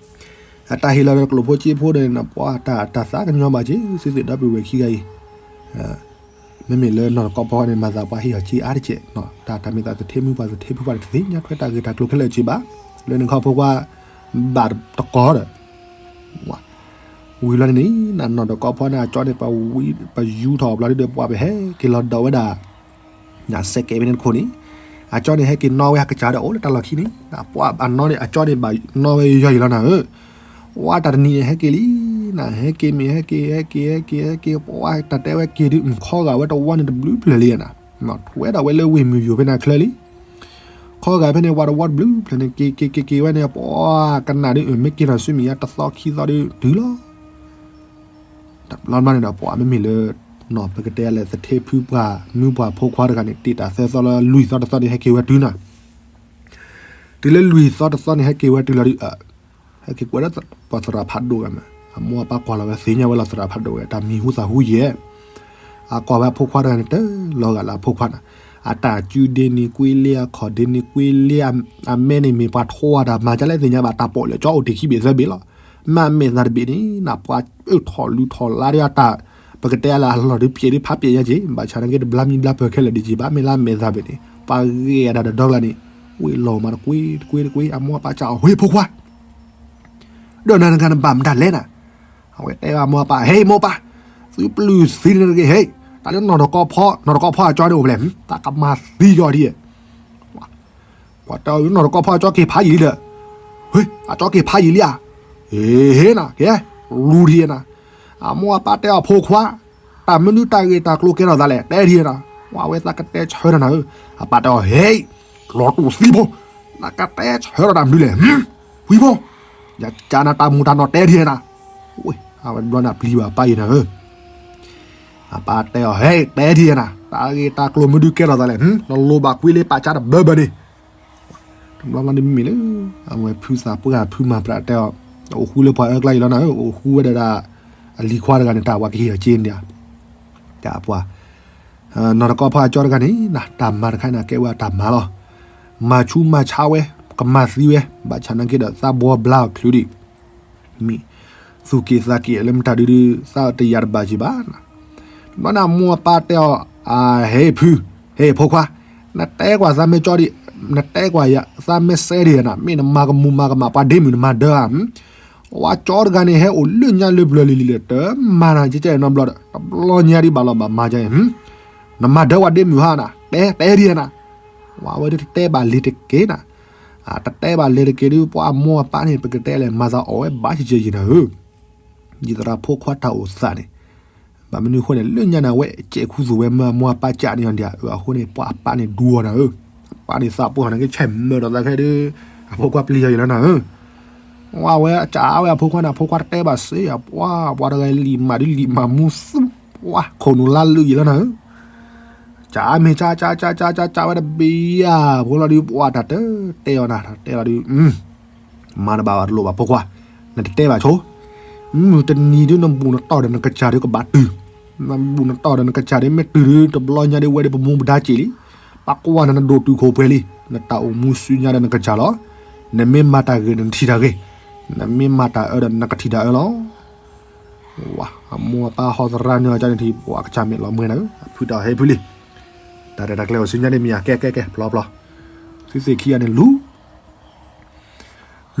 အတၢ်ဟ့ၣ်လီၤဒီးကျိၣ်ဖိစ့ဖိန့ၣ် ပှၤတၢ်သးကညီၤဘၣ်က့ၤ သုသ့ၣ်ဒီပုၢ်ဝဲၢ်ခံဂၤအံၤ မ့မ့ၢ်လၢနီၢ်တကီဖီန့ၣ် မၤသးပှၤဟ့ၣ်အီၤစ့အါတက့ၢ်, တၢ်တၢ်မ့ၢ်သးသထ့မုၢ်ပှၢ်သထ့ဖုပှၢ်န့ၣ် တသ့ၣ်ညါထွဲတၢ်ဂ့ၢ်တၢ်ကျိၤခဲလၢာ်စ့ဘၣ်, လၢန့ၣ်ခီဖိခွါ ဘၣ်တကီဒီး ဝံၤလီၤန့ၣ်န့ၣ် နီၢ်တကီဖီန့ၣ် အကၠီန့ၣ် ပယူထီၣ်ဘျီဒုဒီး ပှၤပဟဲက့ၤလီၤဒီးဝဲဒၣ် စဲးကဲးဖဲန့ၣ်တခိၣ်န့ၣ်, အကၠီန့ၣ်ဟဲက့ၤနီၣ်ဝဲဟးကစၢ်ဒီးအိၣ်လၢတၢ်လီၢ်ခံန့ၣ်, ပှၤအနီၣ်န့ၣ် အကၠီန့ၣ်ဘၣ်နီၣ်ဝဲယီၤယံၤလီၤနၤဧၢ. ဝါတၢ်တနံၤန့ၣ် ဟဲက့ၤလံနၤ, ဟဲက့ၤမ့ၢ်ဟဲက့ၤ ဟဲက့ၤ ဟဲက့ၤ ဟဲက့ၤ ပှၤတၢ်တဲဝဲက့ၤဒုး ခီဂာ်ဝဲတဝီန့ၣ်တဘျုးဖျၢၣ်လံနၤ, ထွဲဒီးဝဲလၢဝ့ၢ်မုၢ်ယိၤဖဲန့ၣ်ချၢလံ. ခီဂာ်ဖဲန့ၣ် ဝါတဝီတဘျုးဖျၢၣ်န့ၣ် က့ၤက့ၤက့ၤက့ၤဝဲန့ၣ် ပှၤကနၣ်ဒုး မ့ၢ်က့ၤထီၣ်ဆူမဲာ်ညါတသီခံသီဒုးတုၤလီၤ. တဘျီဘျီန့ၣ်ဒီး ပှၤမ့မ့ၢ်လၢ ပကတဲလၢသထ့ဖုပှၢ်မုၢ်ပှၢ်ဖိခွါတဂၤန့ၣ် တ့ၢ်တၢ်သၢသီလၢလွံၢ်သီတသီန့ၣ် ဟဲက့ၤဝဲတုၤနၤ. တုၤလၢလွံၢ်သီတသီန့ၣ် ဟဲက့ၤဝဲတုၤလီၤဒုး ဟဲက့ၤကွဲးဒီးပှၤသရၣ်ဖးဒိၣ်ဂၤမး, အမိၢ်အပၢ်ကွၢ်လီၤဝဲသ့ၣ်ညါဝဲလီၤ သရၣ်ဖးဒိၣ်ဝဲ တၢ်မံၤဟူသၣ်ဟူယဲၢ်, အကွၢ်ဝဲအဖိခွါတဂၤန့ၣ် တလီၤဂာ်လၢအဖိခွါနၤ, အတၢ်စုဒ့န့ၣ်ကွ့လ့ အခီၣ်ဒ့န့ၣ်ကွ့လ့, အမဲန့ၣ်မ့ၢ်ပှၤထိးတၢ်မၤဒ်လဲၣ်သ့ၣ်ညါဘၣ် တၢ်ပိာ်လၢကၠီအိၣ်တ့ၢ်ခံဘ့ၣ်သၢဘ့ၣ်လီၤ. မ့ၢ်အမဲာ်သၣ်တဘ့ၣ်န့ၣ် နပှၤအၢၣ်ထီၣ်လူၤထီၣ်လါဒ်အတၢ် ပကတဲလၢအလီၢ်ဒုးပျဲးဒုးဖးပျဲးညါက့ၤ ဘၣ်ဆၣ်နာ်က့တဘျါမံဘျါပၢၤခဲလၢာ်ဒံးက့ၤဘၣ် မ့ၢ်လၢအမဲာ်သၣ်ဘ့ၣ်န့ၣ် ပှၤဂ့ၤအတၢ်ဒီးဒီကလၢန့ၣ် ဝ့ၢ်လီၤမးတကွ့တကွ့တကွ့ အမိၢ်အပၢ်စံးအီၤ ဟ့ၣ်ဖိခွါ ဒီးနၤနဂၤနဘၣ်မတၤလဲၣ်နၤ, အဝဲတဲဘၣ်မိၢ်အပၢ် ဟဲမိၢ်ပၢ်, သုပျုၢ်သံနတဂ့ၤ ဟဲ, တၢ်လၢနီၢ်တကီဖီ နီၢ်တကီဖီအကၠီန့ၣ်အိၣ်ဖဲလဲၣ်, တၢ်ကမၤသံကီးဒ်, ပှၤတဲအီၤ နီၢ်တကီဖီအကၠီက့ၤဖးယံာ်လံဒီး, ဟဲ, အကၠီက့ၤဖးယံာ်လံဧါ, ဟ့ၣ်နၤ ကဲ, လူၤဒံးနၤ, အမိၢ်အပၢ်တဲအီၤဖိခွါ တၢ်မနုၤတၢ်ဂ့ၢ်တၢ်ကျိၤကဲထီၣ်သးလဲၣ် တဲဒံးနၤ, ဝဲသးကတဲဆၢထၢၣ်နၤဧၢ, အပၢ်တဲအီၤ ဟဲ, လီၤတူာ်သံဖိ, နကတဲဆၢထၢၣ်တၢ်မနုၤလဲၣ်, ဝံၤဖိ, ယကၢ်နၤတၢ်မူၤတၢ်နီၢ်တဲဒံးနၤ, အဝဲတဘျီန့ၣ်ပျံၤဘၣ်ပၢ်အံၤနၤဧၢ, အပၢ်တဲအီၤ ဟဲ, တဲဒံးနၤ, တၢ်ဂ့ၢ်တၢ်ကျိၤမနုၤကဲထီၣ်သးလဲၣ်, နလိၣ်ဘၣ်ကွံလၢပာ်ကၢ်တဘၢဘၢန့ၣ် တဘျီဘျီဒ်မ့မ့ၢ်လၢ အဝဲဖုသးပှၢ်ဖုမၤပြးတဲအီၤ, အိၣ်ဃူလၢပှၤအၢကျါအံၤလီၤနၤဧၢ, အိၣ်ဃူဝဲဒီး အလံၤခွါတဂၤန့ၣ် တၢ်ပှၤကဟ့ၣ်အီၤက့န့ၣ်, တၢ်ပှၤ, နီၢ်တကီဖီအကၠီတဂၤန့ၣ် တၢ်မၤတခါန့ၣ် ကဲဝဲအတၢ်မၤလီၤ, မၤဆူးမၤဆါဝဲ, ကမၤသံဝဲ, ဘၣ်ဆၣ်နာ်က့ဒီး သးဘှီဘျါအီၤချုးဒံး မ့ၢ်သူၣ်က့ၣ်သးက့ၣ်လၢမတၤဒုဒု သးတယာ်တဘၣ်က့ၤဘၣ်, တဘျီန့ၣ်အမိၢ်အပၢ်တဲအီၤ, ဟဲဖု, ဟဲဖိခွါ, နတဲကွၢ်သးမ့ၢ်ကၠီဒံး, နတဲကွၢ်ယၤ သးမ့ၢ်စဲဒံးနၤ, မ့ၢ်နမၤကမူၤမၤကမၣ် ပှၤဒ့မုၣ်နမၤဒၢဧါ, ဝဲကၠီတဂၤန့ၣ် ဟဲအိၣ်လၢညါလၢပျၢၤလံၤလံၤလၢ တမၤနၤကဲကဲနီတဘျီဒီး တဘျီညါဒံးဘၣ်လီၤဘၣ်မၤကဲ, နမၤဒၢဝဲဒ့မုၣ်ဟါနၤ, တဲ, တဲဒံးနၤ, ဝဲဒၣ်တတဲဘၣ်လံၤတက့ၢ်နၤ, တတဲဘၣ်လံၤတက့ၢ်ဒုး ပှၤအမိၢ်အပၢ်န့ၣ် ပကတဲလဲၣ် မၤသးအီၣ်ဝဲဘၣ်ကဲကဲယံၤနၤဧၢ, ယသရၣ်ဖိခွါတၢ်အိၣ်သးန့ၣ်, ဘၣ်မနုၤအဃိန့ၣ် လၢညါန့ၣ် အဝဲကဲခူသူၣ်ဝဲမၢအမိၢ်အပၢ်ကးန့ၢ်အီၤဒံးဧါ, အဃိန့ၣ် ပှၤအပၢ်န့ၣ်ဒူအီၤနၤဧၢ, အပၢ်န့ၣ်သးပှၢ်နၤက့ ဆဲးမၢဒီးသးခဲဒုး, အဖိခွါပျံၤယီၤယံၤလီၤနၤဧၢ, ဝဲအဝဲအကးဝဲအဖိခွါန့ၣ် အဖိခွါတတဲဘၣ်စ့ၢ် ပှၤ, ပှၤတဂၤလံၤမးဒုးလံၤမးမူသူ, ပှၤခိၣ်နူာ်လါလုာ်ယံၤလီၤနၤဧၢ, ကးမ့ၢ်ကးကးကးကးကးဝဲတဘ့ၣ်ဧါ, ဖိလီၤဒုး ပှၤတၢ်တတဲအီၤနၤ တၢ်တဲလီၤဒုး မၤတဘၣ်ဘၣ်တလိၣ်ဘၣ်ဖိခွါ, နတတဲဘၣ်ဆိ, တနံၤဒုးနဘူၣ်နတီၢ်ဒီးနကစၢ်ဒုးကဘၣ်တုၤ, နဘူၣ်နတီၢ်ဒီးနကစၢ်ဒုး မ့ၢ်တုၤဒုး တဘျီညါဒုး ဝဲဒုးပမူပဒါစ့ၢ်လံ, ပှၤကွၢ်နၤနဒိၣ်တုာ်ခိၣ်ပှဲၤလံ, နတၢ်အိၣ်မူဆူညါဒီးနကစၢ်လီၤ, နမ့ၢ်မၤတၢ်ဂ့ၤဒီးနထံၣ်တၢ်ဂ့ၤ, နမ့ၢ်မၤတၢ်အၢဒီးနကထံၣ်တၢ်အၢလီၤ. ဝါ, အမိၢ်အပၢ်ဟီသရၣ်န့ၣ်အကန့ၣ်ထံၣ် ပှၤကစၢ်မဲာ်လီၤမှဲနၤဧၢ, အဖုတဲအီၤ ဟဲဖုလံ, တၢ်ရဲၣ်တၢ်ကျဲၤအိၣ်ဆူညါန့ၣ်မ့ၢ်ဧါ, ကဲကဲကဲ ဖျီဖျီ, သုသ့ၣ်ခံဂၤန့ၣ်လူၤ,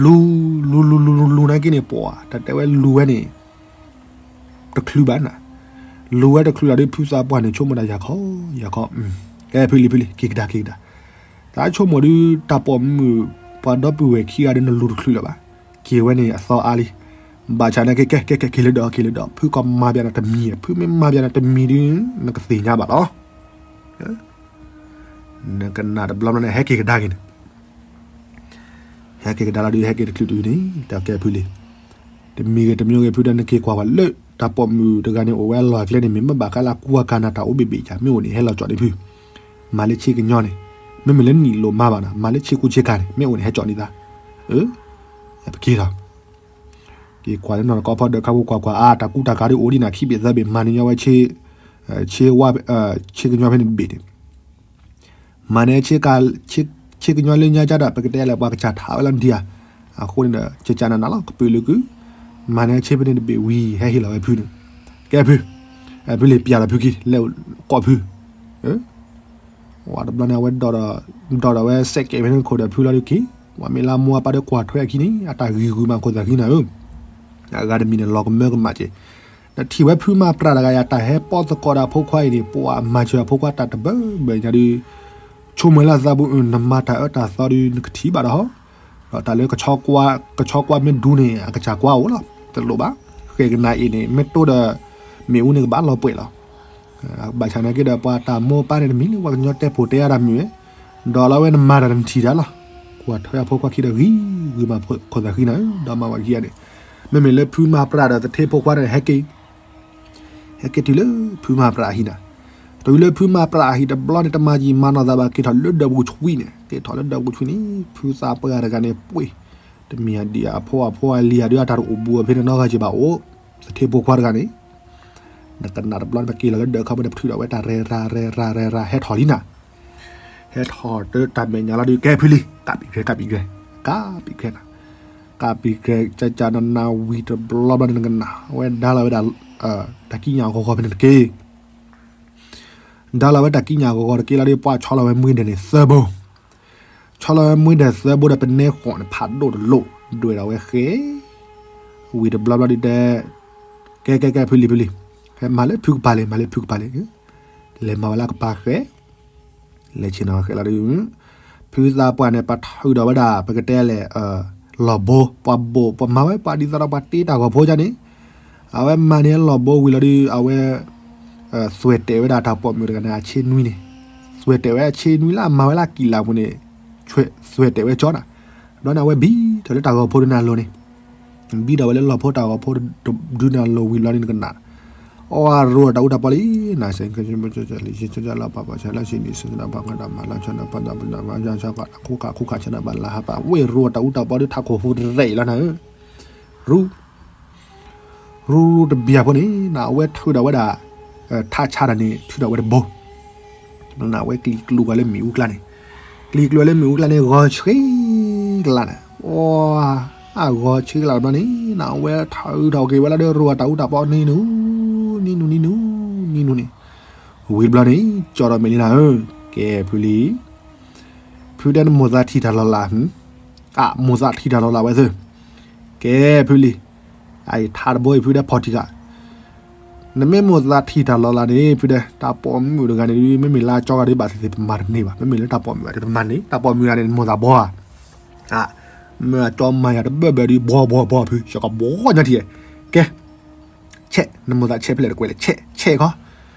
လူၤ, လူၤလူၤလူၤလူၤလူၤနာ်က့န့ၣ် ပှၤတၢ်တဲဝဲလူၤဝဲန့ၣ် တချုးဘၣ်နၤ, လူၤဝဲတချုးလီၤဒုး ဖုသးပှၢ်န့ၣ် ဆိကမိၣ်ဒၣ်ယၤခီ, ယၤခီ, ကဲဖုလံဖုလံ က့ၤကဒါက့ၤကဒါ, သးဆိကမိၣ်ဒုး တၢ်ပိာ်မုၣ် ပှၤဒီပုၢ်ဝဲၢ်ခံဂၤဒုး နလူၤတချုးလၢၤဘၣ်, က့ၤဝဲန့ၣ်အသီအါလံ, ဘၣ်ဆၣ်နာ်က့ ကဲကဲကဲ က့ၤလၢဒီး က့ၤလၢဒီး ဖုကမၤဘၣ်နၤတမံၤ, ဖုမ့ၢ်မၤဘၣ်နၤတမံၤဒုး နကသ့ၣ်ညါဘၣ်လီၤ. နကနၣ်တဘျီဘျီန့ၣ် ဟဲက့ၤကဒါက့ၤန့ၣ်, ဟဲက့ၤကဒါလီၤဒုး ဟဲက့ၤတချုးတုၤန့ၣ် တၢ်ကဲဖုလံ, တမံၤဂ့ၤတမံၤဂ့ၤ ဖုဒီးနက့ၤကွၢ်ကွၢ်လၢ တၢ်ပိာ်မုၣ်တဂၤန့ၣ်အိၣ်ဝဲအလီၢ်အကျဲန့ၣ် မ့ၢ်ဘၣ်ဃးလၢအကူအကၤနၤတၢ်အိၣ်ဘ့ၣ်ဘ့ၣ်ကၢ် မ့ၢ်အိၣ်န့ၣ် ဟဲလီၤကၠီၣ်န့ၢ်ဖု, မၤလၢဆ့ကညီန့ၣ်, မ့မ့ၢ်လၢနံၣ်လိၣ်မၤဘၣ်နၤ မၤလၢဆ့ကူဆ့ကၤန့ၣ် မ့ၢ်အိၣ်န့ၣ် ဟဲကၠီၣ်န့ၢ်သး, ပက့ၤလီၤ. က့ၤကွၢ်လၢနီၢ်တကီဖီဒီးခါပူၤကွၢ်ကွၢ် အါ တၢ်ကူတၢ်ကၤဒုးအိၣ်ဒံးနၤခံဘ့ၣ်သၢဘ့ၣ် မၤန့ၢ်ညီဝဲ ဆ့, ဆ့ဝါ, ဆ့ကညီဖဲန့ၣ်တဘ့ၣ်န့ၣ်, မၤန့ၢ် ဆ့ကညီလၢညါကဒီး ပကတဲလၢပှၤကစၢ်ထးဝဲလီၤဒံးဧါ, အဃိန့ၣ်ဒီး ကကနနၤလီၤ ကပုာ်လုးကု, မၤန့ၢ်ဆ့ဖဲန့ၣ်တဘ့ၣ်ဝံၤ ဟဲဟ့ၣ်လီၤဝဲဖုန့ၣ်, ကဲဖု, ဖုလံပျၢ်လီၤဖုခံ လဲၤကိးဖု ဝဲတဘျီန့ၣ် အဝဲဒိးဒီးဝဲစဲးကဲးဖဲန့ၣ်ခိၣ်ဒီးဖုလီၤဒုးက့ၤ, ပှၤမ့ၢ်လၢမိၢ်အပၢ်ဒီးကွၢ်ထွဲအခံန့ၣ် အတၢ်ဂံၤဂုာ်မးခိၣ်သးခံနၤဧၢ, အဂၤတမံၤန့ၣ် လီၤကမၢကမၣ်က့ၤ, နထံၣ်ဝဲဖုမၤပြးတဂၤယၤ တၢ်ဟဲပိာ်သကိးဒီးအဖိခွါအံၤန့ၣ် ပှၤမၤစၢၤအဖိခွါတၢ်တဘၢဘၢညါဒုး, ဆိကမိၣ်လၢအသးပူၤ နမၤတၢ်အၢတၢ်သီဒီး နကထံၣ်ဘၣ်ဒီးဟီ, ဒီးတၢ်လၢ ကဆီကွၢ်မ့ၢ်ဒူန့ၣ် အကစၢ်ကွၢ်အိၣ်လီၤ, တလိၣ်ဘၣ်, ဃဲကနၤအံၤန့ၣ် မ့ၢ်တိၢ်ဒီး မ့ၣ်အူန့ၣ်ကဘၣ်လီၤပှဲၤလီၤ. ဘၣ်ဆၣ်နာ်က့ဒီး ပှၤတၢ်မိၢ်ပၢ်န့ၣ်တမံၤလၢ ပှၤကညီတဲပိာ်တဲအါတၢ်မုာ်ဝဲ, ဒီးလီၤဝဲနမၤတၢ်နထံၣ်တၢ်လီၤ, ကွၢ်ထွဲအဖိခွါခံဒီး ဂံၤဂုၤမၤဖိခိၣ်သးဃံနၤဧၢ, ဒီးမၤဝဲခံဂၤန့ၣ်, မ့မ့ၢ်လၢဖုမၤပြးဒီးသထ့ဖိခွါန့ၣ် ဟဲက့ၤ ဟဲက့ၤတုၤလၢဖုမၤပြးအဟံၣ်နၤ, တုၤလၢဖုမၤပြးအဟံၣ်တဘျီန့ၣ် တမၤယံာ်မၤနီၢ်သးဘၣ် က့ၤထီၣ်လၢဒၢးပူၤဆွံန့ၣ်, က့ၤထီၣ်လၢဒၢးပူၤဆွံန့ၣ် ဖုသးပှၢ်တဂၤန့ၣ် ပှ့ၤ, တမ့ၢ်အဒံးအဖိအဖိအလံၤအဒုး အတၢ်တအိၣ်ဘူးအဖဲန့ၣ်နီတဂၤက့ၤဘၣ်အိၣ်, သထ့ဖိခွါတဂၤန့ၣ် နကနၣ်တဘျီန့ၣ် ပက့ၤလီၤလၢဒၢးခီပူၤန့ၣ် ပထုးထီၣ်ဝဲတၢ်ရဲၤရၤရဲၤရၤရဲၤရၤ ဟဲထီၣ်လံနၤ, ဟဲထီၣ်တၢ်မဲာ်ညါလီၤဒီး ကဲဖုလံၤ ကးပံာ်ခွဲ ကးပံာ်ခွဲ, ကးပံာ်ခွဲနၤ, ကးပံာ်ခွဲ ကကနနၤဝံၤတဘျီဘျီန့ၣ် နကနၣ်ဝဲဒါလီၤဝဲဒၣ် တၢ်ကံးညာ်အဂီၤဂီၤဖဲန့ၣ်တက့ၢ်. ဒါလီၤဝဲတၢ်ကံးညာ်အဂီၤဂီၤတက့ၢ်လီၤဒီး ပှၤဆီလီၤဝဲမှ့ဒၢးန့ၣ်သၢဘိ, ဆီလီၤဝဲမှ့ဒၢးသၢဘိဒီး ပနဲဃီးန့ၣ် ဖးဒိၣ်တလိၣ် ဒွဲၣ်ဒီးဝဲဃဲ, ဝံၤတဘျီဘျီဒီးတဲ, ကဲကဲကဲ ဖုလံၤ ဖုလံၤ, မၤလၢဖုကပၤလံ မၤလၢဖုကပၤလံ, လဲၤမၤဝဲလၢအကပၤဃဲ လဲၤဆ့ၣ်နီၤဃဲလီၤဒီး ဖုသးပှၢ်န့ၣ် ပှၤထုးထီၣ်ဝဲဒၣ် ပကတဲလဲၣ် လီၢ်ဘိ ပှၤဘိၣ် ပှၤမၤဝဲ ပှၤဒ်သိးဒီးပှၤတ့တၢ်ဂီၤဖိဒ်န့ၣ်, အဝဲမၤန့ၢ်လီၢ်ဘိဝံၤလီၤဒီး အဝဲ သွဲၣ်တဲာ်ဝဲဒၣ်တၢ်ပိာ်မုၣ်တဂၤန့ၣ် အဆ့နွံန့ၣ်, သွဲၣ်တဲာ်ဝဲအဆ့နွံလၢအမၤဝဲလၢအကံၣ်လၢ်ပူၤန့ၣ်, သွဲၣ်တဲာ်ဝဲကၠီနၤ, ဘျီန့ၣ် အဝဲဘံထီၣ်လၢတၢ်ဂီၤဖိဒုးန့ၣ်အလိၤန့ၣ် ဘံထီၣ်ဝဲလၢလီၢ်ဖိတၢ်ဂီၤဖိဒုးန့ၣ်အလိၤဝံၤလီၤန့ၣ် နကနၣ်, အီ ရိတၢ်အူတၢ်ပီလံ, နၤစ့ၢ်ကီး လီၤပှၤပှၤဆဲးလၢဆံနံၣ် ဆၢနၢ်ပှၤကဒီးမၤလီၤဆၢနၢ်ပှၤဒီးမၤလီၤဆၢနၢ်ပှၤဒီးမၤလီၤဆၢနၢ်ပှၤလၢဟးပၢ် ဝ့ၢ်ရိတၢ်အူတၢ်ပီဒုး ထးခိၣ်ဖိတရဲၣ်အံၤလီၤနၤဧၢ, ရူ ရူရူတဘျီဖိန့ၣ် နအဝဲထုးထီၣ်ဝဲဒၣ် ထးဆါတၢ်န့ၣ် ထုးထီၣ်ဝဲတဘိ, နဝဲကျံၤကျိၤဝဲလၢမ့ၣ်အူကျါန့ၣ်, ကျံၤကျိၤဝဲလၢမ့ၣ်အူကျါန့ၣ် ဂီၤဆှံကလးန့ၣ်, အီ အဂီၤဆှံကလးတဘျီန့ၣ် နဝဲထုးထီၣ်က့ၤဝဲလီၤဒီး ရိတၢ်အူတၢ်ပီန့ၣ်နူ န့ၣ်နူ န့ၣ်နူ န့ၣ်နူန့ၣ်, ဝံၤတဘျီန့ၣ် ကၠီဒီးမဲာ်လံနၤဧၢ, ကဲဖုလံၤ ဖုတဲနမိၢ်သးထံၣ်တၢ်လီၤလး, အမိၢ်သးထံၣ်တၢ်လီၤလးဝဲသ့, ကဲဖုလံၤ, အအံၤထးတဘိအံၤ ဖုတဲဖီၣ်ထံၣ်ဂၤ, နမ့ၢ်မိၢ်သးထံၣ်တၢ်လီၤလးန့ၣ် ဖုတဲ တၢ်ပိာ်မုၣ်တဂၤန့ၣ်ဒုး မ့မ့ၢ်လၢအကၠီဂၤဒုးဘၣ်သ့ၣ်သ့ၣ် ပမၤတန့ၢ်ဘၣ်, မ့မ့ၢ်လၢတၢ်ပိာ်မုၣ်ဂၤဒုး ပမၤန့ၢ်, တၢ်ပိာ်မုၣ်ဂၤန့ၣ် နမိၢ်သးဘီဧါ, မ့ၢ်အကၠီမၤယၤတဘၢၣ်ဘၢၣ်ဒုး ဘီဘီဘီဖု စကဘီညါထံၣ်, ကဲ ဆဲး နမိၢ်သးဆဲးဖဲလဲၣ်တကွဲးလဲၣ် ဆဲး ဆဲးခီ,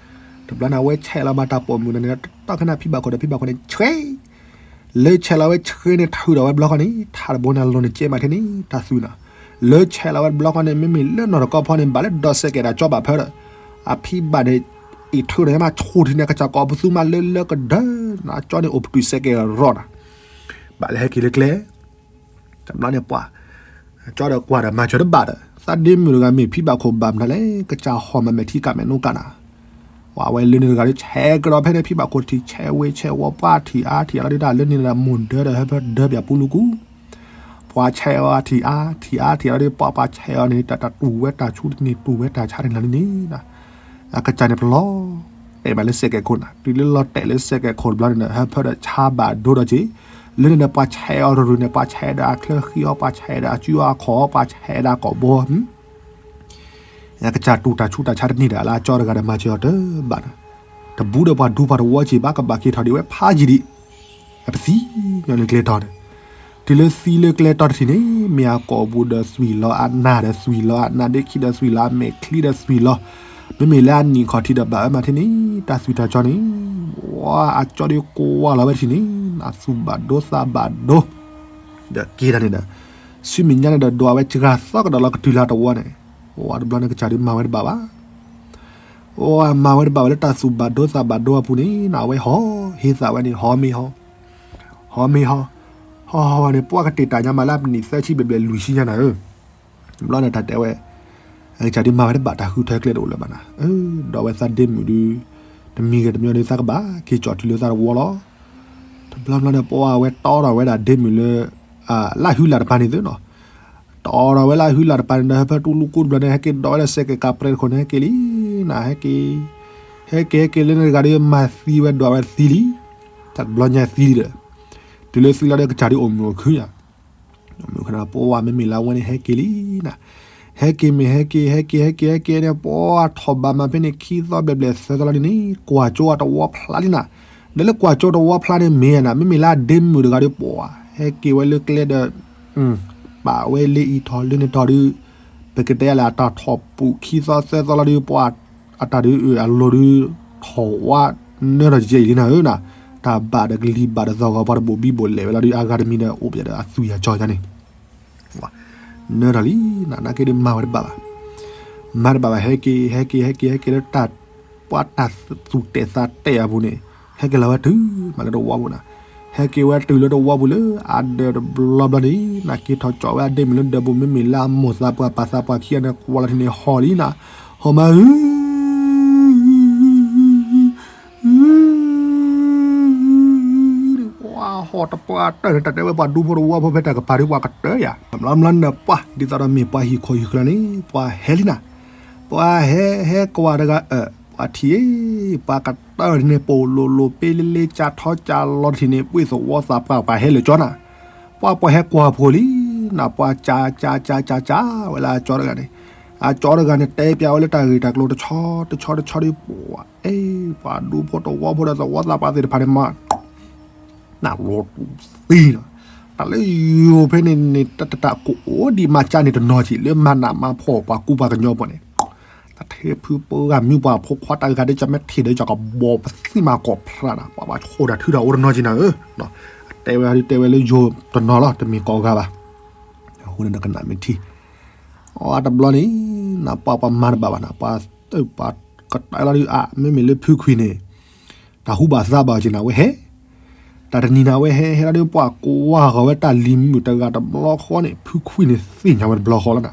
တဘျီန့ၣ် အဝဲဆဲးလီၤမးတၢ်ပိာ်မုၣ်န့ၣ် တီၢ်ခနၣ်ဖံဘၣ်ခိၣ်ဒီးဖံဘၣ်ခိၣ်န့ၣ် ဆှဲး, လၢဆဲးလီၤဝဲဆှဲးန့ၣ် ထုးထီၣ်ဝဲတဘျီဃီန့ၣ် ထးတဘိန့ၣ်အလိၤန့ၣ် ကဲမးထဲန့ၣ် တၢ်သွံၣ်နီၤ, လၢဆဲးလီၤဝဲတဘျီဃီန့ၣ် မ့မ့ၢ်လၢနီၢ်တကီၢ်ဖီန့ၣ် ဘၣ်လၢဒီးစဲးကဲးဒီးကၠီဘၣ်ဖၢဒီး အဖံဘၣ်န့ၣ် အံးထုးန့ၣ်မး ဆူၣ်ထံန့ၣ် ကစၢ်ကိးပသူမးလၢလၢကဒၢ, နကၠီန့ၣ်အိၣ်ပတုာ်စဲးကဲးဒီးရီနၤ, ဘၣ်လၢဟဲက့ၤလၢကျဲ တဘျီန့ၣ်ပှၤ ကၠီဒီးကွၢ်ဒီးမၤစၢၤတဘၣ်ဒီး သးဒ့မုၣ်တဂၤမ့ၢ်ဖံဘၣ်ခိၣ်ဘၣ်မနုၤလဲၣ် ကစၢ်ဟီၣ်မးမဲာ်ထံကးမဲာ်နိကးနၤ, ပှၤဝဲလၢန့ၣ်တဂၤဒီး ဆဲးကဒီးဖဲန့ၣ် ဖံဘၣ်ခိၣ်ထံၣ် ဆဲးဝ့ၤဆဲးဝီၤ ပှၤထံၣ်အါထံၣ်အါလီၤဒုး တၢ်လၢန့ၣ်ဒီးမိၢ်ဒၢဒီးဟၢဖၢဒၢပၠးပူလူကူ, ပှၤဆဲးအီၤထံၣ်အါထံၣ်အါထံၣ်အါလီၤဒုး ပှၤပှၤဆဲးအီၤန့ၣ် တၢ်တၢ်တူၢ်ဝဲတၢ်ဆူၣ်တန့ၢ်တူၢ်ဝဲတၢ်ဆါတန့ၢ်လီၤန့ၣ်န့ၣ် အကစၢ်န့ၣ်ပလီၤတဲာ်မးလၢစဲးကဲးခိၣ်နၤ, တုၤလၢလီၤတဲာ်လၢစဲးကဲးခိၣ်တဘျီန့ၣ်ဒီး ဟၢဖၢဒီးဆါဘၣ်ဒိဒီးက့ၤ, လၢန့ၣ်ဒီးပှၤဆဲးအီၤတရူးန့ၣ် ပှၤဆဲးဒီးအချၢဃံအီၤ ပှၤဆဲးဒီးအစုအီၤအခီၣ်အီၤ ပှၤဆဲးဒီးအကိာ်ဘီ, အကစၢ်တူၢ်တၢ်ဆူၣ်တၢ်ဆါတန့ၢ်ဒီး လၢအကၠီတဂၤဒီးမၤစၢၤအီၤတဘၣ်ဒီး, တဘူးဒီးပှၤဒူပှၤတဝီစ့ၢ်ဘၣ် ကဘၣ်က့ၤထီၣ်ဒံးဝဲဖးယံာ်ဒံး အပသံညီနုၢ်ကျဲတီၤန့ၣ်, တုၤလၢသံလၢကျဲတီၤတထံၣ်န့ၣ် မ့ၢ်အကိာ်ပူၤဒီးသွံၣ်လီၤ အနၢ်ဒီးသွံၣ်လီၤ အနၢ်ဒ့ခံဒီးသွံၣ်လီၤ အမဲာ်ချံဒီးသွံၣ်လီၤ, မ့မ့ၢ်လၢအနံၣ်ခီၣ်ထံးဒီးဘၣ်ဝဲမးထဲန့ၣ် တၢ်သွံၣ်တၢ်ကၠီန့ၣ်, ဝဲအကၠီဒီးကွၢ်လီၤဝဲတထံၣ်န့ၣ် နသူၣ်ဘၣ်ဒိသးဘၣ်ဒိ, ဒီးက့ၤတၢ်န့ၣ်ဒီး, ဆူမဲာ်ညါန့ၣ်ဒီးဒွးဝဲစှၤသီကဒီးလီၤကတုၤလၢတဝီန့ၣ်, ဝဲတဘျီန့ၣ်ကစၢ်ဒုးမၤဝဲတဘၣ်ဘၣ် အိၣ်မၤဝဲတဘၣ်ဝဲလၢတၢ်သူၣ်ဘၣ်ဒိသးဘၣ်ဒိအပူၤန့ၣ် နဝဲဟီၣ်ဟ့သးဝဲန့ၣ် ဟီၣ်မ့ၢ်ဟီၣ်, ဟီၣ်မ့ၢ်ဟီၣ်, ဟီၣ်ဟီၣ်န့ၣ် ပှၤကတ့ၢ်တၢ်ညါမးလၢအပနံၣ်သၢဆံဘျဲၣ်ဘျဲၣ်လွံၢ်ဆံညါနၤဧၢ, တဘျီန့ၣ်တၢ်တဲဝဲ, အကစၢ်ဒုးမၤဝဲတဘၣ်တၢ်ဃုထၢကျဲတအိၣ်လၢၤဘၣ်နၤ, ဒီးဝဲသးဒ့မုၣ်ဒုး, တမံၤဂ့ၤတမံၤဒီးသးကဘၣ်က့ၤကၠီၣ်တုၤလၢသးတဝီလီၤ. တဘျီဘျီန့ၣ် ပှၤဝဲတီထီၣ်ဝဲဒၣ်ဒ့မုၣ်လၢ လၢဟုလၢ်တပၤန့ၣ်သုနီၤ, တီထီၣ်ဝဲလၢဟုလၢ်တပၤန့ၣ်ဒီး ဟၢဖၢတူၢ်လူၢ်ကိၢ်တဘျီန့ၣ် ဟဲက့ၤဒိးဝဲလၢစဲးကဲးကးပြဲတခိၣ်န့ၣ် ဟဲက့ၤလံနၤ ဟဲက့ၤ, ဟဲက့ၤဟဲက့ၤလၢန့ၣ်တဂၤဒီးမၤသံဝဲဒွးဝဲသံလံ, တဘျီညါသံလံဒီး, တုၤလၢသံလီၤဒီးကစၢ်ဒုးအိၣ်မုာ်အိၣ်ခုညါ, အိၣ်မုာ်အိၣ်ခုနၤပှၤမ့မ့ၢ်လၢအဝဲန့ၣ်ဟဲက့ၤလံနၤ, ဟဲက့ၤမ့ၢ်ဟဲက့ၤ ဟဲက့ၤ ဟဲက့ၤ ဟဲက့ၤန့ၣ် ပှၤထီၣ်ဘးမးဖဲန့ၣ် ခံသီဘျဲၣ်ဘျဲၣ်သၢသီလီၤန့ၣ်န့ၣ် ကွၢ်ကၠိအတဝီဖျါလံနၤ, ဒီးလၢကွၢ်ကၠိတဝီဖျါန့ၣ်မ့ၢ်နၤ မ့မ့ၢ်လၢအဒ့မုၣ်တဂၤဒီးပှၤ ဟဲက့ၤဝဲလၢကျဲဒီး ပာ်ဝဲလၢအံၤထီၣ်လၢန့ၣ်ထီၣ်ဒီး ပကတဲလဲၣ်အတၢ်ထီၣ်ပူၤခံသီသၢသီလီၤဒီး ပှၤအတၢ်ဒုးအလိၤဒီး ထီၣ်ဝါနၢထီၣ်ကဲအံၤလံနၤဧၢနၤ, တၢ်ဘၣ်ဒီးကလံၤဘၣ်ဒီးသီၣ်ဂီၤပှၤတဘိးဘံဘိးလဲၣ်ဝဲလီၤဒီး အဂၤတမံၤဒီးအိၣ်ပၠးဒီးအသူၣ်ယၤကၠီယၤန့ၣ် နၢထီၣ်လံနၤ နာ်က့ဒီးမၤဝဲတဘၣ်ဘၣ်, မၤတဘၣ်ဘၣ် ဟဲက့ၤ ဟဲက့ၤ ဟဲက့ၤ ဟဲက့ၤလၢတၢ် ပှၤတၢ်သူၣ်တဲာ်သးတဲာ်အပူၤန့ၣ် ဟဲက့ၤလီၤဝဲတုၤမးလၢတဝီပူၤနၤ, ဟဲက့ၤဝဲတုၤလၢတဝီပူၤလၢအဒၢးတဘျီဘျီန့ၣ် နာ်က့ထီၣ်ကၠီဝဲအဒ့မုၣ်လၢဒၢးပူၤ မ့မ့ၢ်လၢအမိၢ်သးပှၢ်ပၢ်သးပှၢ်ခံဂၤန့ၣ် ကွၢ်လီၤထံးန့ၣ်ဟီၣ်လံနၤ, ဟီၣ်မး ပှၤဟီၣ်တပှၢ်တၢၢ်န့ၣ် တၢ်တဲဝဲပှၤဒူဖိတဝီဖိဖဲတၢ်ကပၤဒုးပှၤကတၢၢ်ယၤ တဘျီဘျီန့ၣ်ပှၤ ဒ်သိးဒီးမ့ၢ်ပှၤဟံၣ်ခိၣ်ဟံၣ်ဃၢၤန့ၣ် ပှၤဟဲလံနၤ, ပှၤဟဲဟဲကွၢ်တဂၤ ပှၤထံၣ် ပှၤကတၢၢ်န့ၣ် ပိာ်လိၤလိၤပ့လ့လ့ ကၢ်ထီကၢ်လီၤတထံၣ်န့ၣ် ပှ့ၤသဝီသးပှၢ်ပှၤဟဲလၢာ်ကၠီနၤ, ပှၤပှၤဟဲကွၢ်ဖိလံနၤ ပှၤကၠးကၠးကၠးကၠးကၠးဝဲလၢအကၠီတဂၤန့ၣ်, အကၠီတဂၤန့ၣ် တဲပၠးဝဲလၢတၢ်ဂ့ၢ်တၢ်ကျိၤတဆီတဆီတဆီဒီး ပှၤအဲ ပှၤဒူဖိတဝီဖိဒီးသဝီသးပှၢ်သ့ၣ်တဖၣ်န့ၣ်မး နၢ်လီၤတူၢ်သံနၤ, တၢ်လၢယိၤဖဲန့ၣ်န့ၣ် တၢ်တၢ်ကိးအိၣ်ဒံးမၤကၠါန့ၣ်တနီၤက့ၤ လၢမၤနးမၤဖှီၣ်ပှၤကူပှၤကညီဖိန့ၣ်, တၢ်ထဲဖုပှၤဂၤမုၢ်ပှၤဖိခွါတၢ်ဂၤဒ်ကၠီမဲထံၣ်ဒီး ကၠီကဘီပသံမၤကီၢ်ဖျါနၤ ပှၤဘၣ်ဆိၣ်တၢ်ထုတၢ်အိၣ်တနီၤက့ၤနၤဧၢ, တဲဝဲဒ်တဲဝဲလၢယိၤတနီၤလီၤ တမ့ၢ်ကိးဂၤဘၣ်, အဃိန့ၣ်ဒီးကနၣ်မ့ၢ်ထံ အတဘျီန့ၣ် နပှၤပှၤမၤတဘၣ်ဘၣ်နၤ ပှၤ ပှၤကတၢၢ်လီၤဒုးအါ မ့မ့ၢ်လၢဖုခွံန့ၣ် တၢ်ဟူဘၣ်သးဘၣ်က့ၤနၤဝဲဟဲ, တၢ်တနံၤနၤဝဲဟဲ ဟဲလီၤဒုး ပှၤကွၢ်ဃီၤဝဲတၢ်လံၤမုၣ်တဂၤတဘျီဃီန့ၣ် ဖုခွံန့ၣ်သ့ၣ်ညါဝဲတဘျီဃီလီၤနၤ,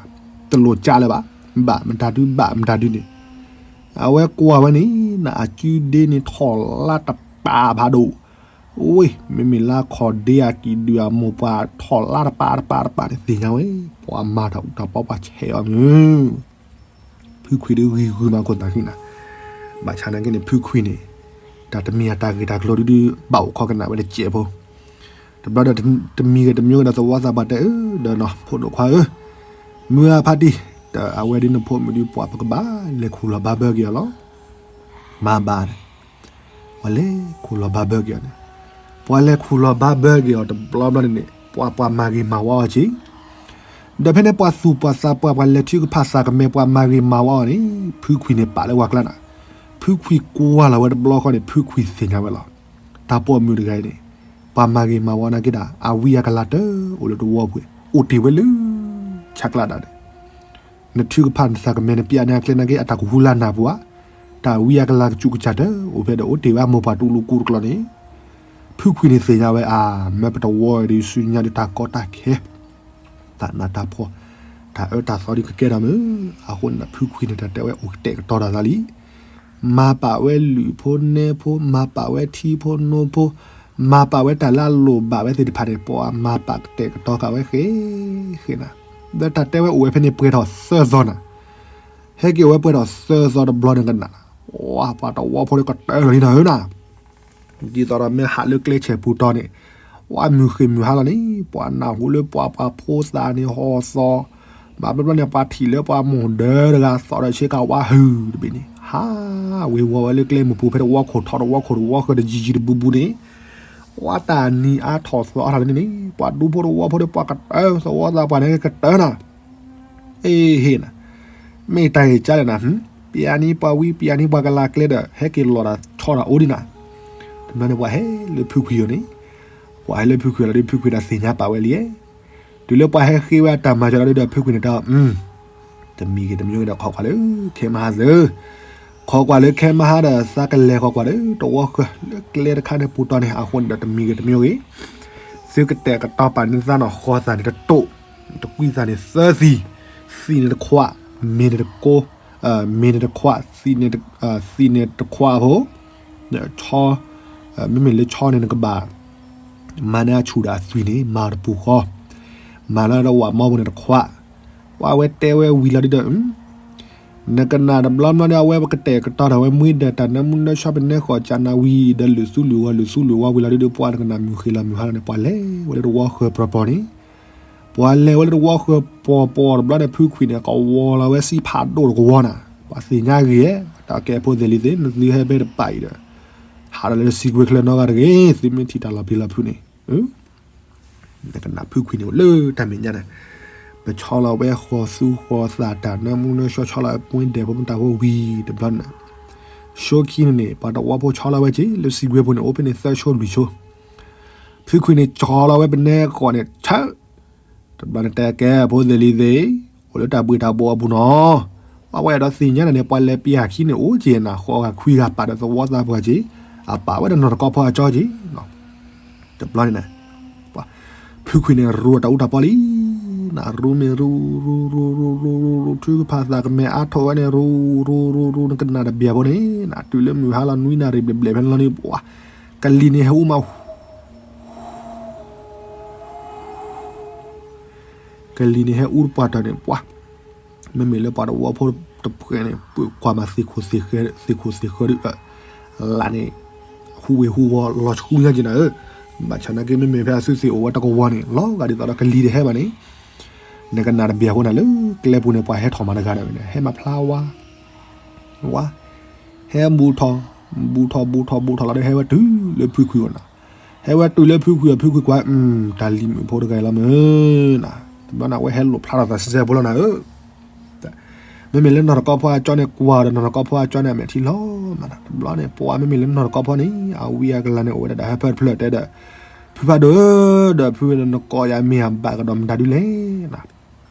တလိၣ်ကၠါလၢၤဘၣ်, ဘၣ်မတၤဒုး ဘၣ်မတၤဒုးန့ၣ်, အဝဲကွၢ်ဝဲန့ၣ် နအကုဒ့န့ၣ်ထီၣ်လါတပၤဖးဒိၣ်, ဝ့ၢ် မ့မ့ၢ်လၢခီၣ်ဒ့အကံၣ်ဒုးအမိၢ်ပှၢ်ထီၣ်လါတပၤတပၤတပၤန့ၣ် သ့ၣ်ညါဝဲ, ပှၤမၤတၢ်အူတၢ်ပီပှၤဆဲးအီၤမုၢ် ဖုခွံဒုးဂံၢ်ဂုာ်မၤခိၣ်သးခံနၤ, ဘၣ်ဆၣ်နာ်က့န့ၣ် ဖုခွံန့ၣ် တၢ်တမံၤအတၢ်ဂ့ၢ်တၢ်ကျိၤဒုးဒုး ဘၣ်အိၣ်ခိးကနၣ်ဝဲတစဲးဖိ, တဘျီဒီး တမံၤဂ့ၤတမံၤဂ့ၤဒီးသဝီသးပှၢ်တဲအၢဒီးနီၤ ဖိဒိၣ်ခွါဧၢ, မုၢ်အဖါတံၢ်, ဒီးအဝဲဒ်နဖိမုၣ်ဒုး ပှၤပကဘၣ်လဲၤခူၣ်လီၤဘါဘၢက့ၤအီၤလီၤ, မၤဘၣ် ပှၤလဲၤခူၣ်လီၤဘါဘၢက့ၤအီၤန့ၣ်, ပှၤလဲၤခူၣ်လီၤဘါဘၢက့ၤအီၤတဘျီဘျီန့ၣ်န့ၣ် ပှၤပှၤမၤဂ့ၤမၤဝါအီၤက့ၤ, ဒီးဖဲန့ၣ်ပှၤသူၣ်ပှၤသးပှၢ်ပှၤလဲၤထုကဖၣ်သးကမဲာ် ပှၤမၤဂ့ၤမၤဝါအီၤန့ၣ် ဖုခွံန့ၣ်ပာ်လၢဝၤကျါနၤ, ဖုခွံကွၢ်လီၤဝဲတဘျီဃီန့ၣ် ဖုခွံသ့ၣ်ညါဝဲလီၤ, တၢ်ပိာ်မုၣ်တဂၤအံၤန့ၣ် ပှၤမၤဂ့ၤမၤဝါနာ်က့ဒၣ် အဝံအကလၤတအိၣ်လၢတဝီပူၤ အိၣ်တ့ၢ်ဝဲလၢ ဆၢကျါဒၣ်န့ၣ် နထုကဖၣ်နသးကမဲာ် နပျဲနအကျဲနာ်က့ အတၢ်ကဟူလၢနၢ်ပူၤဧါ, တၢ်ဝံအကလၤကစူးကစၢ်တအိၣ်ဖဲဒီး အိၣ်တ့ၢ်ဝဲအမိၢ်ပှၢ်တူၢ်လိာ်ကူတကျီန့ၣ်, ဖုခွံန့ၣ်သ့ၣ်ညါဝဲအါ, မ့ၢ်ပတဝီဒီးဆူညါဒီးတၢ်ကီတၢ်ခဲ တၢ်နးတၢ်ဖှီၣ် တၢ်အၢတၢ်သီဒုးကကဲထီၣ်မုၢ်, အဃိန့ၣ်ဒီးဖုခွံန့ၣ် တၢ်တဲဝဲအိၣ်ကတဲာ်ကတီၤတၢ်သးလံ မၤပာ်ဝဲလုၢ်ဖိနဲဖိ, မၤပာ်ဝဲထံဖိနိဖိ, မၤပာ်ဝဲတၢ်လၢအလိၣ်ဘၣ်ဝဲသ့ၣ်တဖၣ်န့ၣ် ပှၤမၤပာ်ကတဲာ်ကတီၤဃာ်ဝဲဃ့ဃ့နၤ, ဒီးတၢ်တဲဝဲအိၣ်ဝဲဖဲန့ၣ်ပှဲၤထီၣ်သၢသီနၤ, ဟဲက့ၤအိၣ်ဝဲပှဲၤထီၣ်သၢသီတဘျီန့ၣ်ကနၣ်, ပှၤတဝီဖိဒီးကတၢၢ်လီၤလံနၤဧၢနၤ ဒ်သိးဒီးမ့ၢ်ဟးလၢကျဲဆဲးပူၤတီၤန့ၣ်, ပှၤမုၢ်ဃ့ၢ်မုၢ်ဟါလီၤန့ၣ် ပှၤနၢ်ဟူလၢပှၤပှၤဖိသၣ်န့ၣ်ဟီၣ်သီ, ဘၣ်ဘျီဘျီန့ၣ် ပှၤထံၣ်လၢပှၤမိၢ်ဒၢတဂၤသီၣ်ဒီးဆ့ကၤဝါဟုၣ်တဘ့ၣ်န့ၣ် ဟးဝ့ၤဝီၤဝဲလၢကျဲမုၢ်ပူၤ ဖဲတဝီခိၣ်ထီၣ်တဝီခိၣ်တဝီဃၢၤတယံၤယံၤတဘူးဘူးန့ၣ်, ပှၤတၢ်နံၤအါထီၣ်သီအါထီၣ်န့ၣ်န့ၣ် ပှၤဒူဖိတဝီဖိဒီးပှၤကတၢၢ်သဝီသးပှၢ်န့ၣ်ကတၢၢ်နၤ အ့ဟ့ၣ်နၤ, မ့ၢ်တၢ်ဂ့ၢ်ကါလဲၣ်နၤ, ပယၤနံၤပှၤဝံ ပယၤနံၤပှၤကလၤကျဲဒီး ဟဲက့ၤလီၤတၢ်ဆီတၢ်အိၣ်ဒံးနၤ, တဘျီန့ၣ်ပှၤဟဲလၢဖုခွံအအိၣ်န့ၣ်, ပှၤဟဲလၢဖုခွံလီၤဒီး ဖုခွံဒီးသ့ၣ်ညါပာ်ဝဲလံ, တုၤလၢပှၤဟဲဃ့ဝဲအတၢ်မၤစၢၤလီၤဒီး ဖုခွံန့ၣ်တဲအီၤ, တမံၤဂ့ၤတမံၤဂ့ၤဒီး ခိးကွၢ်လၢခဲမဟါသၢ ခိးကွၢ်လၢခဲမဟါဒီး သးကလဲၤခိးကွၢ်လၢတဝီဃၢၤလၢကျဲတခါန့ၣ်ပူၤတီၤန့ၣ် အဃိန့ၣ်ဒီးတမံၤဂ့ၤတမံၤဂ့ၤ သုကတဲာ်ကတီၤပာ်န့ၢ်သးနီၢ်ဃီသးန့ၣ် တတိၢ်, တကွံသးန့ၣ်သၢသံၣ်, သံၣ်န့ၣ်တခွး, မ့ၢ်န့ၣ်တကိ, မ့ၢ်န့ၣ်တခွး, သံၣ်န့ၣ်တခွးဖိ, မ့မ့ၢ်လၢဆီန့ၣ်နကဘၣ် မၤန့ၢ်အဆူၣ်ဒီးအသွံၣ်န့ၣ် မၤတပူၤဃီ, မၤလၢတဝးမီပူၤန့ၣ်တခွး, ပှၤဝဲတဲဝဲဝံၤလီၤဒုဒီး နကနၣ်တဘျီဘျီဒီး အဝဲပကတဲာ်ကတီၤထီၣ်ဝဲမှံဒီး တၢ်နၢမူနၢဆှီပနဲဃီၤကၢနၤဝံၤဒီး လုၢ်သူလုၢ်ဝီၤ လုၢ်သူလုၢ်ဝီၤဝံၤလီၤဒုဒီး ပှၤနကနၣ်မုၢ်ဃ့ၢ်လီၤမုၢ်ဟါလီၤန့ၣ် ပှၤလဲၤဝဲလၢတဝီဃၢၤပျီပျီန့ၣ်, ပှၤလဲၤဝဲလၢတဝီဃၢၤပျီပျီတဘျီန့ၣ် ဖုခွံန့ၣ် ကဝီၤလီၤဝဲစံဖးဒိၣ်တကဝီၤနၤ, ပှၤသ့ၣ်ညါဂ့ၤဧါ, တၢ်ကဲဖိသ့ၣ်လံသ့ၣ် နသုဟဲဖဲတပာ်အံၤဒီး ဟးဒီးလၢစံကွ့ချၢနီတဂၤတဂ့ၤ, သုမ့ၢ်ထံၣ်တၢ်လီၤပျံၤလီၤဖုးန့ၣ်, နကနၣ်ဖုခွံန့ၣ်အိၣ်လၢတၢ်မဲာ်ညါန့ၣ်, ပဆီလီၤဝဲဃီၤသူဃီၤသး တၢ်နၢမူနၢဆှီဆီလီၤဝဲပှ့ၤဒဲးဖိမတၤဖိဝံၤတဘျီန့ၣ်, ဆိခံန့ၣ်န့ၣ် ပှၤတဝီဖိဆီလီၤဝဲက့ၤ လၢစံကွ့ဖိန့ၣ် အိၣ်ဖဲန့ၣ်သၢဆိလွံၢ်ဆိ ဖုခွံန့ၣ်ကၠီလီၤဝဲပနဲဃီၤန့ၣ် ဆၢ, တဘျီန့ၣ်တဲကဲ ဖိသ့ၣ်လံၤသ့ၣ်, အိၣ်လၢတၢ်ဘှ့ၣ်တၢ်ဘှီၣ်အပူၤနီၤ, အဝဲအဲၣ်ဒိးသ့ၣ်ညါနၤန့ၣ် ပှၤလဲၤပျၢ်ခံန့ၣ်အိၣ်က့ၤနၤ ဃီဂၤခွံဂၤပာ်ဒီးသဝီသးပှၢ်က့ၤ, အပာ်ဝဲဒီးနီၢ်တကီဖီအကၠီက့ၤ တဘျီန့ၣ် ဖုခွံန့ၣ်ရူအတၢ်အူတၢ်ပီလံ, နရူမ့ၢ်ရူ, ရူရူရူရူရူရူ ထုကဖၣ်သးကမဲာ်အါထီၣ်ဝဲန့ၣ် ရူရူရူရူ နကနၣ်တဘျီဖိန့ၣ် နတုၤလၢမုၢ်ဟါလီၤနွံနၣ်ရံၣ်ဘျဲၣ်ဘျဲၣ်ဖဲန့ၣ်လီၤန့ၣ် ပှၤ, ကလံၤန့ၣ်ဟဲအူမး ကလံၤန့ၣ်ဟဲအူတပှၢ်တၢၢ်န့ၣ် ပှၤ, မ့မ့ၢ်လၢပှၤတဝီဖိတဖုန့ၣ် ပကွၢ်မးသ့ၣ်ခိၣ်သ့ၣ်ဃၢ, သ့ၣ်ခိၣ်သ့ၣ်ဃၢဒီး, လၢ်န့ၣ်, ဟူးဝ့ၤဟူးဝီၤလီၤဆှူညါက့ၤနၤဧၢ, ဘၣ်ဆၣ်နာ်က့မ့မ့ၢ်ဖဲအသုသ့ၣ်အိၣ်ဝဲတကဝီၤန့ၣ် လီၤဂာ်ဒ်သိးဒီးကလံၤတဟဲဘၣ်န့ၣ်, နကနၣ်တဘျီဖိန့ၣ်လၢကျဲပူၤန့ၣ် ပှၤဟဲထီၣ်မးတဂၤဒီးန့ၣ် ဟဲမၤဖျါဝါ ဝါ, ဟဲဘူးထီၣ်, ဘူးထီၣ်ဘူးထီၣ်ဘူးထီၣ်လီၤဒီး ဟဲဝဲတုၤလၢဖုခွံအအိၣ်နၤ, ဟဲဝဲတုၤလၢဖုခွံအဖုခွံကွၢ်, တၢ်လံၤမုာ်ဖိတဂၤအံၤလီၤမုာ်နၤ, တဘျီန့ၣ် အဝဲဟဲလိာ်ဖျါထီၣ်သးစဲဖိလီၤနၤဧၢ မ့မ့ၢ်လၢနီၢ်တကီဖီအကၠီန့ၣ် ကွၢ်ဒီးနီၢ်တကီဖီအကၠီန့ၣ် အမဲာ်ထံလီၤမးနၤ, တဘျီန့ၣ် ပှၤမ့မ့ၢ်လၢနီၢ်တကီဖီန့ၣ် အဝံအကလၤန့ၣ် အိၣ်ဝဲဒၣ်တၢ်ဟၢဖၢတဖျၢၣ်တဲဒီး, ဖုဖးဒိၣ်ဧၢ, ဒီးဖုဒီးနကိးယၤမ့ၢ်အဘၣ်ကဒီးမတၤဒုလဲၣ်နၤ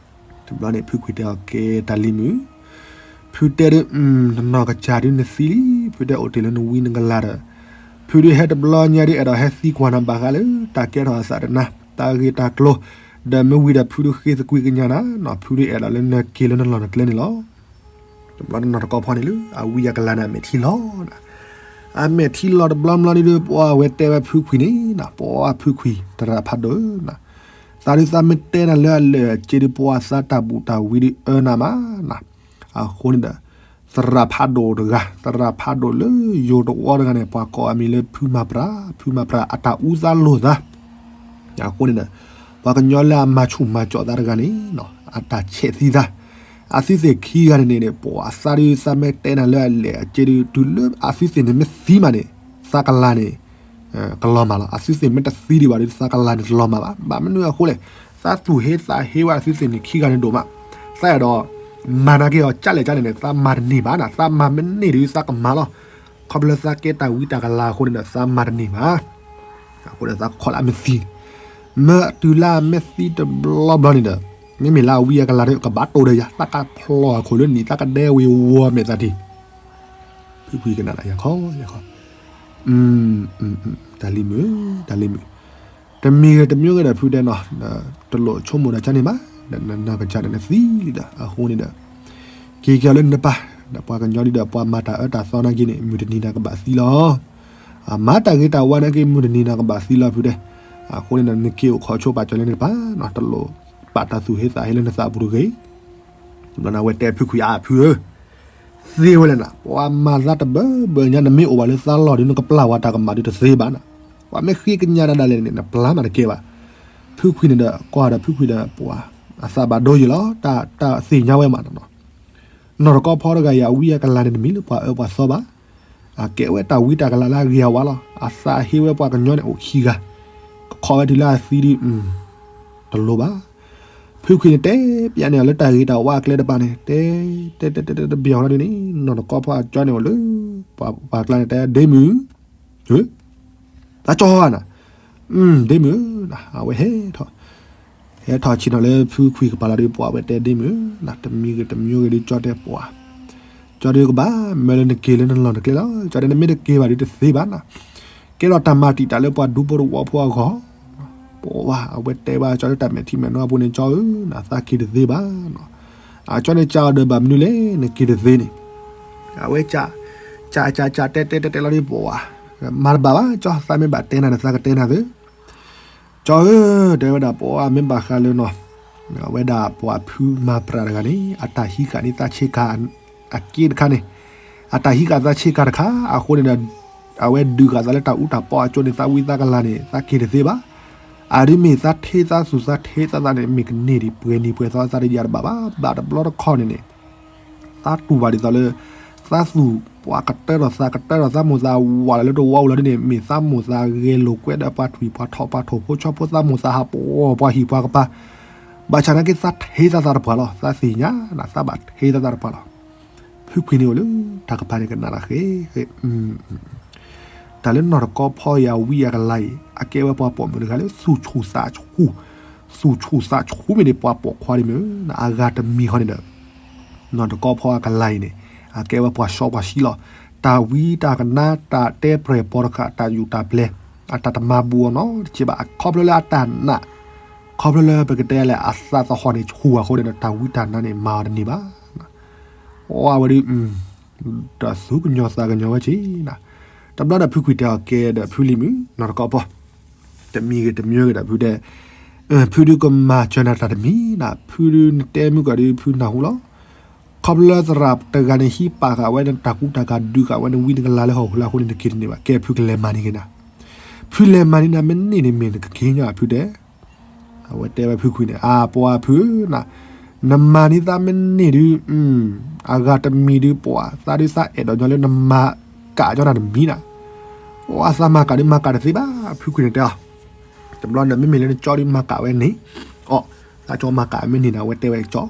တဘျီန့ၣ် ဖုခွံတဲအီၤကဲတၢ်လံၤမုာ်, ဖုတဲဒုး, နနီၢ်ကစၢ်ဒုးနသံလံ, ဖုတဲအိၣ်တ့ၢ်လၢနဝံနကလၤဒီး, ဖုဒုးဟဲတဘျီညါဒုး အဲၣ်ဒိးဟဲသံကွၢ်နၤဘၣ်ဃးလၢ တၢ်ကဲထီၣ်အသးတနၤ, တၢ်ဂ့ၢ်တၢ်ကျိၤ, ဒီးမ့ၢ်ဝံၤဒီးဖုဒုးဃ့သကွံာ်ကညးနၤ, ဖုဒုးအဲၣ်ဒိးလၢနက့ၤလၢနလီၢ်နကျဲန့ၣ်လီၤ. တဘျီန့ၣ်နီၢ်တကီဖီန့ၣ်လၢ အဝံအကလၤန့ၣ် အမဲာ်ထံလီၤ အမဲာ်ထံလီၤတဘျီဘျီဒုး ပှၤဝဲတဲဝဲဖုခွံန့ၣ်နၤ, ပှၤဖုခွံ သရၣ်ဖးဒိၣ်ဧၢနၤ, သးဒုးသးမ့ၢ်တဲနၤလၢအလၢာ်အစ့ဒုး ပှၤသးတၢ်ဘူၣ်တၢ်ဝံဒုးအၢနၤမးနၤ, အဃိန့ၣ်ဒီး သရၣ်ဖးဒိၣ်တဂၤ, သရၣ်ဖးဒိၣ်လၢယိၤတဝီတဂၤန့ၣ် ပှၤကိးအမံၤလၢဖုမၤပြၢ်, ဖုမၤပြၢ်အတၢ်အူသးလိာ်သး အဃိန့ၣ်ဒီး ပှၤကညီလၢအမၤဆူၣ်မၤကၠီၣ်သးတဂၤန့ၣ် အတၢ်ဆဲးသံသး, အသုသ့ၣ်ခံဂၤန့ၣ်န့ၣ် ပှၤသးဒုးသးမ့ၢ်တဲနၤလၢအလၢာ်အစ့ဒုး တုၤလၢအသုသ့ၣ်န့ၣ်မ့ၢ်သံမးန့ၣ် သးကလၤန့ၣ် ကလီၤမၢ်လီၤ. အသုသ့ၣ်မ့ၢ်တသံဒံးဘၣ်ဒီး သးကလၤန့ၣ်တလီၤမၢ်ဘၣ်. ဘၣ်မနုၤအဃိလဲၣ်, သးသူၣ်ဟ့သးဟ့ဝဲအသုသ့ၣ်န့ၣ်ခံဂၤန့ၣ်ဒိၣ်မး, သးအဲၣ်ဒိး မၤနာ်က့ၤအီၤကၢ်လဲၣ်ကၢ်လဲၣ်န့ၣ် သးမၤတန့ၢ်ဘၣ်နၤ, သးမၤမ့ၢ်န့ၢ်ဒီးသးကမၤလီၤ. ခီဖျိလၢသးကဲတၢ်ဝံတၢ်ကလၤအဃိန့ၣ်ဒီး သးမၤတန့ၢ်ဘၣ်. အဃိန့ၣ် သးခီလၢအမ့ၢ်သံန့ၣ်, မ့ၢ်တုၤလၢအမ့ၢ်သံတဘျီဘျီန့ၣ်ဒီး မ့မ့ၢ်လၢအဝံအကလၤဒီး ကဘၣ်တိၢ်ဒီးယၤ, သးကဖျီအခိၣ်လၢနံၤ သးကဒဲဝ့ၤဝီၤမဲာ်သးတံၢ် ဖုခွံကနၣ်ယၤခီယၤခီ, တၢ်လံၤမုာ်, တၢ်လံၤမုာ်, တမံၤဂ့ၤတမံၤဂ့ၤဒီးဖုတဲနီၤ, တလိၣ်ဆိကမိၣ်ဒီးကန့ၣ်ဘၣ်, ဒီးနနီၢ်ကစၢ်န့ၣ်နသံလံဒီး အဃိန့ၣ်ဒီး က့ၤက့ၤအီၤလၢနပၢ်, ဒီးပှၤကညီဒ်ဒီးပှၤမၤတၢ်အၢတၢ်သီနာ်က့န့ၣ် မုၢ်တနံၤနၤကဘၣ်သံလီၤ. အမၤတၢ်ဂ့ၤတၢ်ဝါနာ်က့ မုၢ်တနံၤနၤကဘၣ်သံလီၤဖုတဲ, အဃိန့ၣ်ဒီး နက့ၤအိၣ်ခိးဆိပာ်စၢၤလၢနပၢ်နီၤ, တလိၣ်ပာ်တၢ်သူၣ်ဟ့သးဟ့လၢနသးပူၤတဂ့ၤ. တဘျီန့ၣ် အဝဲတဲဖုခွံအါဖုဧၢ သ့ဝဲလဲၣ်နၤ, ပှၤမၤသးတဘၢဘၢညါ နမ့ၢ်အိၣ်ဘၣ်လၢသးလီၢ်ဒီး နကပျၢ်ဝဲတၢ်ကမၣ်ဒုးတသ့ဘၣ်နၤ, ပှၤမ့ၢ်ဃ့ကညးနၤဒၣ်လဲာ်န့ၣ် နပျၢ်မးတကဲဘၣ်. ဖုခွံန့ၣ်ဒီး ကွၢ်ဒီးဖုခွံဒီးပှၤ အသးဘၣ်ဒိယံာ်လီၤ, တၢ်သ့ၣ်ညါဝဲမးနီၤ, နီၢ်တကီဖီတဂၤအံၤ အဝံအကလၤန့ၣ် တမ့ၢ်လၢပှၤအၢပှၤသီဘၣ်, အကဲဝဲတၢ်ဝံတၢ်ကလၤလၢအဂ့ၤအဝါလီၤ. အသးဟ့ဝဲပှၤကညီန့ၣ်အိၣ်ခံဂၤ, ကခီဝဲတုၤလၢအသံဒုး တလိၣ်ဘၣ်. ဖုခွံန့ၣ်တဲပျးန့ၢ်အီၤလၢတၢ်ဂ့ၤတၢ်ဝါအကျဲတဖၣ်န့ၣ်, တဲတဲတဲတဲတဘျီလီၤဒုးန့ၣ် နီၢ်တကီဖီအကၠီန့ၣ်အိၣ်လၢ ပှၤကျါန့ၣ်တဲ ဒ့မုၣ်, သးကၠီဧါနၤ, ဒ့မုၣ်ဧၢ, အဝဲဟဲထီၣ်, ဟဲထီၣ်ဆ့ၣ်နီၤလၢဖုခွံကပၤလီၤဒုး ပှၤဝဲတဲဒ့မုၣ်ဧၢ, တမံၤဂ့ၤတမံၤဂ့ၤဒုး ကၠီတဲပှၤ, ကၠီဒုးကဘၣ်မၢလၢနက့ၤလၢနလီၢ်နကျဲလီၤ, ကၠီတဲနမ့ၢ်တက့ၤဘၣ်ဒုးတသ့ဘၣ်နၤ, ကဲထီၣ်တၢ်မၤတံာ်တာ်လၢပှၤဒူဖိတဝီဖိအဂီၢ် ပှၤအဝဲတဲဘၣ်ကၠီလၢတၢ်မဲာ်ထံမဲာ်နိအပူၤန့ၣ် ကၠီဧၢ, နသးက့ၤတသ့ဘၣ်နီၤ. အကၠီန့ၣ်ကးအီၤဒီးဘၣ်မနုၤလဲၣ် နက့ၤတသ့န့ၣ်, အဝဲကး, ကးကးကးတဲတဲတဲတဲလီၤဒုးပှၤ, မၤတဘၣ်ဘၣ်ကၠီ, သးမ့ၢ်ဘၣ်တဲနၤဒီးသးကတဲနၤသ့ ကၠီဧၢ, တဲဝဲဒၣ်ပှၤမ့ၢ်ဘၣ်ဃးလၢနီၤ, အဝဲဒၣ်ပှၤဖုမၤပြးတဂၤန့ၣ် အတၢ်ဟံးဃာ်န့ၢ်သးဆ့ကၤ အက့တခါန့ၣ်, အတၢ်ဟံးဃာ်သးဆ့ကၤတခါ အဃိန့ၣ်ဒီး အဝဲဒုးဃာ်သးလၢတၢ်အူတၢ်ပီအကၠိန့ၣ် သးဝံသးကလၤန့ၣ် သးက့ၤတသ့ဘၣ်. အဒ်မ့ၢ်သးထ့သးသူၣ်သးထ့သးသးန့ၣ် မ့ၢ်ကန့ၢ်ဒံးပှဲၤနံၤပှဲၤသီသးတယၤတဘၣ်ဘၣ်, ဘၣ်တဘျီတခီၣ်န့ၣ်န့ၣ် သးတူၢ်ဘၣ်ဒ်သိးလၢ သ သးသူၣ်ပှၤကတၢၢ်ဒီးသးကတၢၢ်ဒီးသးမိၢ်သးဝးလၢတဝီပူၤလီၤဒ်န့ၣ် မ့ၢ်သးမိၢ်သးဂဲၤလိာ်ကွဲဒီးပှၤထွံၣ်ပှၤထိၣ်ပှၤထိၣ်ဖိဆီဖိ သးမိၢ်သးဟးပီၢ်ပှၤဟံၣ်ပှၤကပၤ, ဘၣ်ဆၣ်နာ်က့သးထံၣ်သးသးတပှၢ်လီၤ. သးသ့ၣ်ညါနၤ သးဘၣ်ထံၣ်သးသးတပှၢ်လီၤ. ဖုခွံန့ၣ်အိၣ်လၢတၢ်ကပၤန့ၣ်ကနၣ်တၢ်ဃဲ တၢ်လၢနီၢ်တကီဖီအံၤအဝံအကလါအံၤ အကဲဝဲပှၤပိာ်မုၣ်တဂၤလၢ သူၣ်ဆူၣ်သးဆူၣ်, သူၣ်ဆူၣ်သးဆူၣ်မ့ၢ်န့ၣ် ပှၤပိာ်ခွါဒ်မ့ၢ် အဂၤတမံၤဃီန့ၣ်ဒီး နီၢ်တကီဖီအကလါအံၤန့ၣ် အကဲဝဲပှၤစီပှၤဆှံလီၤ. တၢ်ဝံတၢ်ကနါ တၢ်တဲပြဲၢ်ပီၤတဃာ် တၢ်ယူးတၢ်ပျဲၤ အတၢ်တမၤဘူးအီၤနီတစဲးဘၣ် ခီဖျိလၢအတၢ်နာ်, ခီဖျိလၢပကတဲလဲၣ် အသးသဟီၣ်န့ၣ်ဆူၣ်အဃိန့ၣ်ဒီး တၢ်ဝံတၢ်နါန့ၣ် မၤအီၤတန့ၢ်ဘၣ်. အဝဲဒုး တၢ်သူၣ်ကညီၤသးကညီၤဝဲက့ၤနၤ, တဘျီဒီးဖုခွံတဲအီၤကဲဒီးဖုလံၤမုၣ် နီၢ်တကီဖီ တမံၤဂ့ၤတမံၤဂ့ၤဒီးဖုတဲ, ဖုဒုးကမၤစၢၤနၤတၢ်တမံၤနၤ, ဖုဒုးနတဲမုၢ်ကီၢ်ဒုးဖုနၢ်ဟူလီၤ. ခီဖျိလၢသရၣ်တဂၤန့ၣ် ဟံးပာ်ဃာ်ဝဲနတၢ်ကူတၢ်ကၤ ဒုးဃာ်ဝဲနဝံနကလၤလၢဟီၣ်ခိၣ်လၢအဃိန့ၣ် နက့ၤတန့ၢ်ဘၣ်. ကဲဖုကလဲၤမၤန့ၢ်က့ၤနၤ, ဖုလဲၤမၤန့ၢ်နၤမ့ၢ်န့ၢ်န့ၣ်မ့ၢ်နကက့ၤညီဖုတဲ အဝဲတဲဝဲဖုခွံန့ၣ် အါ ပှၤဖုနၤ, နမၤန့ၢ်သးမ့ၢ်န့ၢ်ဒုး, အဂၤတမံၤဒုးပှၤ သးဒုးသးအဲၣ်ဒိးညီလၢနမၤကးညီနၤတမံၤနၤ, အသးမၤကးဒုး မၤကးတသ့ဘၣ် ဖုခွံန့ၣ်တဲအီၤ, တဘျီန့ၣ် မ့မ့ၢ်လၢနကၠီဒုးမၤကးဝဲန့ၣ်, အီ, သးကၠီမၤကးမ့ၢ်န့ၢ်နၤ အဝဲတဲဝဲကၠီ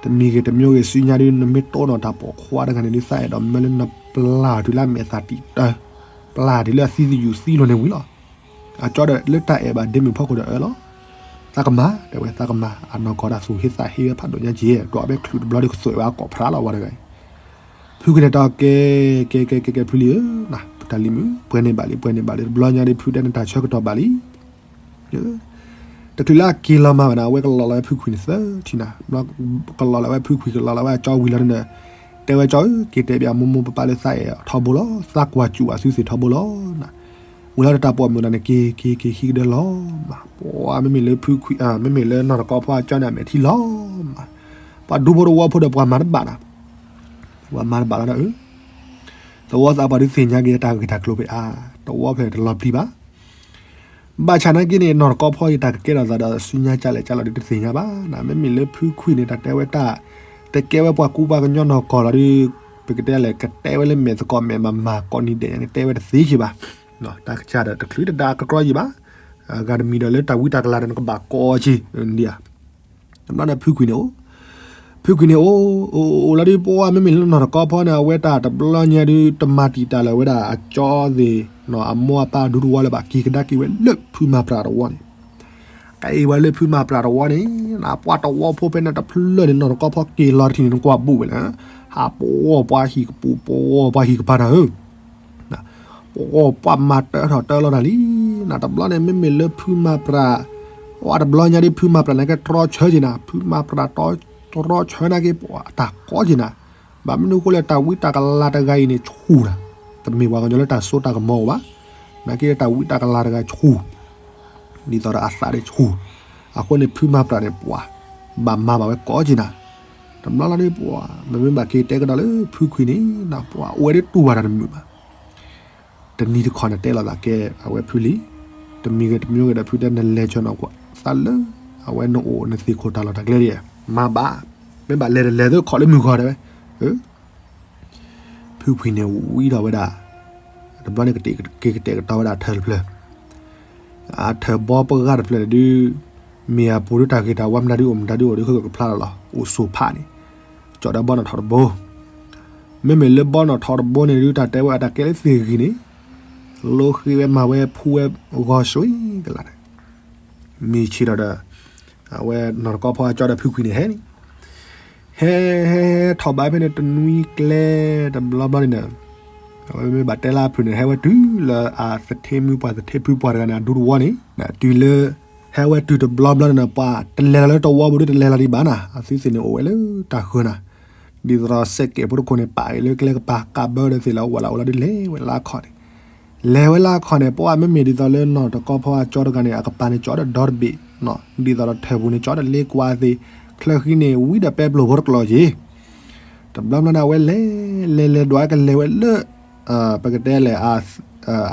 တမံၤဂ့ၤတမံၤဂ့ၤ ဆူညါဒုး နမ့ၢ်တိၢ်နီၣ်တၢ်ပိာ်ခွါတဂၤန့ၣ်ဒုး သးအဲၣ်ဒိးမၢလၢနပျၢ်တုၤလၢအမဲာ်သၣ်တံာ်တၢ်, ပျၢ်တုၤလၢအသံသယုၢ်သံလိၤန့ၣ်ဝံၤလီၤ. အကၠီဒီးလၢတၢ်အဲၣ်ဘၣ်ဒ့မုၣ်ဖီခိၣ်ဒီးအၢလီၤ. သးကမၤ တဲဝဲ သးကမၤ အနီၢ်ကီၢ်တၢ်သူၣ်ဟ့သးဟ့ဝဲဖးဒိၣ်ညါက့ၤ ဒွးဝဲချုးတဘျီဒုးကသွဲးဝဲအကီၢ်ဖရါလီၤဝဲတဂၤအံၤ ဖုကနဲၣ်တီးကဲ, ကဲကဲကဲကဲဖုလံဧၢ, ပတၢ်လံၤမုၣ် ပှဲၤန့ၢ်ဘၣ်လံ ပှဲၤန့ၢ်ဘၣ်လံ တဘျီညါဒ်ဖုတဲနတၢ်ဆၢကတီၢ်ဘၣ်လံ. တချုးလၢအက့ၤလီၤမၤဘၣ်န့ၣ် အဝဲကလီၤလီၤဝဲဖုခွံန့ၣ်သၢထံၣ်နၤ, ကလီၤလီၤဝဲဖုခွံ ကလီၤလီၤဝဲအကၠီဝံၤလီၤန့ၣ်, တဲဝဲကၠီဧၢ က့ၤတဲဘၣ်မိၢ်မိၢ်ပၢ်ပၢ်လၢသးအဲၣ်ထီဘိလီၤ, သးကွၢ်စူၣ်အသုသ့ၣ်ထီဘိလီၤ. ဝံၤလီၤဒီးတၢ်ပိာ်မုၣ်န့ၣ် က့ၤက့ၤက့ၤဟံးကဒၢလီၤမး, ပှၤမ့မ့ၢ်လၢဖုခွံ, မ့မ့ၢ်လၢနီၢ်တကီဖီအကၠီန့ၣ် အမဲာ်ထံလီၤမး, ပှၤဒူဖိတဝီဖိဒီးပှၤမၤတဘၣ်နၤ, ပှၤမၤတဘၣ်လီၤဒီး သဝီသးပှၢ်ဒုးသ့ၣ်ညါက့ၤတၢ်ဂ့ၢ်တၢ်ကျိၤဖဲအါ, တဝီဖျဲၣ်တလီၤပျံၤဘၣ်. ဘၣ်ဆၣ်နာ်က့န့ၣ် နီၢ်တကီဖီအံၤတၢ်ကကဲထီၣ်သးဒီးဆူညါကလဲာ်ကလီၤဒုးတသ့ၣ်ညါဘၣ်နၤ, မ့မ့ၢ်လၢဖုခွံန့ၣ် တၢ်တဲဝဲတၢ်, တကဲဝဲပှၤကူပှၤကညီနီၢ်ကီၢ်လီၤဒုး, ပကတဲလဲၣ် ကတဲဝဲလၢမဲာ်သကိးမဲာ်မၤမၤကိးနံၤဒဲးန့ၣ် တဲဝဲတသ့က့ၤဘၣ်, တၢ်ကစၢ်ဒီးတချုးတဒါကကြီယံၤဘၣ်, အဂၤတမံၤဒီးလၢတၢ်ဝံတၢ်ကလၤဒီးနကဘၣ်ကိးက့ၤဒံးဧါ တဘျီန့ၣ်ဖုခွံန့ၣ်အိၣ်, ဖုခွံန့ၣ်အိၣ်, အိၣ်အိၣ်လီၤဒုး ပှၤမ့မ့ၢ်လၢနီၢ်တကီဖီန့ၣ် အဝဲတၢ်တဘျီညါဒုး တမၤတံာ်တာ်လၢၤဝဲဒၣ်အကၠီသ့ၣ်, အမိၢ်အပၢ်ဒူတဝီလၢၤဘၣ် က့ၤကဒါက့ၤဝဲလၢဖုမၤပြးတဝီန့ၣ်, က့ၤဝဲလၢဖုမၤပြးတဝီန့ၣ်, ပှၤတဝီဖိဖဲန့ၣ်တဖျၢၣ်န့ၣ် နီၢ်တကီဖီက့ၤလီၤတထံၣ်န့ၣ် နကွၢ်ဘူးဝဲလၢ, ဟးပှၤပှၤဟံၣ်ကပူၤ ပှၤပှၤဟံၣ်ကပၤတၢ်ဧၢ ပှၤပှၤမၤတၢထီၣ်တၢလီၤတၢ်လံ, နတဘျီန့ၣ် မ့မ့ၢ်လၢဖုမၤပြး, အတဘျီညါဒ်ဖုမၤပြးန့ၣ် ကဲတြီဆၢက့ၤနၤ, ဖုမၤပြးတြီဆၢနာ်က့ ပှၤတၢ်ကိးက့ၤနၤ, ဘၣ်မနုၤအဃိလဲၣ် တၢ်ဝံတၢ်ကလၤတဂၤအံၤန့ၣ်ဆူၣ်နၤ, တမ့ၢ်ပှၤကညီလၢတၢ်စိတၢ်ကမီၤအိၣ်ဘၣ်, နာ်က့တၢ်ဝံတၢ်ကလၤတဂၤဆူၣ် ဒ်သိးဒီးအသးန့ၣ်ဆူၣ်, အဃိန့ၣ်ဖုမၤပြးန့ၣ် ပှၤဘၣ်မၤဘၣ်ဝဲကိးက့ၤနၤ, တဘျီလီၤဒ်ပှၤ မ့မ့ၢ်ဘၣ်က့ၤတဲကဒီးလၢဖုခွံန့ၣ် ပှၤအိၣ်ဝဲဒ်တူၢ်ဘၣ်တၢ်တမုာ်ဘၣ်, တနံၤတခီန့ၣ်တဲလီၤသးကဲ အဝဲဖုလံ, တမံၤဂ့ၤတမံၤဂ့ၤဒီးဖုတဲနလဲၤဆၢနီၤကွၢ် သးလၢ အဝဲနအိၣ်နသ့ၣ်ခိၣ်တၢ်လီၢ်တၢ်ကျဲဒ်, မၤဘၣ်, မ့ၢ်ဘၣ်လဲၤတလဲၤသ့ၣ်ခိးလၢမုၢ်ဂီၤတဲဝဲ ဖုခွံန့ၣ်ဝံၤဒီးဝဲဒၣ်, တဘျီန့ၣ် ကတဲာ်ကတီၤဝဲဒၣ်ထၢၣ်တဖျၢၣ်, အထၢၣ်ဘီပဂၢ်တဖျၢၣ်န့ၣ်ဒုး, မ့ၢ်အပူၤဒုးတၢ်ဂ့ၤတၢ်ဝါမတၤဒုးအိၣ်မတၤဒုးအိၣ်ဒုး ဃုကဖျါလီၤလီၤ အိၣ်ဆိးဖးန့ၣ်, ကၠီဒီးဘီနီၣ်ထီၣ်တဘိ, မ့မ့ၢ်လၢဘီနီၣ်ထီၣ်တဘိန့ၣ်ဒုး တၢ်တဲဝဲအတၢ်ကဲလၢသ့ၣ်ဂံၢ်န့ၣ်, လိဃ့ဝဲမၤဝဲဖူဝဲဂီၤဆှံကလာ်န့ၣ် မ့ၢ်ဆ့ၣ်ထီၣ်ဒီး, အဝဲနီၢ်တကီဖီအကၠီဒီးဖုခွံန့ၣ်ဟဲန့ၣ်, ဟဲဟဲဟဲထီၣ်ဘးဖဲန့ၣ်တနွံကျဲတဘျီဘျီန့ၣ်ဒီး, အဝဲမ့ၢ်ဘၣ်တဲလၢအဖုၣ်န့ၣ် ဟဲဝဲတုၤလၢအသထ့မုၣ်ပှၢ်သထ့ဖုပှၢ်တဂၤန့ၣ် အဒူတဝီန့ၣ်, တုၤလၢ, ဟဲဝဲတုၤတဘျီဘျီန့ၣ်ဒီး ပှၤတလဲၤလီၤလၢတဝီပူၤဒုးတလဲၤလီၤဒံးဘၣ်နၤ အသုသ့ၣ်န့ၣ်အိၣ်ဝဲလၢတၢ်ဃၢၤနၤ, ဒ်သိးဒီးစဲးကဲးဖိတခိၣ်န့ၣ် ပာ်အံၤလၢကျဲကပၤ ကးဘၢဒီးသ့ၣ်လီၤဝဲလၢအိၣ်လီၤဒုးလဲၤဝဲလၢအခီၣ်န့ၣ် လဲၤဝဲလၢအခီၣ်န့ၣ် ပှၤမ့မ့ၢ်ဒ်သိးလၢနီၢ်တကီဖီအကၠီတဂၤန့ၣ် အကပၤန့ၣ်ကၠီဒီးဒီတဘ့ၣ်, ဒ်သိးဒီးထၢၣ်ပူၤန့ၣ် ကၠီဒီးလ့ကွၢ်သ့ၣ်, ချၢဃံန့ၣ် ဝံဒီးပဲပျိၢ်ဖိတကျိၤက့ၤ, တဘျီဘျီန့ၣ် အဝဲလဲၤလဲၤလဲၤဒွးကလဲၤဝဲလၢ, ပကတဲလဲၣ်,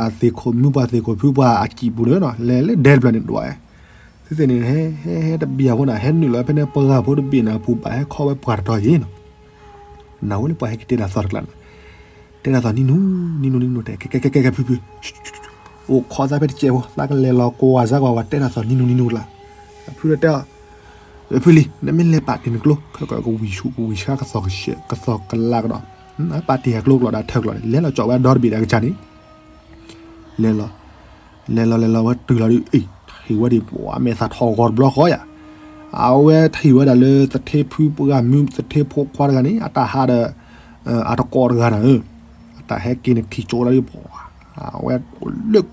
အသ့ၣ်ခိၣ်မုၣ်ပှၢ်သ့ၣ်ခိၣ်ဖုပှၢ်အစံာ်ပူၤန့ၣ်နီၤ လဲၤလၢဒဲတဖျၢၣ်န့ၣ်ဒွး, သုသ့ၣ်န့ၣ် ဟဲဟဲဟဲတဘံၣ်အဃိန့ၣ် ဟဲနုာ်လီၤဖဲန့ၣ်ပှၢ်ဖိတဘ့ၣ်န့ၣ် အပူၤဘၣ်ဟဲခီဝဲပှၢ်တတီၤက့ၤနီၤ နၢ်ဟူလၢပှၤဟဲက့ၤတဲတၢ်သီတကျါန့ၣ်, တဲတၢ်သီနံၤနူနံၤနူနံၤနူတဲ ကဲကဲကဲကဲဖုဖု, အိၣ်ခိးသးဖဲတစဲးဖိ သးကလဲၤလီၤကွၢ်စၢ်ကွၢ်ဝဲတဲတၢ်သီနံၤနူနံၤနူတကျါ, ဖုတဲအီၤ, ဖုလံ နမ့ၢ်လဲၤပာ်တ့ၢ်နကျိ ခဲကဝံၤဆူကဝံၤဆှါကသီၣ်ကသီၣ်ကလးကဒီး, ပာ်တ့ၢ်အကျိကျိာ်ဒီးထၢကျိာ်န့ၣ် လဲၤလီၤကၠီၣ်ဝဲဒီတဘ့ၣ်ဒီးကစၢ်န့ၣ် လဲၤလီၤ, လဲၤလီၤလဲၤလီၤဝဲတုၤလီၤဒ်အံၤ ထံၣ်ဝဲဒ်ပှၤမဲာ်သၣ်ထီၣ်ဂီၤတဘျီဃီယၤ, အဝဲထံၣ်ဝဲဒၣ်လၢသထ့ဖုပှၢ်မုၢ်သထ့ဖိခွါတဂၤန့ၣ် အတၢ်ဟးဒီး အတကိးတဂၤန့ၣ်ဧၢ, အတၢ်ဟဲက့ၤန့ၣ်ထံၣ်ကၠိလီၤဒ်ပှၤ, အဝဲအိၣ်လၢ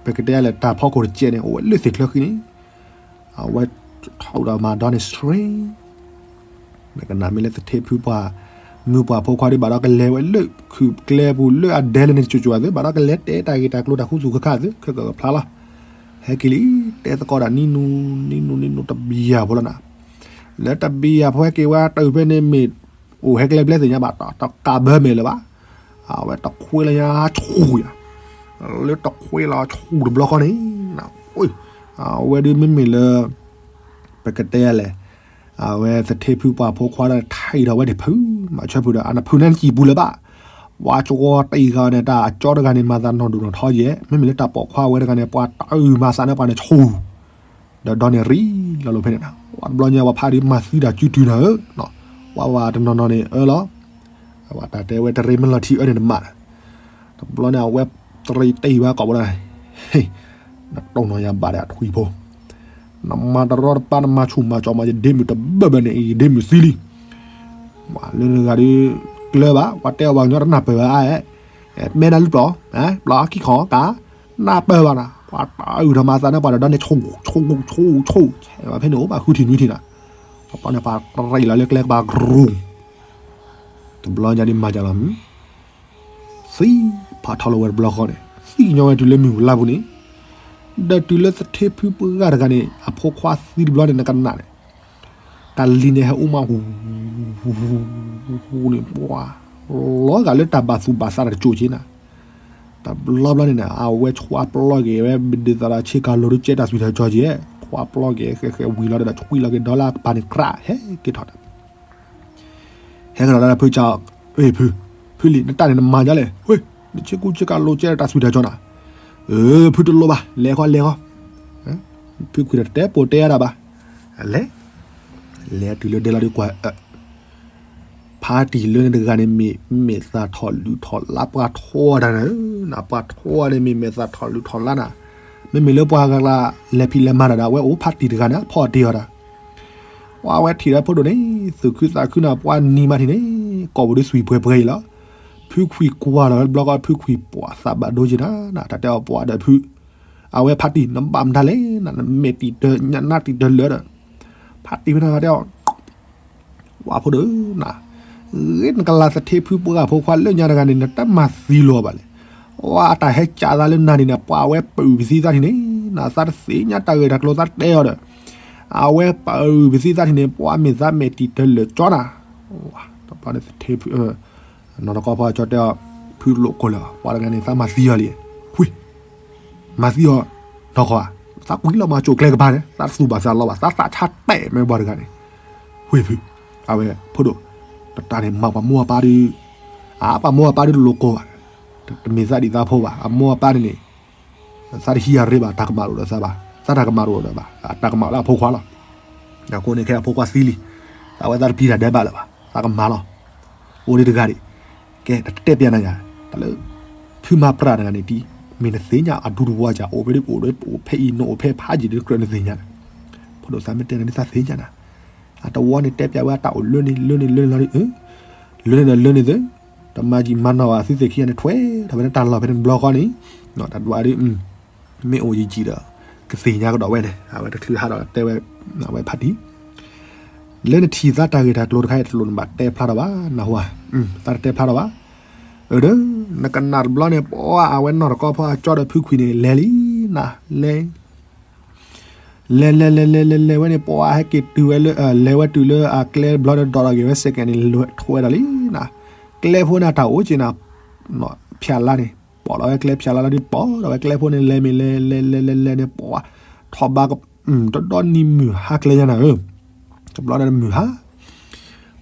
ပကတဲလဲၣ်တၢ်ဖီခိၣ်တစဲးန့ၣ် အိၣ်ဝဲလၢသ့ၣ်ချၢဃံန့ၣ်, အဝဲထီၣ်ဒီးမၤဒီန့ၣ် straight နကနၣ်မ့ၢ်လၢသထ့ဖုပှၢ်မုၢ်ပှၢ်ဖိခွါဒ်ဘၣ်ဒီးကလဲၤဝဲလၢခုးကျဲပူၤလၢအဒဲလၢန့ၣ် ကၠိကၠိအသိး ဘၣ်ဒီးကလဲၤတဲတၢ်ဂ့ၢ်တၢ်ကျိၤတၢ်ခူသူၣ်ခါခါအသိး ခဲကကဖျါလီၤ, ဟဲက့ၤလံ, တဲသကိးဒၣ်နံၤနူနံၤနူနံၤနူတဘျီယၤဖိလီၤနၤ, လၢတဘျီယၤဖိဟဲက့ၤဝဲတုၤဖဲန့ၣ်မ့ၢ် အိၣ်ဟဲကျဲဘျဲသ့ၣ်ညါဘၣ် တကးဘၢမဲာ်လၢၤဘၣ်, အဝဲတခွ့လီၤညါဆူၣ်ယၤ, လၢတခွ့လီၤဆူၣ်တဘျီဃီန့ၣ် အဝဲဒ်မ့မ့ၢ်လၢ ပကတဲလဲၣ်, အဝဲသထ့ဖုပှၢ်ဖိခွါဒီးထံၣ်ဒီးဝဲဒၣ်ဖု မၤဆၢဖုဒီး အနဖုန့ၣ်နစံၣ်ပူၤလၢၤဘၣ်, ပှၤကဝီၤတံၢ်ဃာ်န့ၣ် တၢ်အကၠီတဂၤန့ၣ် မၤသးနီၢ်ဒိၣ်နီၢ်ထီယဲၢ်, မ့မ့ၢ်လၢတၢ်ပိာ်ခွါဝဲတဂၤန့ၣ် ပှၤတအုၣ်မၤသးန့ၢ်ပှၤန့ၣ်ဆူၣ်, ဒီးဒီန့ၣ်ရံလီၤလိာ်ဖဲန့ၣ်, ပှၤတဘျီညါပှၤဖးဒ်မၤသံတၢ်စုတုၤနၤဧၢ, ပှၤဝဲတနီၤနီၤန့ၣ်အၢလီၤ အဝဲတၢ်တဲဝဲတရ့မ့ၢ်လီၤထံအၢန့ၣ်တမး, တဘျီန့ၣ် အဝဲတရ့တ့ၢ်ဝဲကိာ်ဘိလီၤ, နတိၢ်နီၣ်ယၤဘၣ်ဒီးအထွံၣ်ဖိ, နမၤတရီတပါ နမၤဆူၣ်မၤကၠီမး ယဒ့မုၣ်တဘၢဘၢန့ၣ် ယဒ့မုၣ်သံလံ, ပှၤလၢနဂၤဒ် ကျၢဘၣ် ပှၤတဲအီၤပှၤကညီတနၢ်ပၢၢ်ဘၣ်အါ, မဲဒၣ်လၢပျီ, ပျီခံခီကါ, နၢ်ပၢၢ်ဘၣ်နၤ ပှၤတအုၣ်ထီၣ်မၤသးန့ၢ်ပှၤဒီးဒီန့ၣ် ဆူၣ်ဆူၣ်ဆူၣ်ဆူၣ်, ဖဲန့ၣ်အိၣ်ဘၣ်ဃုထံၣ်နွံထံၣ်နၤ, တဘျီန့ၣ် ပှၤတရ့လီၤလၢကျဲကဘၣ်ကရူၢ် တဘျီညါဒ်မၤကလီၤမုၢ်, သံဖးထီလီၤဝဲတဘျီဃီန့ၣ် သံကညီဝဲတုၤလၢမုၢ်လါပူၤန့ၣ်, ဒီးတုၤလၢသထ့ဖုပှၢ်တဂၤန့ၣ် အဖိခွါသံတဘျီန့ၣ် နကနၣ်န့ၣ်, တၢ်လံၤန့ၣ်ဟဲအိၣ်မး ဟူန့ၣ်ပှၤ, လီၤဂာ်လၢတၢ်ဘၣ်သူၣ်ဘၣ်သးတကၠိၣ်က့ၤနၤ, တဘျီဘျီန့ၣ်န့ၣ် အဝဲဆှါပျီက့ၤဝဲ ဒ်သိးဒီးဆ့ကၤလိၤဒ်ကဲတၢ်သွံၣ်တၢ်ကၠီက့ၤ, ဆှါပျီက့ၤ ဃဲဃဲဝံၤလီၤဒီး ဆှံလီၤက့ၤဒီလၢအကပၤန့ၣ်ကြး ဟဲက့ၤထီၣ်ဒီး ဟဲကဒီးလၢဖုကၠီ, ဖု, ဖုလံ နတၢ်န့ၣ်နမၤဒ်လဲၣ်, ဝ့ၢ်, နဆ့ကူဆ့ကၤလိၤကဲတၢ်သွံၣ်တၢ်ကၠီနၤ, ဖုတလိၣ်ဘၣ် လဲၤဃီလဲၤဃီ, ဖုခွံဒီးတတဲပိာ်တဲအါဒၣ်ဘၣ်, လဲၤ, လဲၤတုၤလၢဒဲလီၤဒ်ကွၢ် ဖါတံၢ်လၢန့ၣ်တဂၤန့ၣ်မ့ၢ်မဲာ်သၣ်ထီၣ်လုၢ်ထီၣ်လါပှၤထီတၢ်န့ၣ်, ပှၤထီန့ၣ်မ့ၢ်မဲာ်သၣ်ထီၣ်လုၢ်ထီၣ်လါနၤ, မ့မ့ၢ်လၢပှၤဂၤကျါ လဲၤဖံးလဲၤမၤတၢ်ဒီး အဝဲအိၣ်ဖါတံၢ်တဂၤန့ၣ် အဖီအတ့ၢ်အီၤတၢ်, ပှၤဝဲထံၣ်ဒီးဖိဒိၣ်န့ၣ် သူၣ်ခုသးခုနၤ ပှၤနံၤမးထံၣ်န့ၣ် ကိာ်ပူၤဒ်သွံၣ်ပှဲၤပှဲၤအံၤလီၤ, ဖုခွံကွၢ်လီၤဝဲတဘျီဃီ ဖုခွံပှၤသးဘၣ်ဒိက့ၤနၤ နတၢ်တဲအီၤပှၤဒီးဖု အဝဲဖါတံၢ် နဘၣ်မတၤလဲၣ် နမဲာ်တံၢ်တၢ် နနၢ်တံၢ်တၢ်လၢာ်ဒီး, ဖါတံၢ်ဖဲန့ၣ်တဲအီၤ, ဝဲဖိဒိၣ်နၤ, ဂ့ၤနကလၤသထ့ဖုပှၢ်ဖိခွါလၢညါတဂၤန့ၣ် နတမၤသံလီၤဘၣ်လဲၣ်, ဝဲအတၢ်ဟဲကးသးလၢနၤန့ၣ် ပှၤအဝဲပာ်အုၣ်ပသံသးထံၣ်န့ၣ် နသးတသ့ၣ်ညါတၢ်ဂ့ၢ်တၢ်ကျိၤသးတဲအီၤဒီး, အဝဲပာ်အုၣ်ပသံသးထံၣ်န့ၣ် ပှၤမဲာ်သးမဲာ်တံၢ်တၢ်လၢာ်ကၠီနၤ, တဘျီန့ၣ်သထ့ဖု နီၢ်တကီဖီကၠီတဲအီၤ, ဖုတလိၣ်ကိၢ်လၢၤဘၣ် ပှၤတဂၤန့ၣ် သးမၤသံအီၤလံ, ဝ့ၢ်, မၤသံအီၤ, နီၢ်ကီၢ်ဧါ, သးကွံလီၤမၤကၠိၣ်ကျဲကပၤန့ၣ် သးတသူၣ်ဘၣ်သးလီဘၣ် သးသးဆါတဲာ်မ့ၢ်ပှၤတဂၤန့ၣ်, ဝ့ၢ်ဖု, အဝဲဖိဒိၣ်, တတၢ်န့ၣ်မၤပှၤမိၢ်အပၢ်ဒီး, အါ ပှၤမိၢ်အပၢ်ဒီးတလိၣ်ကိၢ်ဘၣ်, တမ့ၢ်သးဒံးသးဖိဘၣ် အမိၢ်အပၢ်န့ၣ်န့ၣ် သးတဟံးအရ့ဘၣ် တၢ်ကမၣ်တအိၣ်ဒီးသးဘၣ် သးတၢ်ကမၣ်တအိၣ်ဒီးဘၣ် တၢ်ကမၣ်လၢအဖိခွါလီၤ, အဃိန့ၣ်ခဲအဖိခွါသံလံ, သးဝဲသးတပျံၤတၢ်ဒဲးဘးလၢၤဘၣ် သးကမၤလီၤ, အိၣ်ဒံးတဂၤဒံး, ကဲတတဲပျးနၤယၤ, တၢ်လၢ, ဖုမၤပြးတဂၤန့ၣ်တံၢ်, မ့ၢ်နသ့ၣ်ညါအဒူတဝီကၢ် အိၣ်ဖဲဒ်အိၣ်ဖဲအံၤနီၢ်အိၣ်ဖဲဖးယံာ်ဒ်ကြၢးနသ့ၣ်ညါန့ၣ်, ဖိဒိၣ်သးမ့ၢ်တဲနၤန့ၣ်သးသ့ၣ်ညါနၤ, အတဝီန့ၣ်တဲပျးဝဲအတၢ်အိၣ်လၢန့ၣ်လၢန့ၣ်လၢန့ၣ်လီၤဒ်, လၢန့ၣ်ဒီးလၢန့ၣ်သ့, တမၤယံာ်မၤနီၢ်ဘၣ်သုသ့ၣ်ခံဂၤန့ၣ်ထွဲထီၣ်ဖဲန့ၣ်တၢ်လီၢ်ဖဲန့ၣ်တဘျီဃီန့ၣ်, တၢ်ဒွးဒ်, မ့ၢ်အိၣ်ယံာ်ယံာ်ဒီး, ကသ့ၣ်ညါကဒီးဝဲန့ၣ် အဝဲတချုးဟးဒီးတဲဝဲ, အဝဲဖးတံၢ်, လၢနထံၣ်သးတၢ်ဂ့ၢ်တၢ်ကျိၤတခါအံၤတလိၣ်နဘၣ်တဲဖျါထီၣ်ဘၣ် နၢ်ဟူဧါ, သးတတဲဖျါထီၣ်ဘၣ်, အၢဒီး, နကနၣ်တဘျီန့ၣ် ပှၤအဝဲနီၢ်တကီဖီအကၠီဒီးဖုခွံန့ၣ် လဲၤလံ, နၤ, လဲၤ လဲၤလဲၤလဲၤလဲၤလဲၤလဲၤဝဲန့ၣ် ပှၤဟဲက့ၤတုၤဝဲလၢ လဲၤဝဲတုၤလၢအကျဲတဘျီဒီး ဒိးထီၣ်က့ၤဝဲ စဲးကဲးန့ၣ် လဲၤထွဲဒီးလံနၤ, ကျဲဖိန့ၣ်တၢ်အိၣ်က့ၤနၤ, ဖၠးလါန့ၣ် ပိာ်လီၤဝဲကျဲဖၠးလါလီၤဒ်ပိာ်ဒီးဝဲကျဲဖိန့ၣ် လဲၤမ့ၢ်လဲၤလဲၤလဲၤလဲၤလဲၤန့ၣ် ပှၤထီၣ်ဘး, တဒီနံၤမုၢ်ဟါကျဲညါနၤဧၢ, တဘျီန့ၣ်မုၢ်ဟါ,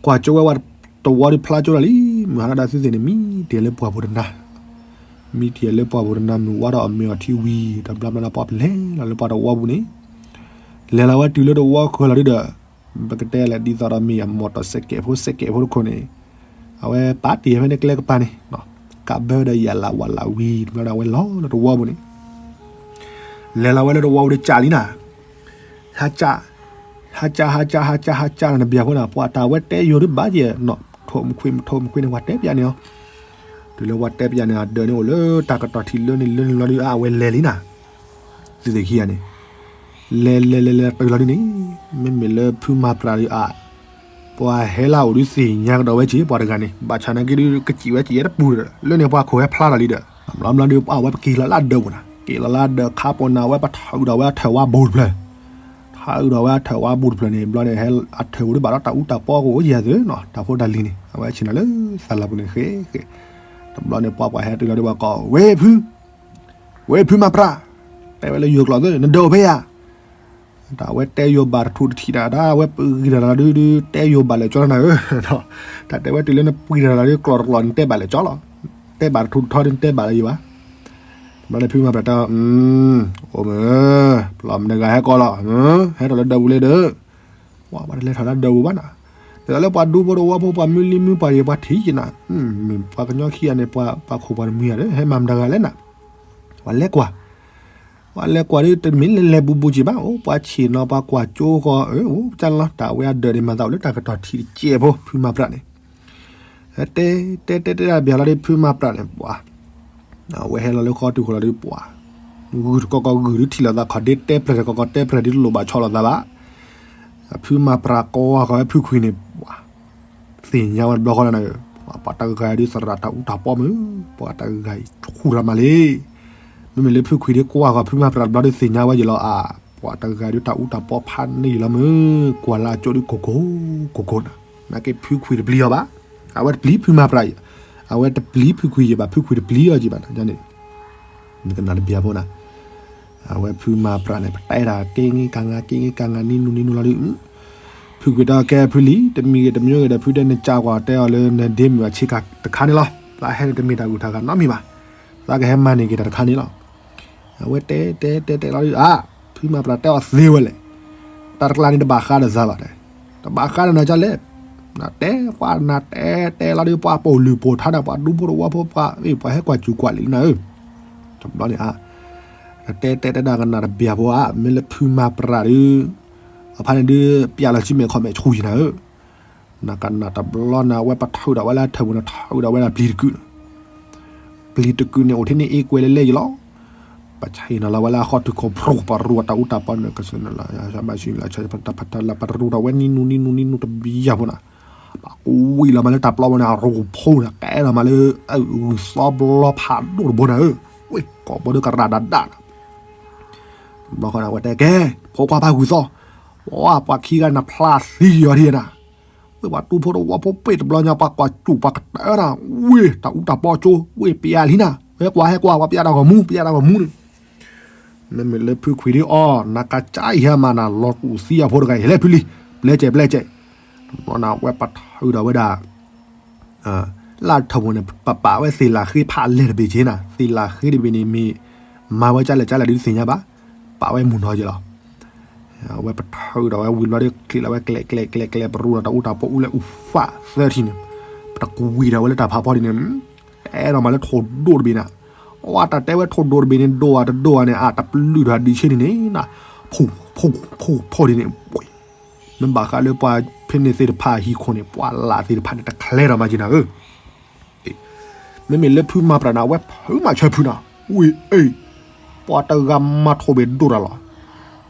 ကွၢ်ကၠိဝဲဝဲ တဝီဒုးဖျါကၠိလီၤလံ, မုၢ်ဟါလီၤဒၣ်သုသ့ၣ်န့ၣ် မံတ့ၢ်လၢပှၢ်ပူၤတနၤ, မံတ့ၢ်လၢပှၢ်ပူၤတနၤ မုၢ်ဝါဒီးအမ့ၢ်အီၤထံဝံၤ တဘျီဘျီဒီးပှၤပလဲၤလီၤလၢပှၤတဝီပူၤန့ၣ်, လဲၤလီၤဝဲတုၤလၢတဝီဃၢၤလီၤဒုဒီး ပကတဲလဲၣ်ဒ်သိးဒီးမ့ၢ်အမိၢ်တီၢ်စဲးကဲးဖိစဲးကဲးဖိတခိၣ်န့ၣ်, အဝဲပာ်တ့ၢ်ဖဲန့ၣ်ကျဲကပၤန့ၣ်, ကးဘၢဒီးယၤလၢ်ဝးလၢ်ဝံၤ တဘျီဒီးအဝဲလီၤလၢတဝီပူၤန့ၣ်, လဲၤလီၤဝဲလၢတဝီပူၤဒီးကးလံနၤ, ဟးကး ဟးကး ဟးကး ဟးကး ဟးကး နဘၣ်ဖိနၤ ပှၤတၢ်ဝဲတဲယိၤဒုဘၣ်က့ၤ, ထိၣ်မခွံမထိၣ်မခွံန့ၣ် ပှၤတဲပျးန့ၣ်လီၤ, တုၤလၢပှၤတဲပျးန့ၣ် အဒၢးန့ၣ်အိၣ်လၢတၢ်ကတီၢ်ထံးလၢန့ၣ်လၢန့ၣ်လီၤဒု အဝဲလဲၤလံနၤ, သုသ့ၣ်ခံဂၤန့ၣ် လဲၤလဲၤလဲၤလဲၤတုၤလီၤဒုန့ၣ်, မ့မ့ၢ်လၢဖုမၤပြးဒုအါ, ပှၤဟဲလၢအအိၣ်ဒုသ့ၣ်ညါကဒီးဝဲက့ၤ ပှၤတဂၤန့ၣ် ဘၣ်ဆၣ်နာ်က့ဒု ကစံးဝဲကစံးဝဲတပူၤဒီး လၢန့ၣ်ပှၤခိၣ်ဟဲဖျါလီၤလံဒီး ဘျီဘျီဒု ပှၤဝဲပက့ၤလီၤလၢအဒၢးပူၤနၤ က့ၤလီၤလၢအဒၢးခါပူၤနၤ အဝဲပထၢအုးဒီးဝဲအထၢၣ်ဝါဘူးတဖျၢၣ်, ထၢအုးဒီးဝဲအထၢၣ်ဝါဘူးတဖျၢၣ်န့ၣ် ဘျီန့ၣ် ဟဲအထၢၣ်ပူၤဒုဘၣ်ဒီးတၢ်အူတၢ်ပီကအိၣ်ယဲၢ်သုနီၤ တၢ်ဖိတၢ်လံၤန့ၣ် အဝဲဆ့ၣ်နီၤလၢသးလီၤပူၤန့ၣ်ဃ့ဃ့, တဘျီန့ၣ်ပှၤပှၤဟဲတုၤလီၤဒုပှၤကိး ဝဲဖု ဝဲဖုမၤပြး, တဲဝဲလၢယိၤကျိာ်သၢ နဒၢးအိၣ်ဖဲယၤ, တၢ်ဝဲတဲယိၤဘၣ်တထူးတထံးနၤ တၢ်ဝဲပဂံၢ်တၢ်လီၤဒုဒု တဲယိၤဘၣ်လဲၤကၠီလီၤနၤဧၢ, တၢ်တဲဝဲတုၤလၢနပှံၤတၢ်လီၤဒု ကျိာ်တကျိာ်နတဲဘၣ်လဲၤကၠီလီၤ, တဲဘၣ်တထူးတထီဒု နတဲဘၣ်လၢယိၤဘၣ်, တဘျီန့ၣ်ဖုမၤပြးတဲ, အိၣ်မ့ၢ်, ပျီမတၤတဂၤဟဲကိးလီၤ, ဟဲထီၣ်လၢဒၢးပူၤလံဒီး ပှၤဘၣ်တလဲၤထီၣ်လၢဒၢးပူၤဘၣ်နၤ, ဒ်သိးလၢပှၤဒူဖိတဝီဖိ ပှၤမုၢ်လံမုၢ်ပှၢ်ဒံး ပှၤထံၣ်က့ၤနၤ, မ့ၢ်ပှၤကညီခံဂၤန့ၣ် ပှၤခိၣ်ပှၤတမှံၤဂၤဒီး ဟဲမၤမတၤတဂၤလဲၣ်နၤ, ပှၤလဲၤကွၢ်, ပှၤလဲၤကွၢ်ဒု တမ့ၢ်လဲၤလဲၤဘူးဘူးက့ၤဘၣ်, အိၣ်ပှၤဆ့ၣ်နီၤ ပှၤကွၢ်ကၠိဃီ, အိၣ်ကၢ်လီၤ တၢ်ဝဲအဒၢးန့ၣ် မၤသးအိၣ်လၢတၢ်ကတီၢ်ထံးတစဲးဖိ ဖုမၤပြးန့ၣ် တဲတဲတဲတဲတၢ်ဘၣ်လီၤဒီး ဖုမၤပြးန့ၣ် ပှၤ, အဝဲဟဲလီၤလၢဃီတုၤဃီလီၤဒီး ပှၤ, ဂုၢ်တကီကီဂုၢ်ဒုထံၣ်လိာ်သးခီၣ်ဒ့ တဲပြဲၢ်တကီကီတဲပြဲၢ်ဒုတလိၣ်ဘၣ်ဆီလိာ်သးဘၣ်, ဖုမၤပြးကိးဂၤဃီဝဲဖုခွံန့ၣ် ပှၤ, သ့ၣ်ညါဝဲတဘျီဃီလီၤနၤ, ပှၤတဂၤဒုသရၣ်တၢ်အူတၢ်ပီမုၢ်, ပှၤတဂၤအံၤဆူၣ်ရၤမးလံ မ့မ့ၢ်လၢဖုခွံဒုကွၢ်ဃီၤဖုမၤပြးတဘျီဒုသ့ၣ်ညါဝဲယံၤလီၤအါ, ပှၤတဂၤဒုတၢ်အူတၢ်ပီဖးန့ၢ်ယံၤလီၤမုၢ်, ကွၢ်လၢအကၠိဒုကိၢ်ကိၢ်ကိၢ်ကိၢ်နၤ, နာ်က့ဖုခွံတပျံၤအီၤဘၣ်, အဝဲတပျံၤဖုမၤပြးယံၤ, အဝဲတပျံၤဖုခွံယံၤဘၣ် ဖုခွံတပျံၤအီၤက့ၤဘၣ်န့ၣ်, နကနၣ်တဘျီဖိနၤ, အဝဲဖုမၤပြးန့ၣ် ပတဲတၢ်က့ၤက့ၤကၤငါ က့ၤက့ၤကၤငါ နံၤနူၤနံၤနူၤလီၤဒုး ဖုကွံာ်တၢ်ကဲဖုလံ တမံၤဂ့ၤတမံၤဂ့ၤဒီး ဖုတဲနကးကွၢ်တဲအီၤလၢနဒ့မုၣ်အဆ့ကၤတခါန့ၣ်လီၤ. သးဟဲန့ၣ်တမ့ၢ်တၢ်ဂုၤတၢ်ဂၤနီတမံၤဘၣ်. သးကဟဲမၤန့ၢ်က့ၤတၢ်တခါန့ၣ်လီၤ. အဝဲတဲတဲတဲတဲလီၤဒုး အါ ဖုမၤပြးတဲအီၤသ့ဝဲလဲၣ်. တၢ်တကျါန့ၣ်တဘၣ်ဃးဒီးသးဘၣ်တဲ. တဘၣ်ဃးဒီးနၤကလဲၣ်. နတဲပှၤနတဲတဲလီၤဒုး ပှၤပိာ်လုၢ်ပိာ်ထါဒီး ပှၤဒူဖိတဝီဖိ ပှၤအ့ၣ် ပှၤဟဲကွၢ်စူၢ်ကွၢ်လံၤလံနၤဧၢ. တဘျီန့ၣ်အါ တဲတဲတဲဒၣ်ကနၣ်တဘျီဖိဧါ မ့ၢ်လၢဖုမၤပြးဒုး အဖါန့ၣ်ဒုး ပျးလီၤစုမဲာ်ခီၣ်မဲာ်ဆူၣ်ယံၤနၤဧၢ. နကနၣ်တဘျီန့ၣ် အဝဲပထုးဒီးဝဲလၢထၢၣ်ပူၤန့ၣ် ထုးဒီးဝဲဒၣ်ပျံၤတကုာ်န့ၣ် ပျံၤတကုာ်န့ၣ် အိၣ်ထဲန့ၣ်အ့ၣ်ကွဲလဲၣ်လဲၣ်ယံၤလီၤ. ပဆံးနီၤလီၤဝဲလၢအဃီတုၤခိၣ်ဖျိ ပရူးတၢ်အူတၢ်ပီန့ၣ် ကစၢ်နလၢ ဆၢဘၣ်ဆံးလၢ ဆၢပတၢ်ဖးတၢ်လၢပရူးဒီးဝဲနံၤနူၤနံၤနူၤနံၤနူၤတဘျီဖိနၤ ပှၤကူဝံၤလီၤမးလၢတၢ်ပျီဖိန့ၣ် အရူၣ်ဖိန့ၣ် ကဲထီၣ်မးလၢ ဂုၢ်သီဘျီဖးဒိၣ်တဘိနၤဧၢ. ဝ့ၢ် ကိးဘီဒုးကရၣ်ဒၣ်ဒၣ်နၤ တဘျီဃီန့ၣ် အဝဲတဲကဲ ဖိခွါဖးဂုၢ်သီ ပှၤခံဂၤနဖျါသံက့ၤအီၤဒံးနၤ. ဝ့ၢ်ပှၤတူဖိတဝီဖိပ့ၢ်တဘျီညါ ပှၤကွၢ်စူၢ်ပှၤကတၢၢ်နၤ ဝ့ၢ်တၢ်အူတၢ်ပီကၠိ ဝ့ၢ်ပျးလံနၤ ဟဲကွၢ်ဟဲကွၢ် ပှၤပျးတၢ်ဂီၤမူ ပျးတၢ်ဂီၤမူန့ၣ် မ့မ့ၢ်လၢဖုခွံဒုးအီၤ နကစၢ်အံၤဟဲမးနၤ လီၤတူၢ်သံအဖိတဂၤအံၤ ဟဲလဲၣ်ဖုလံ ပျဲကဲးပျဲကဲး တဘျီန့ၣ် အဝဲပထုးဒီးဝဲဒၣ် လၢထၢၣ်ပူၤန့ၣ် ပပာ်ဝဲသ့ၣ်လၣ်ဃ့ဖးလဲၢ်တဘ့ၣ်က့ၤနၤ သ့ၣ်လၣ်ဃ့တဘ့ၣ်န့ၣ်မ့ၢ် မၤဝဲကၢ်လဲၣ်ကၢ်လဲၣ်ဒုးတသ့ၣ်ညါဘၣ် ပာ်ဝဲမုၢ်နီၤက့ၤလီၤ. အဝဲပထုးဒီးဝဲဝံၤဘျီဒုး ချံးလီၤဝဲကျဲးကျဲးကျဲးကျဲး ပရူးဒီးတၢ်အူတၢ်ပီအူလၢအူဖး သၢထံၣ်န့ၣ် ပတကွံာ်ဒီးဝဲလၢတၢ်ဖးဖီဒ်န့ၣ် အဲၣ်ဒိးမးလၢထိၣ်ဒိၣ်တဘ့ၣ်နၤ အဝဲတၢ်တဲဝဲထိၣ်ဒိၣ်တဘ့ၣ်န့ၣ် ဒိၣ်ဧါတဒိၣ်ဧါန့ၣ် အတပျုၢ်ဒီးဒံးဆ့န့ၣ်န့ၣ် ဖူဖူဖူဖူဒ်န့ၣ် မ့ၢ်ဘၣ်ဃးလၢပှၤဖဲန့ၣ်သ့ၣ်တဖၣ်အဟံၣ်ခိၣ်န့ၣ် ပှၤလၢ်သ့ၣ်တဖၣ်န့ၣ် တချဲဒီးမၤက့ၤနၤဧၢ. မ့မ့ၢ်လၢဖုမၤပြးန့ၣ် အဝဲဖုမၤဆၢဖုနၤ ဝံၤအ့ၣ် ပှၤတဂၤမၤထိၣ်ဘ့ၣ်ဒိၣ်တၢ်လီၤ.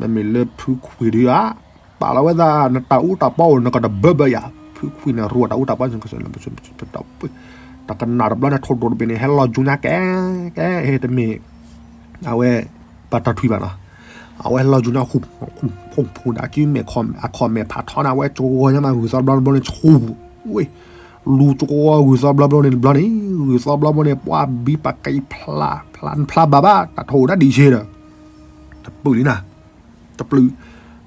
မ့မ့ၢ်လၢဖုခွံဒုးဧါ ပာ်လီၤဝဲသး နတၢ်အူတၢ်ပီအိၣ် နကတဘၢဘၢယၤ ဖုခွံန့ၣ်ရိၣ်တၢ်အူတၢ်ပီ တၢ်ကနၣ်တဘျီန့ၣ် ထိၣ်ဒိၣ်တဘ့ၣ်န့ၣ် ဟဲလီၤကၠူညါကဲ ကဲ ဟဲတမ့ၢ် အဝဲ ပတၢ်ထွံၣ်ဘၣ်နီၤ အဝဲလီၤကၠူညါ ဖူဖူဖူဒၣ်ကံမဲာ်ခီၣ်မဲာ်ဖးထီန့ၣ် အဝဲကဝီၤညါမး ဂုၢ်သီဘျီဘျီန့ၣ် ဆူၣ် ဝ့ၢ် လူကဝီၤဂုၢ်သီဘျီဘျီန့ၣ်တဘျီန့ၣ် ဂုၢ်သီဘျီဘျီန့ၣ် ပှၤဘံပှၤကံဖျါ ဖျါဖျါဘၣ်ဘၣ် တၢ်ထိၣ်ဒၣ်ဒံးဆ့ဒီး တပျုၢ်လံနၤ တပျုၢ်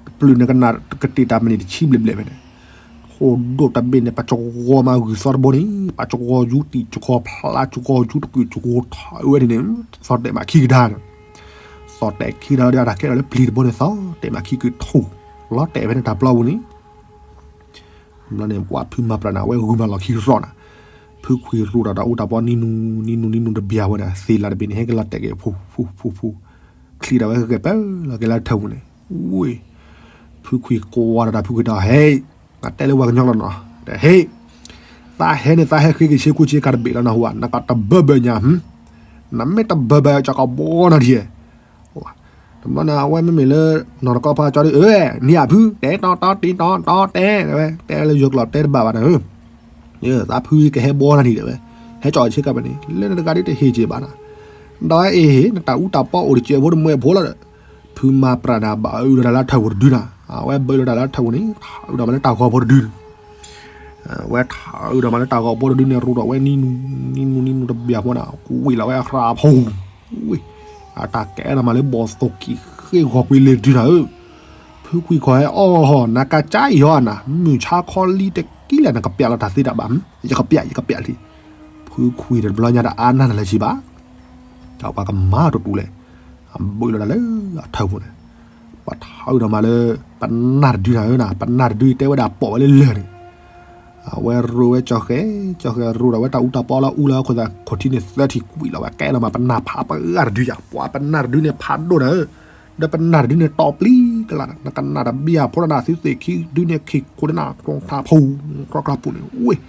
တပျုၢ်နကနၣ်ကတ့ၢ်တၢ်မနုၤတဆံဘျဲၣ်ဘျဲၣ်ဖဲန့ၣ် အိၣ်ဒိၣ်တဘ့ၣ်န့ၣ် ပှၤကဝီၤမၤဂုာ်သီတဘိန့ၣ် ပှၤကဝီၤယူတံၢ်ကဝီၤဖျါ ကဝီၤယူတကုာ်ကဝီၤထီၣ်ဝဲန့ၣ်န့ၣ် သီၣ်တဲာ်မးခံကဒါန့ၣ်, သီၣ်တဲာ်ခံကဒါဒီး အတၢ်ကဲထီၣ်လၢပျံၤတဘိန့ၣ် သီၣ်တဲာ်မးခံကဒါထူၣ် လီၤတဲာ်ဖဲန့ၣ်တၢ်ပျီပူၤန့ၣ် ဘျီန့ၣ် ပှၤဖုမၤပြးန့ၣ် အဝဲဂုာ်မၤလီၢ်ခံရီၣ်နၤ, ဖုခွံရူးဒီးတၢ်အူတၢ်ပီနံနူနံနူနံနူတဘျီဝဲန့ၣ် သ့လးတဘ့ၣ်န့ၣ် ဟဲက့ၤလီၤတဲာ်က့ၤဖူဖူဖူဖူ, ချံးဒီးဝဲဂဲၤပၢလီၤက့ၤလၢထၢပူၤန့ၣ်, ဝ့ၢ်, ဖုခွံကွၢ်ဒီးတၢ်ဖုခွံဒီး ဟဲ, နတဲလၢပှၤကညီလီၤနီၤ, ဟဲ, သးဟဲန့ၣ် သးဟဲဃ့က့ၤဆ့ကူဆ့ကၤတဘ့ၣ်လီၤနဟူဧါ, နကတဘၢဘၢညါ, နမ့ၢ်တဘၢဘၢ ကကဘီနၤဒ်, တဘျီန့ၣ် အဝဲမ့မ့ၢ်လၢ နီၢ်တကီဖီကၠီဒီး အၢ နံၤအဖု တဲတီတီတံတီတီတဲ, တဲလၢယိၤကျိာ်တဲတဘၣ်ဘၣ်န့ၣ်, သးဖုကဟဲဘီနၤဒ်တဲဝဲ, ဟဲကၠီၣ်ဆ့ကၤဘၣ်န့ၣ် လၢနတဂၤဒ်တဟ့ၣ်က့ၤဘၣ်နၤ, ဒီးအ့ၣ် နတၢ်အူတၢ်ပီအိၣ်တစဲးဖိတမှဲဖိလီၤဒီး, ဖုမၤပြးန့ၣ် ဘၣ်အုးဒီးတၢ်လၢထၢပူၤတဒုနၤ, အဝဲဘၣ်အုးဒီးတၢ်လၢထၢပူၤန့ၣ် ထးအုးဒီးမးလၢတၢ်ဂီၤဖိတဒုန့ၣ်, ဝဲထးအုးဒီးမးလၢတၢ်ဂီၤဖိတဒုန့ၣ် ရူးဒီးဝဲနံနူနံနူနံနူတဘျီဖိန့ၣ် ကွံာ်လီၤဝဲအရၣ်ဖိ, ဝ့ၢ်, အတၢ်ကဲထီၣ်မးလၢဘီၣ်သိၣ်ကံၣ်ဃ့ဂီၤကွံာ်လ့ၤတဒုနၤဧၢ, ဖုခွံခီဟဲအီၣ်ဟီၣ် နကစၢ်အံၤဟီနၤ မုၢ်ဆါခီလံတကံလဲၣ် နကပျးလီၤတၢ်သ့တၢ်ဘၣ်, ယကပျး ယကပျးလံ, ဖုခွံတဘျီညါတအါနၢ်နၤလၢၤဘၣ် တၢ်ပှၤကမၤတတူၢ်လဲၣ်, အဘၣ်လီၤတၢ်လၢအထၢပူၤန့ၣ်, ပှၤထးအုးဒီးမးလၢ ပနၢ်တဒုနၤဧၢနၤ, ပနၢ်တဒုတဲဝဲဒၣ်ပိာ်ဝဲလၢလၢၢ်န့ၣ်, အဝဲရူးဝဲကၠီဃဲ, ကၠီဃဲရူးဒီးဝဲတၢ်အူတၢ်ပီလၢအူလၢအခိၣ်သးခိၣ်ထံန့ၣ် သၢထံၣ်ကွံာ်လီၤဝဲကဲဒီးမး ပနၢ်ဖးပှၤတဒုယၤ, ပှၤပနၢ်တဒုန့ၣ်ဖးဒိၣ်နၤဧၢ, ဒီးပနၢ်တဒုန့ၣ်တီပျံၤကလး, နကနၣ်တဘျီဖိလီၤနၤ သုသ့ၣ်ခံဒုန့ၣ်ခံခိၣ်ဒီးနၤ ကျိထးဖူ ကျိကျါပူၤန့ၣ်, ဝ့ၢ်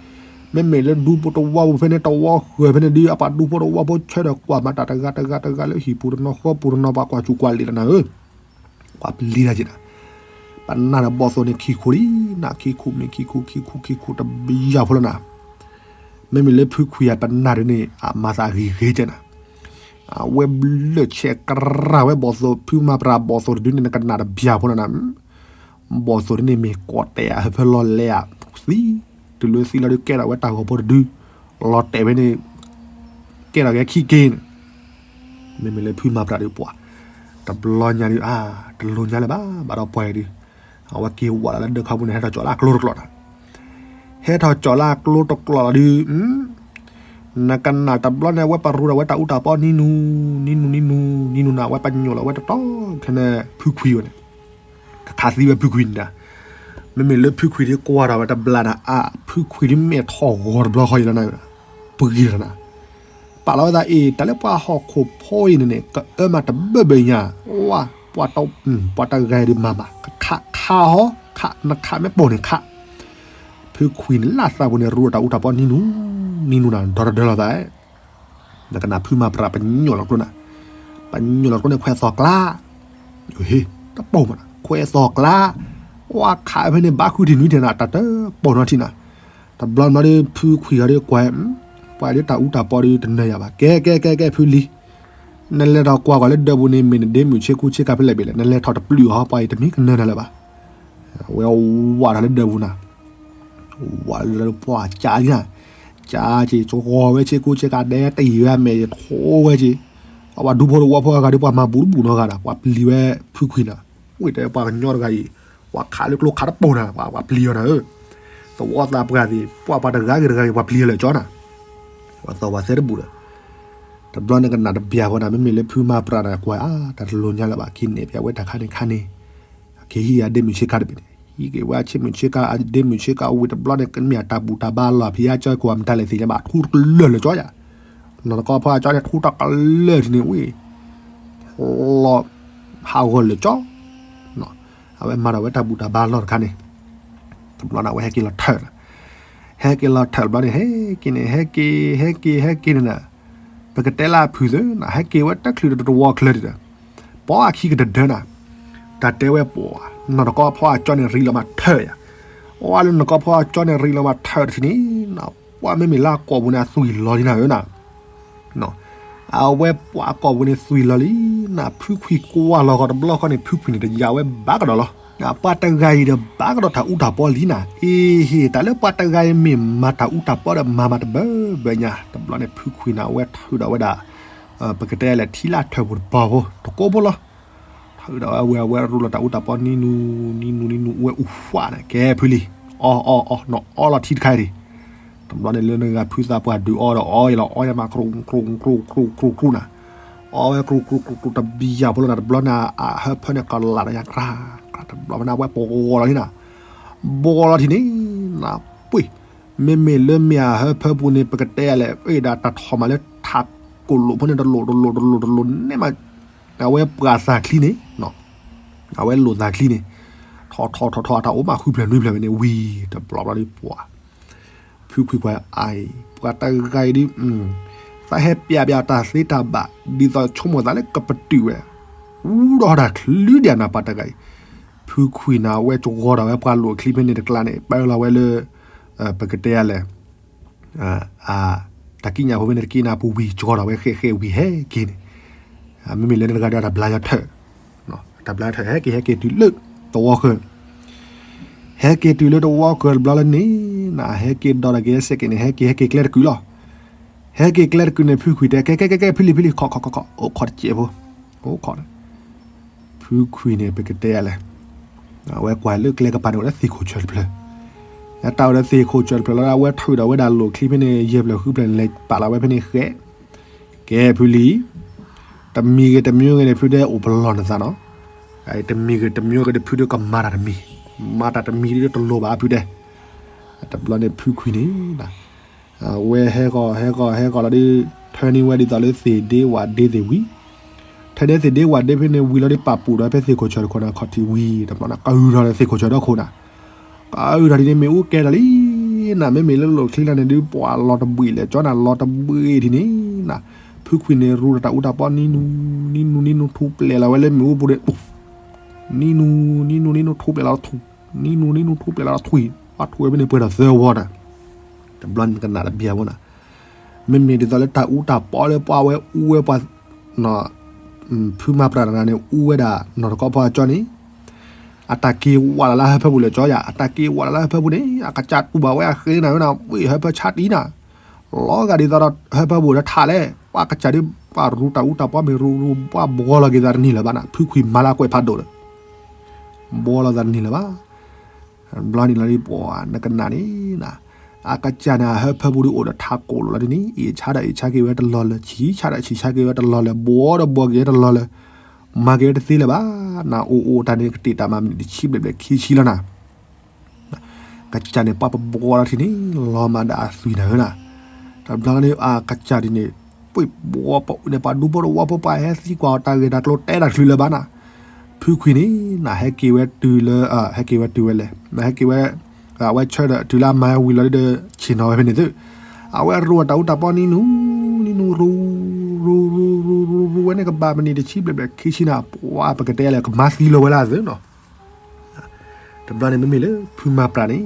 မ့မ့ၢ်လၢဒူဖိတဝီဖိဖဲန့ၣ် တဝီဃၢၤဖဲန့ၣ်ဒု အပှၤဒူဖိတဝီဖိဆၢထၢၣ်ကွၢ်မၤတၢ်တဂၤတဂၤတဂၤလၢဟံၣ်ပူၤတနီၤဃီပူၤတနီၤ ပှၤကွၢ်စူၣ်ကွၢ်လံာ်လီၤနၤဧၢ, ကွၢ်ပျံၤတၢ်က့ၤနၤ, ပနၢ်ဒီးဘီၣ်သိၣ်န့ၣ်ခံခိၣ်လံနၤ, ခံခိၣ်မ့ၢ်ခံခိၣ် ခံခိၣ် ခံခိၣ်တဘျီဖိလီၤနၤ, မ့မ့ၢ်လၢဖုခွံအပနၢ်ဒုန့ၣ် အမၤသးဂ့ၤဂ့ၤကဲနၤ, အဝဲဘျၢၣ်ဆဲးကရၢ်ဝဲဘီၣ်သိၣ် ဖုမၤပြးဘီၣ်သိၣ်တဒုန့ၣ် နကနၣ်တဘျီဖိလီၤနၤ ဘီၣ်သိၣ်ဒ်န့ၣ်မ့ၢ်ကိးတဲာ်အဟၢဖၢလီၤလဲအသံ, တုၤလၢသံလီၤဒုးကဲထီၣ်ဝဲတၢ်ဂီၤဖိတဒု, လီၤတဲာ်ဖဲန့ၣ်, ကဲထီၣ်က့ၤခံက့ၤန့ၣ်, မ့မ့ၢ်လၢဖုမၤပြးဒုးပှၤ, တဘျီညါဒုး အါ, တလိၤညါလၢၤဘၣ် ဘၣ်ဒီးပှၤအံၤဒုး, အဝဲက့ၤဝးလီၤလၢဒၢးခီပူၤန့ၣ် ဟဲထီၣ်ကၠီလၢအကျိတကျိာ်လီၤ, ဟဲထီၣ်ကၠီလၢအကျိတကျိာ်လီၤဒုး နကနၣ်တဘျီန့ၣ် အဝဲပရူးဒီးဝဲတၢ်အူတၢ်ပီနံနူ, နံနူနံနူ, နံနူနၤ အဝဲပညိၣ်လီၤဝဲတတီ, ခဲန့ၣ် ဖုခွံဝဲန့ၣ်, ကခးသံဝဲဖုခွံန့ၣ်ဒၣ်, မ့မ့ၢ်လၢဖုခွံဒုးကွၢ်ထီၣ်ဝဲတဘျီန့ၣ် အါ, ဖုခွံဒုးမ့ၢ်ထီၣ်ဂီၤတဘျီဃီအံၤလီၤနၤ, ပဂံၢ်လီၤနၤ, ပာ်လီၤဝဲသးအံၤ တၢ်လၢပှၤဟီၣ်ခိၣ်ဖိအံၤန့ၣ်န့ၣ် ကအၢမးတဘၢဘၢညါ, ဝါ, ပှၤတဂၤအံၤဒုးမၤမး, ကခးခးဟီ, ခး, နခးမ့ၢ်ပိာ်န့ၣ်ခး ဖုခွံန့ၣ်လၢသးပူၤန့ၣ် ရူးတၢ်အူတၢ်ပီနံနူ, နံနူနၤ ဒီတဒၢလီၤသး, နကနၣ်ဖုမၤပြးပညိၣ်လီၤကျိနၤ, ပညိၣ်လီၤကျိန့ၣ်ခွဲးသီၣ်ကျါ, ဟ့ၣ်, တပိာ်မးနၤ ခွဲးသီၣ်ကျါ, ဝါခးဖဲန့ၣ်ဘၣ်ဃုထံၣ်နွံထံၣ်နၤ တၢ်တပိာ်နီထံၣ်နၤ, တဘျီမးဒုးဖုခွံဂၤဒုးကွၢ်, ပှၤဒုးတၢ်အူတၢ်ပီဒုးတနၢၤယၤဘၣ်, ကဲကဲကဲကဲဖုလံၤ, နလဲၤထီၣ်ကွၢ်ကွၢ်လၢဒၢးပူၤန့ၣ် မ့ၢ်နဒ့မုၣ်ဆ့ကူဆ့ကၤဖဲလဲၣ်ဘ့ၣ်လဲၣ် နလဲၤထီၣ်တပျုာ်အီၤ ပှၤအံၤတမ့ၢ်ကနၢၤနၤလၢၤဘၣ်, ဝဲဝးထီၣ်လၢဒၢးပူၤနၤ, ဝးလၢပှၤကးလံနၤ, ကးက့ၤ ကဝီၤဝဲဆ့ကူဆ့ကၤဒဲတယံၤဝဲအမဲာ်ယထိဝဲက့ၤ, အဝဲဒူဖိတဝီဖိအဂၤဒုး ပှၤမၤဘူးတဘူးနီတဂၤဒီး ပှၤပျံၤဝဲဖုခွံနၤ, ဝံၤတဲပှၤကညီတဂၤအံၤ, ပှၤခးလၢကျိခးတပိာ်နၤ ပှၤပျံၤအီၤနၤဧၢ, သဝီသးပှၢ်သ့ၣ် ပှၤပှၤတဂၤဂ့ၤတဂၤဂ့ၤ ပှၤပျံၤအီၤလၢာ်ကၠီနၤ, ပှၤသီၣ်ပှၤသဲတဘူးဒီး, တဘျီန့ၣ်ကနၣ်တဘျီဖိနၤ မ့မ့ၢ်လၢဖုမၤပြးနၤကွၢ်အါ တၢ်တလိၤညါလၢၤဘၣ် က့ၤနဲၣ်ဖဲအဝဲတၢ်ခါန့ၣ်ခါန့ၣ်, က့ၤဟံးအဒ့မုၣ်ဆ့ကၤတဘ့ၣ်န့ၣ် ဟံးက့ၤဝဲဆ့မုၣ်ဆ့ကၤအဒ့မုၣ်ဆ့ကၤဝံၤတဘျီန့ၣ် ကမ့ၢ်အတၢ်ဘူၣ်တၢ်ဘါလီၤ ဖံးအါကၠီကွၢ်မတၤလဲၣ်သ့ၣ်ညါဘၣ် ထူတကလၢာ်လၢာ်ကၠီယၤ, နီၢ်တကီဖီအကၠီန့ၣ် ထူတကလၢာ်ထံန့ၣ်ဝံၤ, လီၤ, ဟးဂီၤလၢာ်ကၠီ အဝဲမၤထီၣ်ဝဲတၢ်ဘူၣ်တၢ်ဘါလီၤတခါန့ၣ်, တဘျီန့ၣ် အဝဲဟဲက့ၤလီၤထၢၣ်, ဟဲက့ၤလီၤထၢၣ်တဘျီန့ၣ် ဟဲက့ၤန့ၣ် ဟဲက့ၤ ဟဲက့ၤ ဟဲက့ၤန့ၣ်နၤ, ပကတဲလၢအဖုးသ့နၤ ဟဲက့ၤဝဲတချုးတဝီချၢဒံးဒီး, ပှၤအခံကတဒၢနၤ, တၢ်တဲဝဲပှၤ, နီၢ်တကီဖီအကၠီန့ၣ် ရံးလီၤမးထၢၣ်ယၤ, အီလၢနီၢ်တကီဖီအကၠီန့ၣ် ရံးလီၤမးထၢၣ်တထံၣ်န့ၣ်နၤ, ပှၤမ့မ့ၢ်လၢအကိာ်ပူၤန့ၣ် အသွံၣ်လီၤလံနၤဧၢနၤ အဝဲပှၤအကိာ်ပူၤန့ၣ်သွံၣ်လီၤလံနၤ, ဖုခွံကွၢ်လီၤဃီၤတဘျီဃီန့ၣ် ဖုခွံန့ၣ်တယာ်ဝဲဘၣ်ကဒီးလီၤ. ပှၤတဂၤအံၤဒီးဘၣ်ကဒီးတၢ်အူတၢ်ပီလံနၤ, အ့ဟ့ၣ် တၢ်လၢပှၤတဂၤအံၤမ့ၢ်မၤတၢ်အူတၢ်ပီဒီးမၤမးတဘၢဘၢညါ, တဘျီန့ၣ်ဖုခွံန့ၣ် အဝဲထုးဒီးဝဲဒၣ် ပကတဲလဲၣ် ထံလၢထၢၣ်ပူၤတပီၤဖိ တကိးဖိလီၤ. ထုးဒီးဝဲ အဝဲရူလီၤတၢ်အူတၢ်ပီနံၤနူၤ နံၤနူၤ နံၤနူၤ အဝဲအူးဖးန့ၣ် ကဲဖုလံ အီၣ်အီၣ်အီၣ် နအီလီၤထံတခါအံၤဒံး, တဘျီန့ၣ်လၢနဂၤဖုသးပှၢ်ဒုးအီဒီးအီလီၤ အီယမး ကြူးကြူးကြူးကြူးကြူးကြူးနၤ, အီဝဲကြူးကြူးကြူးကြူးတဘံယၤဖိလီၤနၤ, တဘျီန့ၣ်အဟၢဖၢန့ၣ်ကလးဒီးယၤ ကြၢးကြၢး တဘျီဖဲန့ၣ် အဝဲပဂီၤလီၤထံနၤ, ဘီလီၤထံန့ၣ်နၤ, ပှ့ၤ မ့မ့ၢ်လၢမ့ၢ်အဟၢဖၢပူၤန့ၣ် ပကတဲလဲၣ် အဲၣ်ဒၣ်တၢ်ထီၣ်မးလၢထးကိၣ်လိာ်ဖိန့ၣ် တလိၣ်တလိၣ်တလိၣ်တလိၣ်န့ၣ်မး, အဝဲပှၤသးချံန့ၣ် အဝဲလိာ်သးချံန့ၣ် ထီၣ်ထီၣ်ထီၣ်ထီၣ် အတၢ်အိၣ်မးဃုဖျၢၣ်နွံဖျၢၣ်ဝဲန့ၣ်ဝံၤ တဘျီဘျီဒ်ပှၤ ဖုခွံခွါအံၤ ပှၤတဂၤအံၤဒ် သးဟဲပျးပျးတၢ်သ့တၢ်ဘၣ် ဒ်သိးဆိကမိၣ်သးလၢကပတုာ်ဝဲ အူဒီးတၢ်ချုးဒံးနၤပှၤတဂၤအံၤ, ဖုခွံနၤ အဝဲကဂီၤဒီးဝဲပှၤလိာ်ချံဖဲန့ၣ်တကျါန့ၣ် ပာ်လီၤဝဲလၢ ပကတဲလဲၣ် တၢ်ကံးညာ်ဖိဖဲန့ၣ်တက့ၢ်နၤ ပူၤဝံၤကဂီၤဒီးဝဲဃဲးဃဲးဝံၤဟဲက့ၤန့ၣ်, မ့မ့ၢ်လၢနတဂၤဒီးတၢ်ဘျါယီၤထၢၣ်, တၢ်ဘျါထၢၣ် ဟဲက့ၤဟဲက့ၤတုၤလၢတဝီဃၢၤ, ဟဲက့ၤတုၤလၢတဝီဃၢၤတဘျီလၢန့ၣ် နဟဲက့ၤဒီးတၢ်က့ၤဟဲစဲးက့ၤန့ၣ် ဟဲက့ၤဟဲက့ၤကျဲတကုာ်လီၤ, ဟဲက့ၤကျဲတကုာ်န့ၣ် ဖုခွံတဲ ကဲကဲကဲကဲ ဖုလံၤဖုလံၤ ခိးခိးခိးခိး အိၣ်ခိးတစဲးဖိ, အိၣ်ခိး ဖုခွံန့ၣ် ပကတဲလဲၣ်, အဝဲကွၢ်လၢကျဲကပၤန့ၣ် အိၣ်ဒီးသ့ၣ်ခိၣ်ဆၢတဖျၢၣ်, အတၢ်အိၣ်ဒီးသ့ၣ်ခိၣ်ဆၢတဖျၢၣ်လီၤ အဝဲထုးဒီးဝဲဒၣ်လိာ်ချံဖဲန့ၣ် ယဲၢ်ဖျၢၣ်ဃုဖျၢၣ်န့ၣ် လဲၤပာ်လီၤဝဲဖဲန့ၣ်ဃဲး, ကဲဖုလံၤ, တမံၤဂ့ၤတမံၤဂ့ၤန့ၣ် ဖုတဲအိၣ်ပလီၢ်နသးနီၤ, တမံၤဂ့ၤတမံၤဂ့ၤန့ၣ် ဖုတဲကမၤတၢ်တမံၤ, မၤတၢ်တမံၤဒီးတလိၣ်ဘၣ်ဖုတဲ, တဘျီန့ၣ်ဖုခွံန့ၣ် အဝဲဟဲဂီၤဟဲဂီၤဟဲဂီၤလီၤဒီး ထၢန့ၢ်ဝဲဒ်သိးလၢသ့ၣ်ဒ့ဝၣ်ဒ့သ့ၣ်ဝံၤ, ထၢန့ၢ်သ့ၣ်ဒ့ဝၣ်ဒ့ဖဲန့ၣ်ဝံၤလီၤဒီး ပာ်ပူၤဒီးဖဲသ့ၣ်ခိၣ်ဆၢတခိၣ်န့ၣ် ခီၣ်ထံးဝံၤ တဘျီန့ၣ် ကအုၣ်ထီၣ်ဒီးသ့ၣ်ခိၣ်ဆၢဒီခိၣ်နၤ, ကအုၣ်ထီၣ်ဒ်န့ၣ် မ့ၣ်အူကဲထီၣ်လံနၤ, မ့မ့ၢ်လၢလိာ်ချံလၢန့ၣ်ဒုး ပှၤလီၤတဘှံးလဲၣ် ကၠီနၤလီၤတဘှံးထံန့ၣ်နၤ, ဖုခွံန့ၣ် ရူဒီးတၢ်အူတၢ်ပီ နံနူ နံနူ နံနူ ထူးပျဲးလီၤဝဲလၢမ့ၣ်အူပူၤဒီး နံနူ နံနူ နံနူ ထူးပျဲးလီၤထူး, နံနူ နံနူ ထူးပျဲးလီၤထူး, ပှၤထူးဝဲဖဲန့ၣ်ပှဲၤဒီးသၢဝီနၤ, တဘျီန့ၣ်ကနၣ်တဘျီဖိနၤ, မ့မ့ၢ်ဒ်သိးလၢတၢ်အူတၢ်ပီလၢပှၤဝဲအူဝဲပှၤ ဖုမၤပြးတဂၤန့ၣ် အူဝဲဒၣ်နီၢ်တကီဖီအကၠီန့ၣ်, အတၢ်က့ၤဝးလီၤလၢဟၢဖၢပူၤလဲၣ်ကၠီယၤ, အတၢ်က့ၤဝးလီၤလၢဟၢဖၢပူၤန့ၣ် အကစၢ်တူၢ်ဘၣ်ဝဲအဃ့နၤဝဲနၤ, ဝ့ၢ်ဟၢဖၢဆါတံၢ်နၤ, လီၤဂာ်ဒ်သိးဒီးဟၢဖၢပူၤလၢထးလဲၣ်, ပှၤကစၢ်ဒ်ပှၤရူတၢ်အူတၢ်ပီမ့ၢ်ရူရူ ပှၤဘှီလီၤက့ၤသးတနံၤလၢၤဘၣ်နၤ, ဖုခွံမၤလၢကွဲးဖးဒိၣ်ဒီး ဘှီလီၤသးတနံၤလၢၤဘၣ်. ဘျီန့ၣ်လီၤဒ်ပှၤနကနၣ်န့ၣ်နၤ, အကစၢ်န့ၣ် အဟၢဖၢပူၤဒ်အိၣ်ဒီးထးကိၣ်လိာ်လီၤဒ်န့ၣ် အ့ၣ်ဆါဒီးအ့ၣ်ဆါက့ၤဝဲတလီၢ်လၢၤ, ဆံးဆါဒီးဆံးဆါက့ၤဝဲတလီၢ်လၢၤ, ဘှီဒီးဘှီက့ၤဝဲတလီၢ်လၢၤ, မၤက့ၤဝဲတသ့လၢၤဘၣ်နၤ, အိၣ်အိၣ်တၢ်န့ၣ်ကတ့ၢ်တၢ်မၤမံးနံးတဆံဘျဲၣ်ဘျဲၣ်ခံဆံလီၤနၤ ကစၢ်န့ၣ် ပှၤပဘှီလီၤထံန့ၣ် လီၤမးဒီးအသွံၣ်နၤဧၢနၤ, တဘျီန့ၣ် အကစၢ်ဒ်န့ၣ် ပှ့ၤဘှီပှၤန့ၣ် ပှၤဒူဖိတဝီဖိ ပှၤဟဲသံကွၢ်အီၤ တၢ်ဂ့ၢ်တၢ်ကျိၤတဲတၢ်တချုးလၢၤဘၣ်နၤ, ဖုခွံန့ၣ်နၤ ဟဲက့ၤဝဲတုၤလၢ ဟဲက့ၤဝဲတုၤဝဲလဲၣ်, နဟဲက့ၤဝဲ အဝဲဆၢဒီးတုၤလၢအမၤဝံၤလီၤဒီး ဆ့ၣ်နီၤဝဲဖဲန့ၣ်သု, အဝဲရူအတၢ်အူတၢ်ပီနံနူ နံနူရူ ရူ ရူ ရူ ရူ ရူဝဲန့ၣ် ကဘၣ်မနံၤတဆံဘျဲၣ်ဘျဲၣ်ခံဆံနၤ, ပှၤပကတဲလၢကမၤသံလီၤဝဲလၢအသၢနီၤ တဘျီန့ၣ် မ့မ့ၢ်လၢဖုမၤပြးန့ၣ်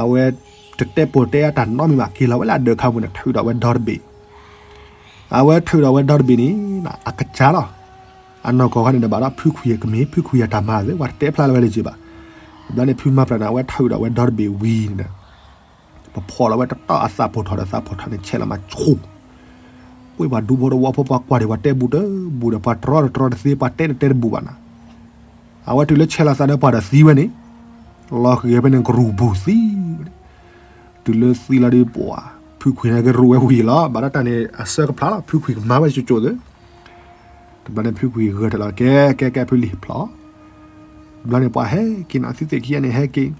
အဝဲတတဲပိာ်တဲအတၢ်နီတမံၤဘၣ်, က့ၤလီၤဝဲလၢအဒၢးခါပူၤန့ၣ် ထုးဒီးဝဲဒီတဘ့ၣ်, အဝဲထုးဒီးဝဲဒီတဘ့ၣ်န့ၣ် အကစၢ်လီၤ, အနီၢ်ကီၢ်ခါန့ၣ်ဒီးဘၣ်ဒီး ဖုခွံကမ့ၢ် ဖုခွံအတၢ်မၤသ့ ပှၤတတဲဖျါလၢၤဝဲလၢၤဘၣ်, တဘျီန့ၣ် ဖုမၤပြးန့ၣ် အဝဲထုးဒီးဝဲဒီတဘ့ၣ်ဝံၤန့ၣ်ဒီး ပဖီၣ်လီၤဝဲတတီၢ်အသးပိာ်ထီၣ်ဒီး သးပိာ်ထီၣ်န့ၣ် ဆဲးလီၤမးဆူၣ် ပှ့ၤပှၤဒူဖိတဝီဖိ ပှၤကွၢ်ဒံး ပှၤတဲဘူးတဘူးဒီး ပှၤတြီတတြီတသ့ ပှၤတဲတတဲတဘူးဘၣ်နၤ, အဝဲတုၤလၢဆဲးလီၤသးဒီးပှၤဒီးသံဝဲန့ၣ်, လီၤဃံၤဝဲဖဲန့ၣ် ကရူၢ်ဘူးသံဝဲန့ၣ်, တုၤလၢသံလီၤဒီးပှၤ ဖုခွံန့ၣ်ကရူၢ်ဝဲဝံၤလီၤ, ဘၣ်ဒီးတၢ်န့ၣ် အဆၢကဖျါလီၤ ဖုခွံကမၤဝဲကၠိကၠိသ့ တဘျီန့ၣ် ဖုခွံဂဲၤထီၣ်လီၤ ကဲ ကဲ ကဲ ဖုလံၤဖျီၣ်, တဘျီန့ၣ် ပှၤဟဲက့ၤနၤ သုသ့ၣ်ခံဂၤန့ၣ် ဟဲက့ၤ,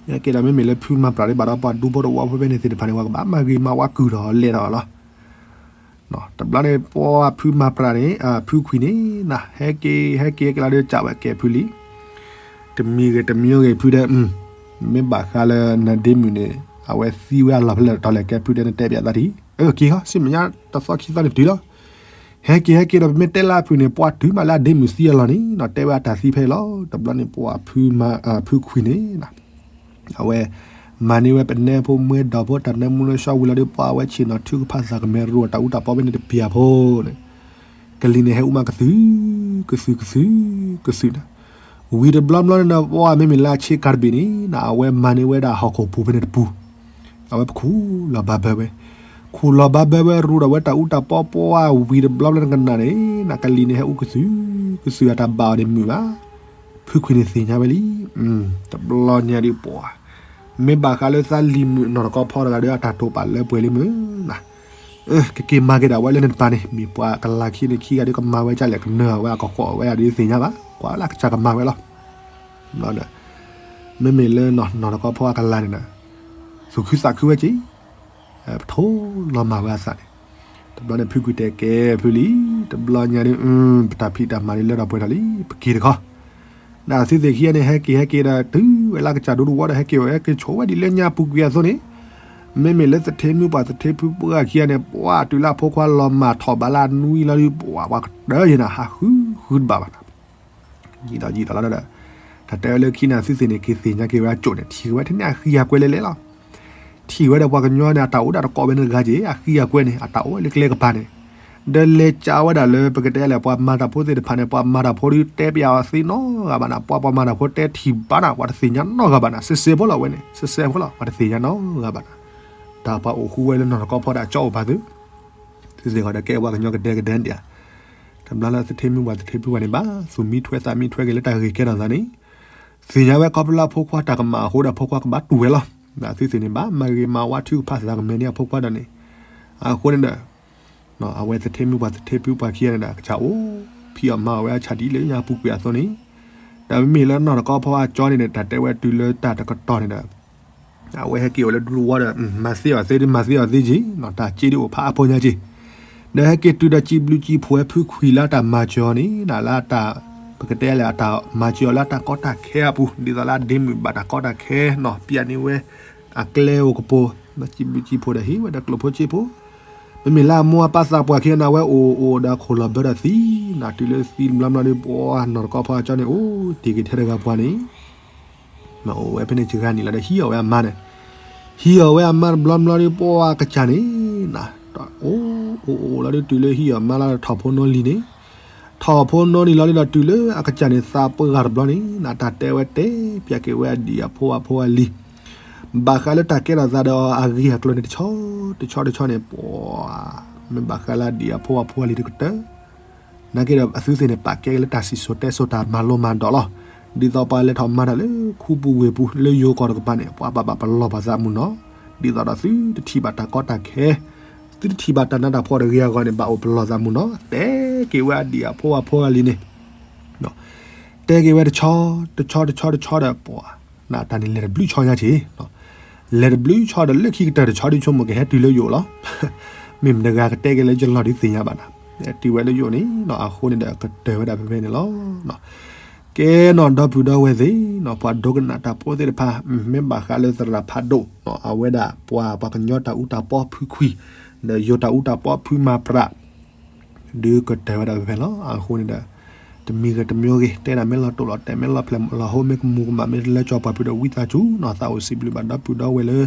ဟဲက့ၤဒီး မ့မ့ၢ်လၢဖုမၤပြးဒံးဘၣ်ဒီး ပှၤဒူဖိတဝီဖိဖဲန့ၣ်သ့ၣ်တဖၣ်န့ၣ် ပှၤကဘၣ်မၤဂ့ၤမၤဝါကုၢ်ထီၣ်လဲၤထီၣ်လီၤ. တဘျီန့ၣ် ပှၤဖုမၤပြးန့ၣ် ဖုခွံန့ၣ်နၤ ဟဲက့ၤ ဟဲက့ၤ ဟဲက့ၤလီၤဒီး စံးဝဲ ကဲ ဖုလံၤ တမံၤဂ့ၤတမံၤဂ့ၤ ဖုတဲ, မ့ၢ်ဘၣ်ဃးလၢနဒ့မုၣ်န့ၣ် အဝဲသံဝဲအလီၢ်ဖဲလဲၣ်တတီၤလဲၣ် ကဲ ဖုတဲ နတဲပၠးသးထံၣ်, အၢ က့ၤဟီ ဆူမဲာ်ညါတသီခံသီန့ၣ်တုၤလီၤ. ဟဲက့ၤ ဟဲက့ၤဒီး ပမ့ၢ်တဲလၢအဖုၣ်န့ၣ် ပှၤတုၤမးလၢအဒ့မုၣ်သံအလီၢ်န့ၣ် တဲဝဲအတၢ်သံဖဲအံၤလီၤ. တဘျီန့ၣ် ပှၤဖုခွံန့ၣ် အဝဲ မၤန့ၢ်ဝဲပနဲဖိမွဲဒီးဖိ တၢ်နၢမူလၢဆှီဝံၤလီၤဒီး ပှၤဝဲဆ့ၣ်နီၤထုကဖၣ်သးကမဲာ်ရူၢ် တၢ်အူတၢ်ပီဖဲန့ၣ်တပျၢ်ဖိန့ၣ် ကလံၤန့ၣ်ဟဲအူမးကသုၣ် ကသုၣ် ကသုၣ် ကသုၣ်နၤ. ဝံၤတဘျီဘျီန့ၣ်ဒီး ပှၤမ့မ့ၢ်လၢအဆ့ကၤတဘ့ၣ်န့ၣ် အဝဲမၤန့ၢ်ဝဲဒၣ်ဟီၣ်ခိၣ်ပူၤဖဲန့ၣ်တပူၤ အဝဲခူၣ်လီၤဘၣ်ဘၢဝဲ, ခူၣ်လီၤဘၣ်ဘၢဝဲ ရူၢ်ဒီးဝဲတၢ်အူတၢ်ပီ ပှၤဝံၤတဘျီဘျီန့ၣ်ကနၣ်န့ၣ် နကလံၤန့ၣ်ဟဲအူကသုၣ် ကသုၣ် အတၢ်ဘၣ်အီၤန့ၣ်မုာ်ဘၣ်. ဖုခွံန့ၣ်သ့ၣ်ညါဝဲလံ. တဘျီညါဒုးပှၤ မ့ၢ်ဘၣ်ဃးလၢသးလံၤမုာ်နီၢ်တကီဖီတဂၤဒီး အတၢ်တိာ်ပာ်လၢပှဲၤလံမုာ်နၤ, ကက့ၤမၤက့ၤဒၣ်ဝဲလၢနတပၤန့ၣ် မ့ၢ်ပှၤကလၤခံန့ၣ်ခံဂၤဒီးကမၤဝဲဒ်လဲၣ် ကနၢၤဝဲအကဃီၤဝဲဒ်သ့ၣ်ညါဘၣ် ကွၢ်လၢအကစၢ်ကမၤဝဲလီၤ. မ့မ့ၢ်လၢနီၢ်တကီဖီအကလၤန့ၣ်ဒီး သူၣ်ခုသးခုဝဲက့ၤ ပထိလီၤမၢ်ဝဲအသးန့ၣ်, တဘျီန့ၣ်ဖုကွံာ်တဲကဲဖုလံ, တဘျီညါဒ် ပတၢ်ဖံးတၢ်မၤဒ်လၢထီၣ်ပှဲၤထီၣ်လံ ပက့ၤတခီ, ဒီးသုသ့ၣ်ခံဂၤန့ၣ် ဟဲက့ၤဟဲက့ၤဒီးတုၤဝဲလၢအကစၢ်ဒိတဝီဒီး ဟဲက့ၤအိၣ်ဟဲက့ၤဆိးဝဲဒ်လၢညါပူၤကွံာ်အသိးန့ၣ်, မ့မ့ၢ်လၢသထ့မုၣ်ပှၤသထ့ဖုပှၢ်ခံဂၤန့ၣ် ပှၤတုၤလၢအဖိခွါလီၤမၢ်ထီၣ်ဘးလၢအနွံလီၤဒီး ပှၤပှၤကတၢၢ်ယဲနၤ ဟးဃုဃုတဘၣ်ဘၣ်နၤ ယံာ်ဒီးယံာ်ဒီးလီၤဒီး တၢ်တဲဝဲလၢခံန့ၣ် သုသ့ၣ်န့ၣ် က့ၤသ့ၣ်ညါက့ၤဝဲအကၠိၣ်န့ၣ် ထံၣ်ဝဲထဲန့ၣ်အဃံအကွဲလဲၤလဲၤလီၤ. ထံၣ်ဝဲဒီးပှၤကညီန့ၣ် အတၢ်အိၣ်ဒၣ်တကိးဝဲန့ၣ်တဂၤက့ၤ အဃံအကွဲန့ၣ် အတၢ်အိၣ်ဝဲလၢကျဲကပၤန့ၣ်, ဒီးလဲၤကးဝဲဒၣ်လၢပကတဲလဲၣ် ပှၤမၤတၢ်ဖိသ့ၣ်တဖၣ်န့ၣ် ပှၤမၤတၢ်ဖိဒုးတဲပယၤအီၤသ့နီတဂၤဘၣ်နၤ ပှၤပှၤမၤတၢ်ဖိတဲထံၣ်ဘၣ်နၤ ပှၤတသ့ၣ်ညါနီတဂၤဘၣ်နၤ စဲးစဲးဖိလီၤဝဲန့ၣ် စဲးစဲးဖိလီၤ ပှၤတသ့ၣ်ညါနီတဂၤဘၣ်နၤ, တၢ်ပှၤအိၣ်ဃူဝဲလၢနီၢ်တကီဖီဒီးအကၠီအိၣ်ဖးသု သုသ့ၣ်ဃီဒီးကဲပှၤကညီကဒဲကဒဲဒၣ်ဧါ, တဘျီလၢသထ့မုၣ်ပှၤသထ့ဖုပှၢ်န့ၣ်ဘၣ် သူၣ်မံထွဲသးမံထွဲက့ၤလၢတၢ်ဂ့ၢ်ကဲထီၣ်သးန့ၣ်, သ့ၣ်ညါဝဲခီဖျိလၢအဖိခွါတၢ်ကမၣ်အဃိဒီးအဖိခွါကဘၣ်တူၢ်ဝဲလီၤ. သုသ့ၣ်န့ၣ်ဘၣ် မၤဂ့ၤမၤဝါထုကဖၣ်သးကမဲာ်န့ၢ်အဖိခွါဒီးန့ၣ်, အဃိန့ၣ်ဒီး အဝဲသထ့မုၣ်ပှၤသထ့ဖုပှၢ်ခံဂၤန့ၣ်ဒီး အကစၢ်အိၣ်ဖံးအီၣ်မၤအီၣ်ဝဲအဆၣ်ဒ်လၢညါပူၤကွံာ်အသိးန့ၣ်, ဒီးမ့မ့ၢ်လၢနီၢ်တကီဖီအကၠီန့ၣ်ဒီး တၢ်တဲဝဲတုၤလၢတၢ်တကတီၢ်န့ၣ်ဒီး အဝဲဟဲက့ၤအိၣ်လၢဒူတဝီဒီး မၤသ့အီၤသ့ဒ်မၤသ့အီၤသ့က့ၤ တၢ်စ့ဒ်အိၣ်ဖးအါဖိညါက့ၤ, ဒီးဟဲက့ၤတုၤဒီးစံးဘျုးစံးဖှိၣ်ဝဲဖုခွံလၢတၢ်မၤစၢၤအီၤန့ၣ် လၢတၢ် ပကတဲလဲၣ် အတၢ်မၤစၢၤအီၤလၢတၢ်ကီတၢ်ခဲအပူၤ ဒ်သိးလၢအဒ့မုၣ်ဘၣ်တၢ်ကီတၢ်ခဲနီၤ ပျဲန့ၢ်ဝဲ အကျဲအိၣ်ကပိၤ စံးဘျုးစံးဖှိၣ်ဒီးဟ့ၣ်ဝဲဒီးကျိၣ်ဖိစ့ဖိ မ့မ့ၢ်လၢအမိၢ်အပၢ်သးပှၢ်ခံဂၤန့ၣ် အဝဲအိၣ်အိၣ်ဒီးခိၣ်လီၤဘၢဒီးသံနီၤ တုၤလၢသံတဘျီဘျီဒီး ပှၤနီၢ်တကီဖီအကၠီန့ၣ် အိၣ်တ့ၢ်က့ၤထဲတဂၤပှၤန့ၣ် အိၣ်ဝဲဖဲန့ၣ်စှၤနံၣ်လီၤဒီးဟံးအီၣ်ဝဲအမါန့ၣ်, ဟံးအီၣ်ဝဲအမါတဘျီဘျီဒီး ပှၤအကစၢ်န့ၣ် အိၣ်အိၣ်အိၣ်လီၤဒီးတုၤလၢဟံးအီၣ်မါလီၤဒီးထီၣ်ဖိနီလံၤန့ၣ်, ထီၣ်ဖိနီလံၤလီၤဒီးတုၤလၢအကစၢ်န့ၣ် သးပှၢ်ဂၤတဘျီန့ၣ် တၢ်တဲဝဲတဲပျဲက့ၤဝဲအဒံၣ်အဖိအဖိအလံၤ ဘၣ်ဃးလၢတၢ်ကဲထီၣ်သးဒီးအဂ့ၢ်အကျိၤန့ၣ် တဆီတဆီတဆီန့ၣ် ပှၤ မ့ၢ်ဘၣ်ဃးလၢအဒံၣ်အဖိအဖိအလံၤတကတၢၢ် နာ်က့ဒီးအသုသ့ၣ်န့ၣ် ပာ်ကဲက့ၤလၢတၢ်စံၣ်စိၤတဲစိၤတၢ်မၤလိမၤဒိးလီၤ. ဒ်သိးပှၤလဲၤထီၣ်မၤတၢ်လၢခူပူၤဝ့ၢ်ပူၤ လၢယိၤကီၢ်တကပၤန့ၣ် ပှၤဘၣ်ဘၣ်ပလီၢ်ပသးမုၢ်နီၤ, ဒ်သိးဒီးသုတထံၣ်ဘၣ်တၢ်ကီတၢ်ခဲ, သုတထံၣ်ဘၣ်တၢ်နးတၢ်ဖှီၣ်တဂ့ၤအဂီၢ်န့ၣ် ဘၣ်အိၣ်ပလီၢ်သးမုၢ်နီၤ, တဲက့ၤဝဲအဒံၣ်အဖိအဖိအလံၤန့ၣ် တဲက့ၤဝဲတဆီ တဆီတဆီတဆီဒီး ပှၤ နတၢ်န့ၣ်လဲၤတဘျုးဆီညါက့ၤ, လဲၤတဘျုးဆီဒီးလၢခံကတၢၢ်တဆီဒုးဆိကမိၣ်ကဟဲတုၤလၢယိာ်လီၤ. မ့ၢ်မတဂၤကတဲက့ၤလၢယလီၢ်ဒုးသ့ၣ်ညါဘၣ်နၤ, တုၤဝဲလၢယိာ်န့ၣ်နီၤ အဃိန့ၣ်ဒီးကတၢၢ်ဝဲဒၣ်ဖဲဖဲန့ၣ်လီၤ. ကဲနီၤ ဒီပုၢ်ဒီဝဲၢ်သ့ၣ်နီၤ ပှၤဒိကနၣ်တၢ်ဖိသ့ၣ်တဖၣ် မ့ၢ်ဘၣ်ဃးလၢသရၣ်ဖးဒိၣ်နီၤ အဝဲဒၣ်ပှၤပှၤကညီတၢ်အူတၢ်ပီဖုခွံ ဒီးယိၤတၢ်အူတၢ်ပီဖုမၤပြး ဒုးကတၢၢ်ဝဲဒၣ်ဖဲဖဲလီၤ. အဃိန့ၣ်ဒီး တမံၤဂ့ၤတမံၤဂ့ၤ တဲဒၣ်မ့ၢ်လီၤတိာ်လီၤတဲာ် မ့ၢ်လီၤဖျဲးလီၤဟိ မ့ၢ်ကမူၤကမၣ် မ့ၢ်တလၢကၠီၤပှၤဖုဒီးဝံသးစူၤနီၤ သးအိၣ်စံးဘျုးဘၣ်ဒီပုၢ်ဒီဝဲၢ်လၢ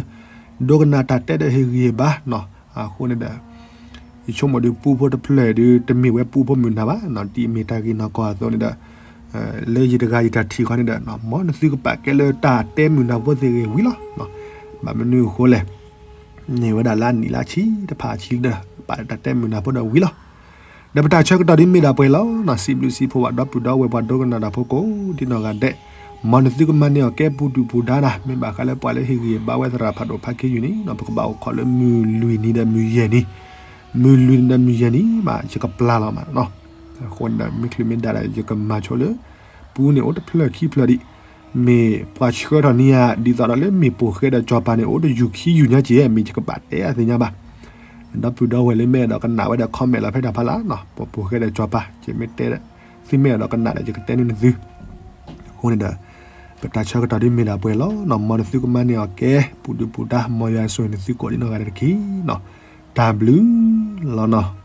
ဒိကနၣ်တၢ်တဲဒီးဟ့ၣ်ဂံၢ်ဟ့ၣ်ဘါနီၤ. အဃိန့ၣ်ဒီး ယဆိကမိၣ်ဒုးပူဖိတဖျၢၣ်ဒုး တမ့ၢ်ဝဲပူဖိမုၢ်နၤဘၣ်နီၤ ဒ်အမ့ၢ်တၢ်ဂ့ၢ်နီၢ်ကီၢ်အသိးန့ၣ်ဒီး လၢယတဂၤယတၢ်ထံၣ်ဃီန့ၣ်ဒီး မ်နသုကပာ်ကဲလၢတၢ်တဲမုၢ်နၤဖိသ့ၣ်ဂ့ၤဝံၤလီၤ. ဘၣ်မနုၤအဃိလဲၣ် န့ၢ်ဝဲဒၣ်လၢအနံၣ်လၢအဆံတဖၣ်အဆံလၢ ပာ်လၢတၢ်တဲမုၢ်နၤဖိဒီးဝံၤလီၤ. ဒီးပတၢ်ဆၢကတီၢ်ဒ်မ့ၢ်ဒၣ်ပှဲၤလီၤနီၤ စံးဘျုးစံးဖှိၣ်ဘၣ်ဒီပုၢ်ဒီဝဲၢ်ပှၤဒိကနၣ်တၢ်ဖိကိးဒ်နီၢ်ဂၤဒဲး, မ်နသုကမၤန့ၢ်အီၤကဲပူၤဒုၣ်ပူၤဒါနၤ မ့ၢ်ဘၣ်ဃးလၢပှၤလၢဟ့ၣ်ဂံၢ်ဟ့ၣ်ဘါဝဲသရၣ်ဖးဒိၣ်ဖးခ့ယုၢ်န့ၣ်နီၤ ပကဘၣ်အိၣ်ခိးလၢမုၢ်လွံၢ်နံၤဒီးမုၢ်ယဲၢ်နံၤ, မုၢ်လွံၢ်နံၤဒီးမုၢ်ယဲၢ်နံၤမး ယကပျၢ်လီၤမးနီၤ. အဃိန့ၣ်ဒီး မ့ၢ်ချုးမ့ၢ်ဒၣ်ဒီး ယကမၤဆိလၢ ပူန့ၣ်အိၣ်တဖျၢၣ်ခံဖျၢၣ်ဒံး, မ့ၢ်ပှၤဆှၢထီၣ်န့ၢ်ဧါ ဒ်သိးဒီးလၢမ့ၢ်ပိာ်ဃဲဒီးစီၤပၤန့ၣ် အိၣ်တယူၤခံယူၤညါက့ၤ မ့ၢ်ယကဘၣ်တဲအသ့ၣ်ညါဘၣ်. ဒီပုၢ်ဒီဝဲၢ်လၢမ့ၢ်အဲၣ်ဒိးကနၣ်ဝဲဒီး comment လီၤဖဲတၢ်ဖးလၢ်နီၤ ပပိာ်ဃဲဒီးစီၤပၤ ကမ့ၢ်တဲ သုမ့ၢ်အဲၣ်ဒိးကနၣ်ဒီး ယကတဲန့ၢ်နသု. အဃိန့ၣ်ဒီး ပတၢ်ဆၢကတီၢ်ဒ်မ့ၢ်ဒၣ်ပှဲၤလီၤနီၤ မ်နသုကမၤန့ၢ်အီၤကဲ ပူၤဒုၣ်ပူၤဒါ မ်ယွၤဆိၣ်ဂ့ၤနသုကိးဒ်နီၢ်ဂၤဒဲးတက့ၢ်နီၤ. တၢ်ဘျုးလီၤနီၤ.